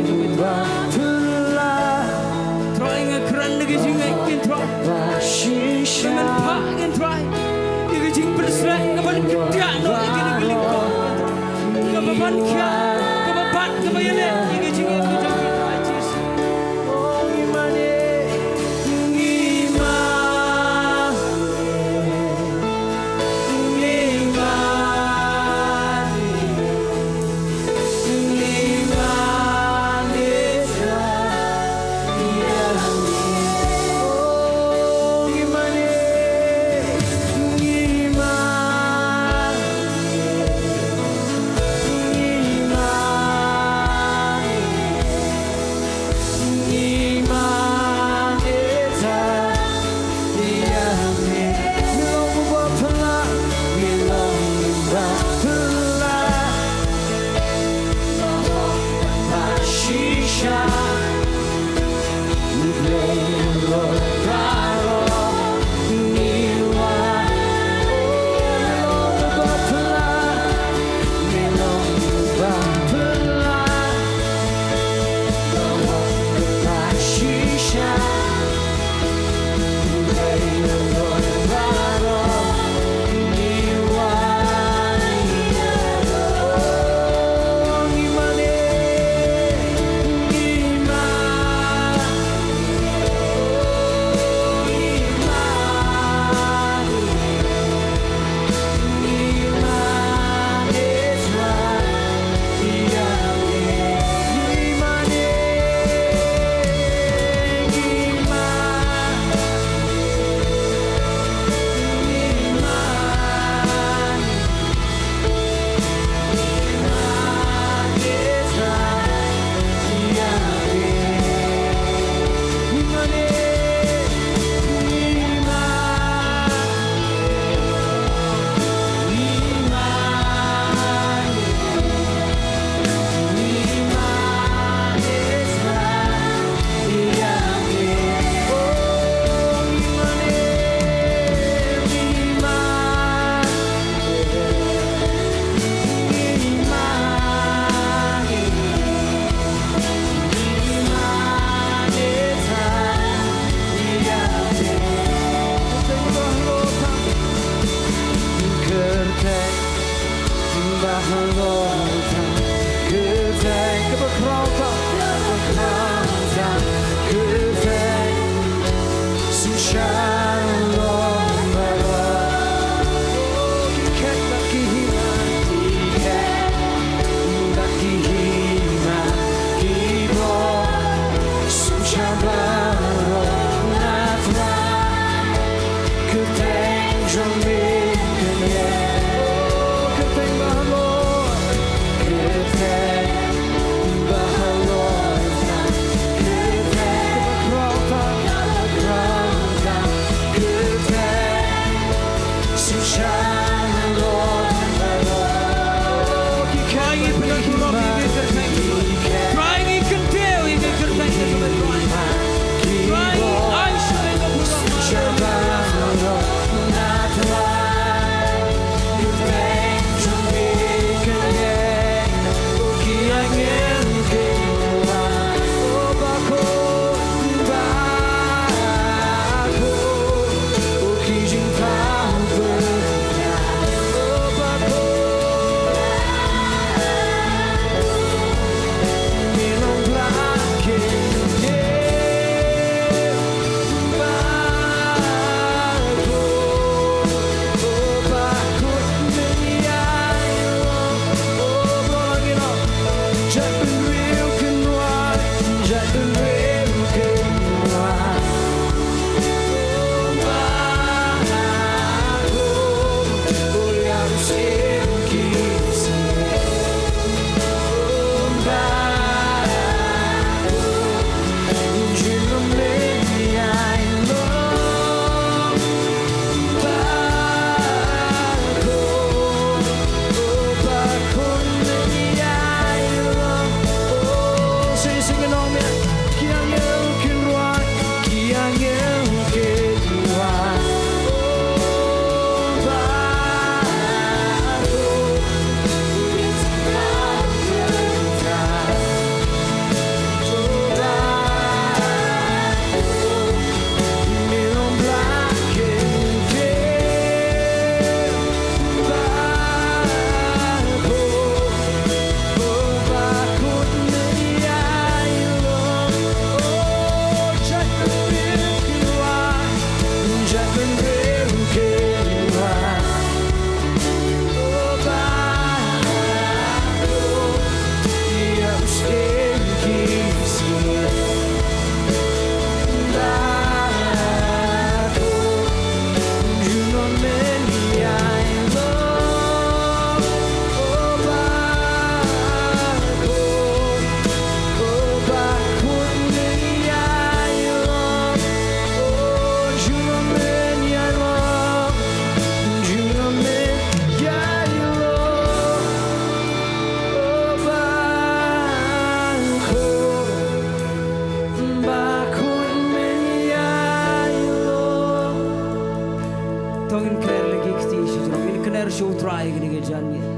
To ngin kner la ki kti shi jrong, ngin kner sha U Trai kine ki janmiet.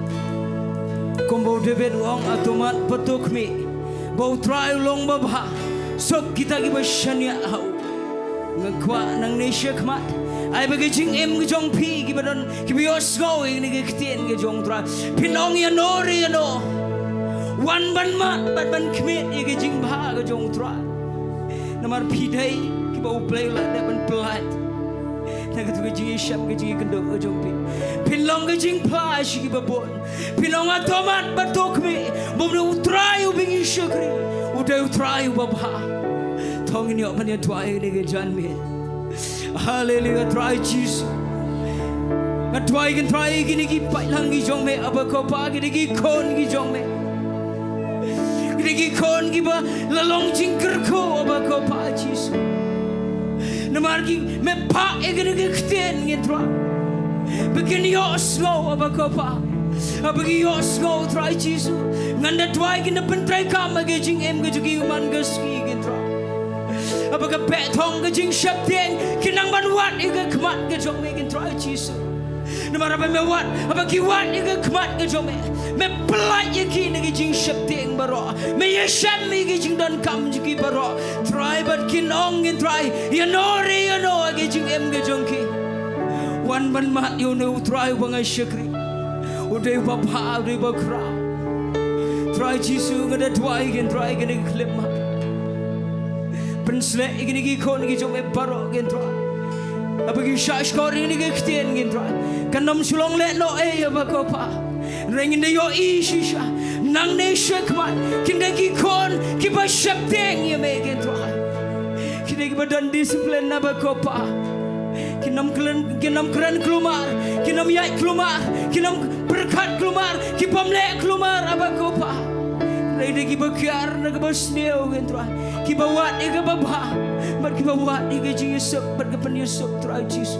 Kumba u David u ong, a to mat bad to khmih ba U Trai u long babha, suk kita kiba shaniah ha u. Nga kwah nangne shakhmat, ai ba ki jingim ki jong phi kiba don, kiba ïohsngew ïa kine ki ktien ki jong U Trai, phin ong ïano re ïano, wan ban mad bad ban khmih ïa ki jingbha ki jong U Trai. Namar phi dei kiba U Blei u la dep ban pyllait na katu ka jingïashem ka jingïakynduh ka jong phi. Phin long ka jingphla sha kiba bun. Phin ong a to mat bad to khmih ba U Trai uba ngi shakri u dei U Trai uba bha. To ngin ïoh ban ïa duwai ïa kine ki janmiet. Haleluia, Trai Jisu. Nga duwai kin Trai ïa kine ki paidlang ki jong me, Aba ko Pa, kine ki khun ki jong me. Kine ki khun kiba la long jingkyrkhu, Aba ko Pa Jisu. Namar ki me phah ïa kine ki ktien ngin Trai ba kin ïohsngew, Aba ko Pa. Haba ki ïohsngew Trai Jisu, ngan da duwai kin da pyntreikam ha ki jingim ka jong ki, u man ka sngi ngin Trai. Haba ka beh thong ka jingsheptieng kin nang ban wad ïa ka khmat ka jong me ngin Trai Jisu. Namar haba me wad, haba ki wad ïa ka khmat ka jong me, me pyllait ïa ki na ki jingsheptieng baroh, me ïashem ïa ki jingdonkam jong ki baroh Trai, bad kin ong ngin Trai ïano re ïano ha ki jingim ka jong ki. Wan ban mad ïa une U Trai uba nga shakri. U dei uba bha, u dei uba khraw. Trai Jisu, nga da duwai kin Trai kine ki khyllipmat. Pynsleh ïa kine ki khun ki jong me baroh kin Trai. Haba ki shah shkor ïa kine ki ktien kin Trai, kan ym shu long lehnohei, Aba ko Pa. Hynrei ngin da ïohi shisha nangne shakhmat kin dei ki khun kiba sheptieng ïa me kin Trai. Kin dei kiba don discipline, Aba ko Pa. Kin ym kren, kin ym kren kulmar, kin ym ïaid kulmar, kin ym pyrkhat kulmar, ki bym leh kulmar, Aba ko Pa. Hynrei dei kiba kiar na kaba sniew kin Trai, kiba wad ïa kaba bha bad kiba wad ïa ka jingïasuk bad ka pynïasuk Trai Jisu.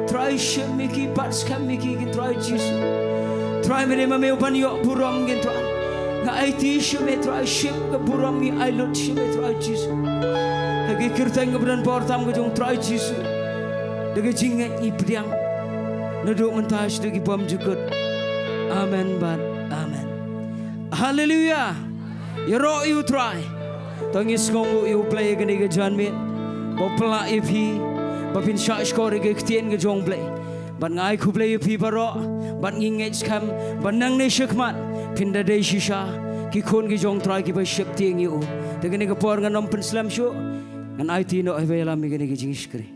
Trai shim ïa ki, bat skhem ïa ki kin Trai Jisu. Trai mynne ma me u ban ïoh burom kin Trai. Nga aiti sha me Trai, shim ka burom, ngi ai lut sha me Trai Jisu. Ha ki kyrteng kaba don bor tam ka jong Trai Jisu. Da ka jingngeit ngi pdiang. Naduh mynta shaduh ki bymjukut. Amen bad amen. Haleluia. Ïaroh ïa U Trai. To ngin sngewnguh ïa U Blei ha kane ka janmiet ba u pynlah ïa phi ba phin shah shkor ïa ka ktien ka jong U Blei. Bad nga ai khublei ïa phi baroh bad ngi ngeit skhem ba nangne shakhmat phin da dei shisha ki khun ki jong U Trai kiba sheptieng ïa u. Te kane ka por ngan ym pynslem shuh, ngan aiti noh ïa ba ïalam ïa kane ka jingshakri.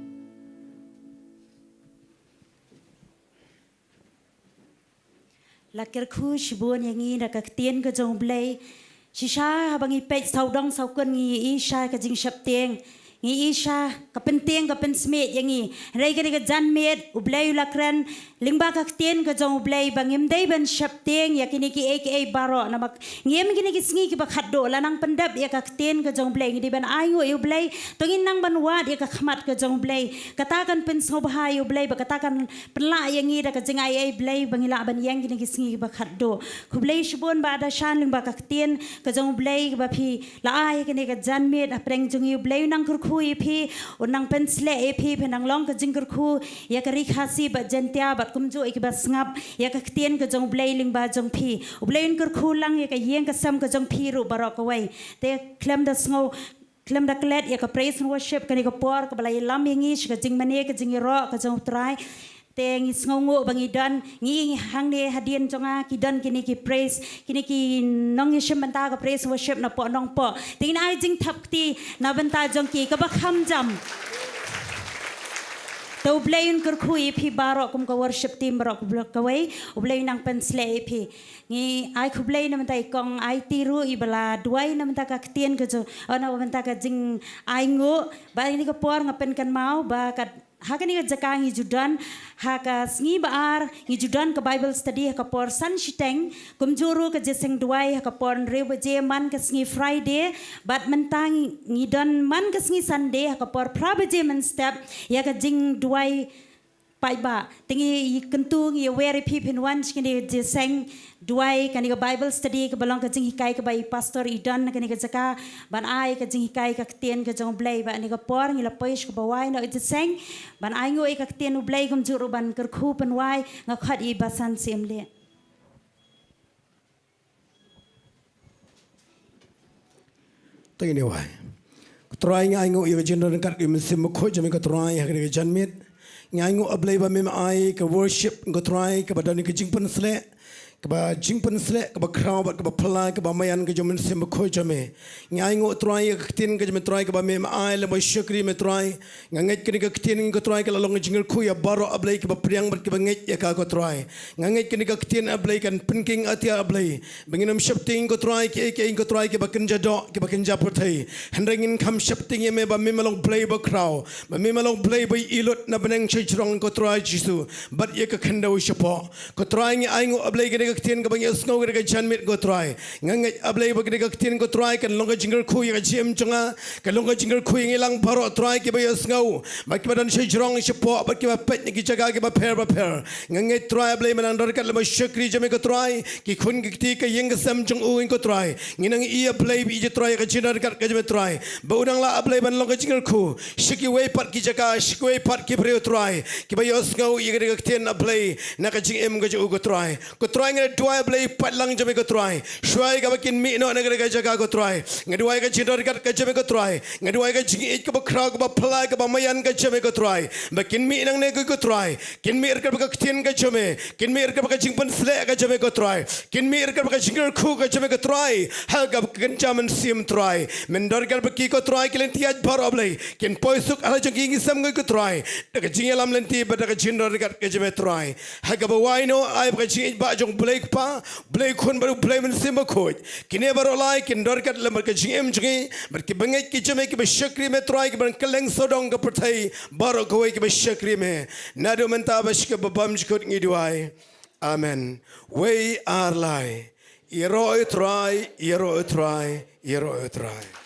La kyrkhu shibun ïa ngi na ka ktien ka jong U Blei. Shisha haba ngi peit sawdong sawkun ngi ïohi sha ka jingsheptieng. Ngi ïohi sha ka pyntieng ka pynsmiej ïa ngi. Hynrei kane ka janmiet U Blei u la kren lyngba ka ktien ka jong U Blei ba ngim dei ban sheptieng ïa kine kiei kiei baroh namar ngim kine ki sngi kiba khatduh la nang pyndep ïa ka ktien ka jong U Blei ngi dei ban ainguh ïa U Blei. To ngin nang ban wad ïa ka khmat ka jong U Blei. Kata kan pynsngewbha ïa U Blei ba kata kan pynlah ïa ngi da ka jingai ei Blei ba ngi lah ban ïeng kine ki sngi kiba khatduh. Khublei shibun Bah Dashan lyngba ka ktien ka jong U Blei kaba phi la ai kane ka janmiet hapdeng jong ngi. U Blei u nang kyrkhu ïa phi, u nang pynsleh ïa phi, phi nang long ka jingkyrkhu ïa ka Ri Khasi bad Jaintia bad kumjuh ïa kiba sngap ïa ka ktien ka jong U Blei lyngba jong phi. U Blei un kyrkhu lang ïa ka ïing ka sem ka jong phi ruh baroh kawei. Te khlem da sngew khlem da klet ïa ka praise and worship kane ka por kaba la ïalam ïa ngi sha ka jingmane ka jingïaroh ka jong U Trai. Te ngi sngewnguh ba ngi don ngi hangne hadien jong nga ki don kine ki praise kine ki nongïashim bynta ka praise and worship na poh nongpoh. Te ngin ai jingthap kti na bynta jong ki kaba kham jam. Te U Blei un kyrkhu ïa phi baroh kum ka worship team baroh kawei. U Blei un nang pynsleh ïa phi. Ngi ai khublei na bynta i kong Aiti ruh iba la duwai na bynta ka ktien ka jong, oh, na bynta ka jingainguh. Ba kane ka por nga pynkynmaw ba ka ha kane ka jaka ngi ju don ha ka sngi ba ar ngi ju don ka Bible study ha ka por san shiteng. Kumjuh ruh ka jingïaseng duwai ha ka por hynriew baje man ka sngi Friday. Bad mynta ngi, ngi don man ka sngi Sunday ha ka por phra baje mynstep ïa ka jingduwai paidbah. Te ngi kyntu ngi wer ïa phi phin wan sha kane ka jingïaseng duwai kane ka Bible study kaba long ka jinghikai kaba i pastor i don ha kane ka jaka ban ai ka jinghikai ka ktien ka jong U Blei. Ba kane ka por ngi la poi sha kaba wai noh ka jingïaseng ban ainguh ïa ka ktien U Blei kumjuh ruh ban kyrkhu pynwai. Nga khot ïa i Bah San Syiemlieh. Te ngin ïa wai. Ko Trai ngi ainguh ïa ka jingdon ryngkat ka Mynsiem Bakhuid jong me ko Trai ha kane ka janmiet. Ngi ainguh A Blei ba me me ai ka worship ko Trai kaba don ka jingpynsleh, kaba jingpynsleh kaba khraw bad kaba phylla kaba maïan ka jong Mynsiem Bakhuid jong me. Ngi ainguh Trai ïa ka ktien ka jong me Trai kaba me me ai lem bad shakri me Trai. Nga ngeit kane ka ktien ko Trai ka la long ka jingkyrkhu ïa baroh A Blei kiba pdiang bad kiba ngeit ïa ka ko Trai. Nga ngeit kane ka ktien A Blei kan pynking atia A Blei. Ba ngin ym sheptieng ko Trai kiei kiei ko Trai kiba kynja doh kiba kynja pyrthei. Hynrei ngin kham sheptieng ïa me ba me me long Blei ba khraw. Ba me me long Blei ba i lut na bneng shajrong ko Trai Jisu. Bad ïa ka khyndew shapoh. Ko Trai ngi ainguh A Blei kane ka ktien kaba ngi ïohsngew kane ka janmiet ko Trai. Nga ngeit A Blei ba kane ka ktien ko Trai kan long ka jingkyrkhu ïa ka jingim jong nga. Ka long ka jingkyrkhu ïa ngi lang baroh Trai kiba ïohsngew. Bad kiba don shajrong shapoh bad kiba peit na ki jaka kiba pher ba pher. Nga ngeit Trai A Blei me nang don ryngkat lem bad shakri jong me ko Trai. Ki khun ki kti ka ïing ka sem jong u ko Trai. Ngi nang ïohi A Blei ba i Trai ka jingdon ryngkat ka jong me Trai. Ba u nang lah A Blei ban long ka jingkyrkhu. Sha kiwei pat ki jaka, sha kiwei pat ki briew Trai. Kiba ïohsngew ïa kane ka ktien A Blei. Na ka jingim ka jong u ko Trai. Ko Trai nga duwai A Blei paidlang jong me ko Trai. Shuwa kaba kin mih noh na kane ka jaka ko Trai. Nga duwai ka jingdon ryngkat ka jong me ko Trai. Nga duwai ka jingïeit kaba khraw kaba phylla kaba maïan ka jong me ko Trai. Ba kin mih nangne ko Trai. Kin mih ryngkat bad ka ktien ka jong me. Kin mih ryngkat bad ka jingpynsleh ka jong me ko Trai. Kin mih ryngkat bad ka jingkyrkhu ka jong me ko Trai. Ha kaba kynja mynsiem Trai. Men don ryngkat bad ki ko Trai ki lynti ïaid baroh A Blei. Kin poi suk ha la jong ki ïing ki sem ko Trai. Da ka jingïalam lynti bad da ka jingdon ryngkat ka jong me Trai. Ha kaba wai noh ai ba ka jingïeit ba jong Blei Kpa, Blei Khun bad Blei Mynsiem Bakhuid. Kine baroh lai kin don ryngkat lem bad ka jingim jong ngi, bad kiba ngeit ki jong me kiba shakri me Trai kiba kylleng sawdong ka pyrthei, baroh kawei kiba shakri me. Naduh mynta bad sha kaba bymjukut ngi duwai. Amen. Wei ar lai. Ïaroh ïa u Trai, ïaroh ïa u Trai, ïaroh ïa u Trai.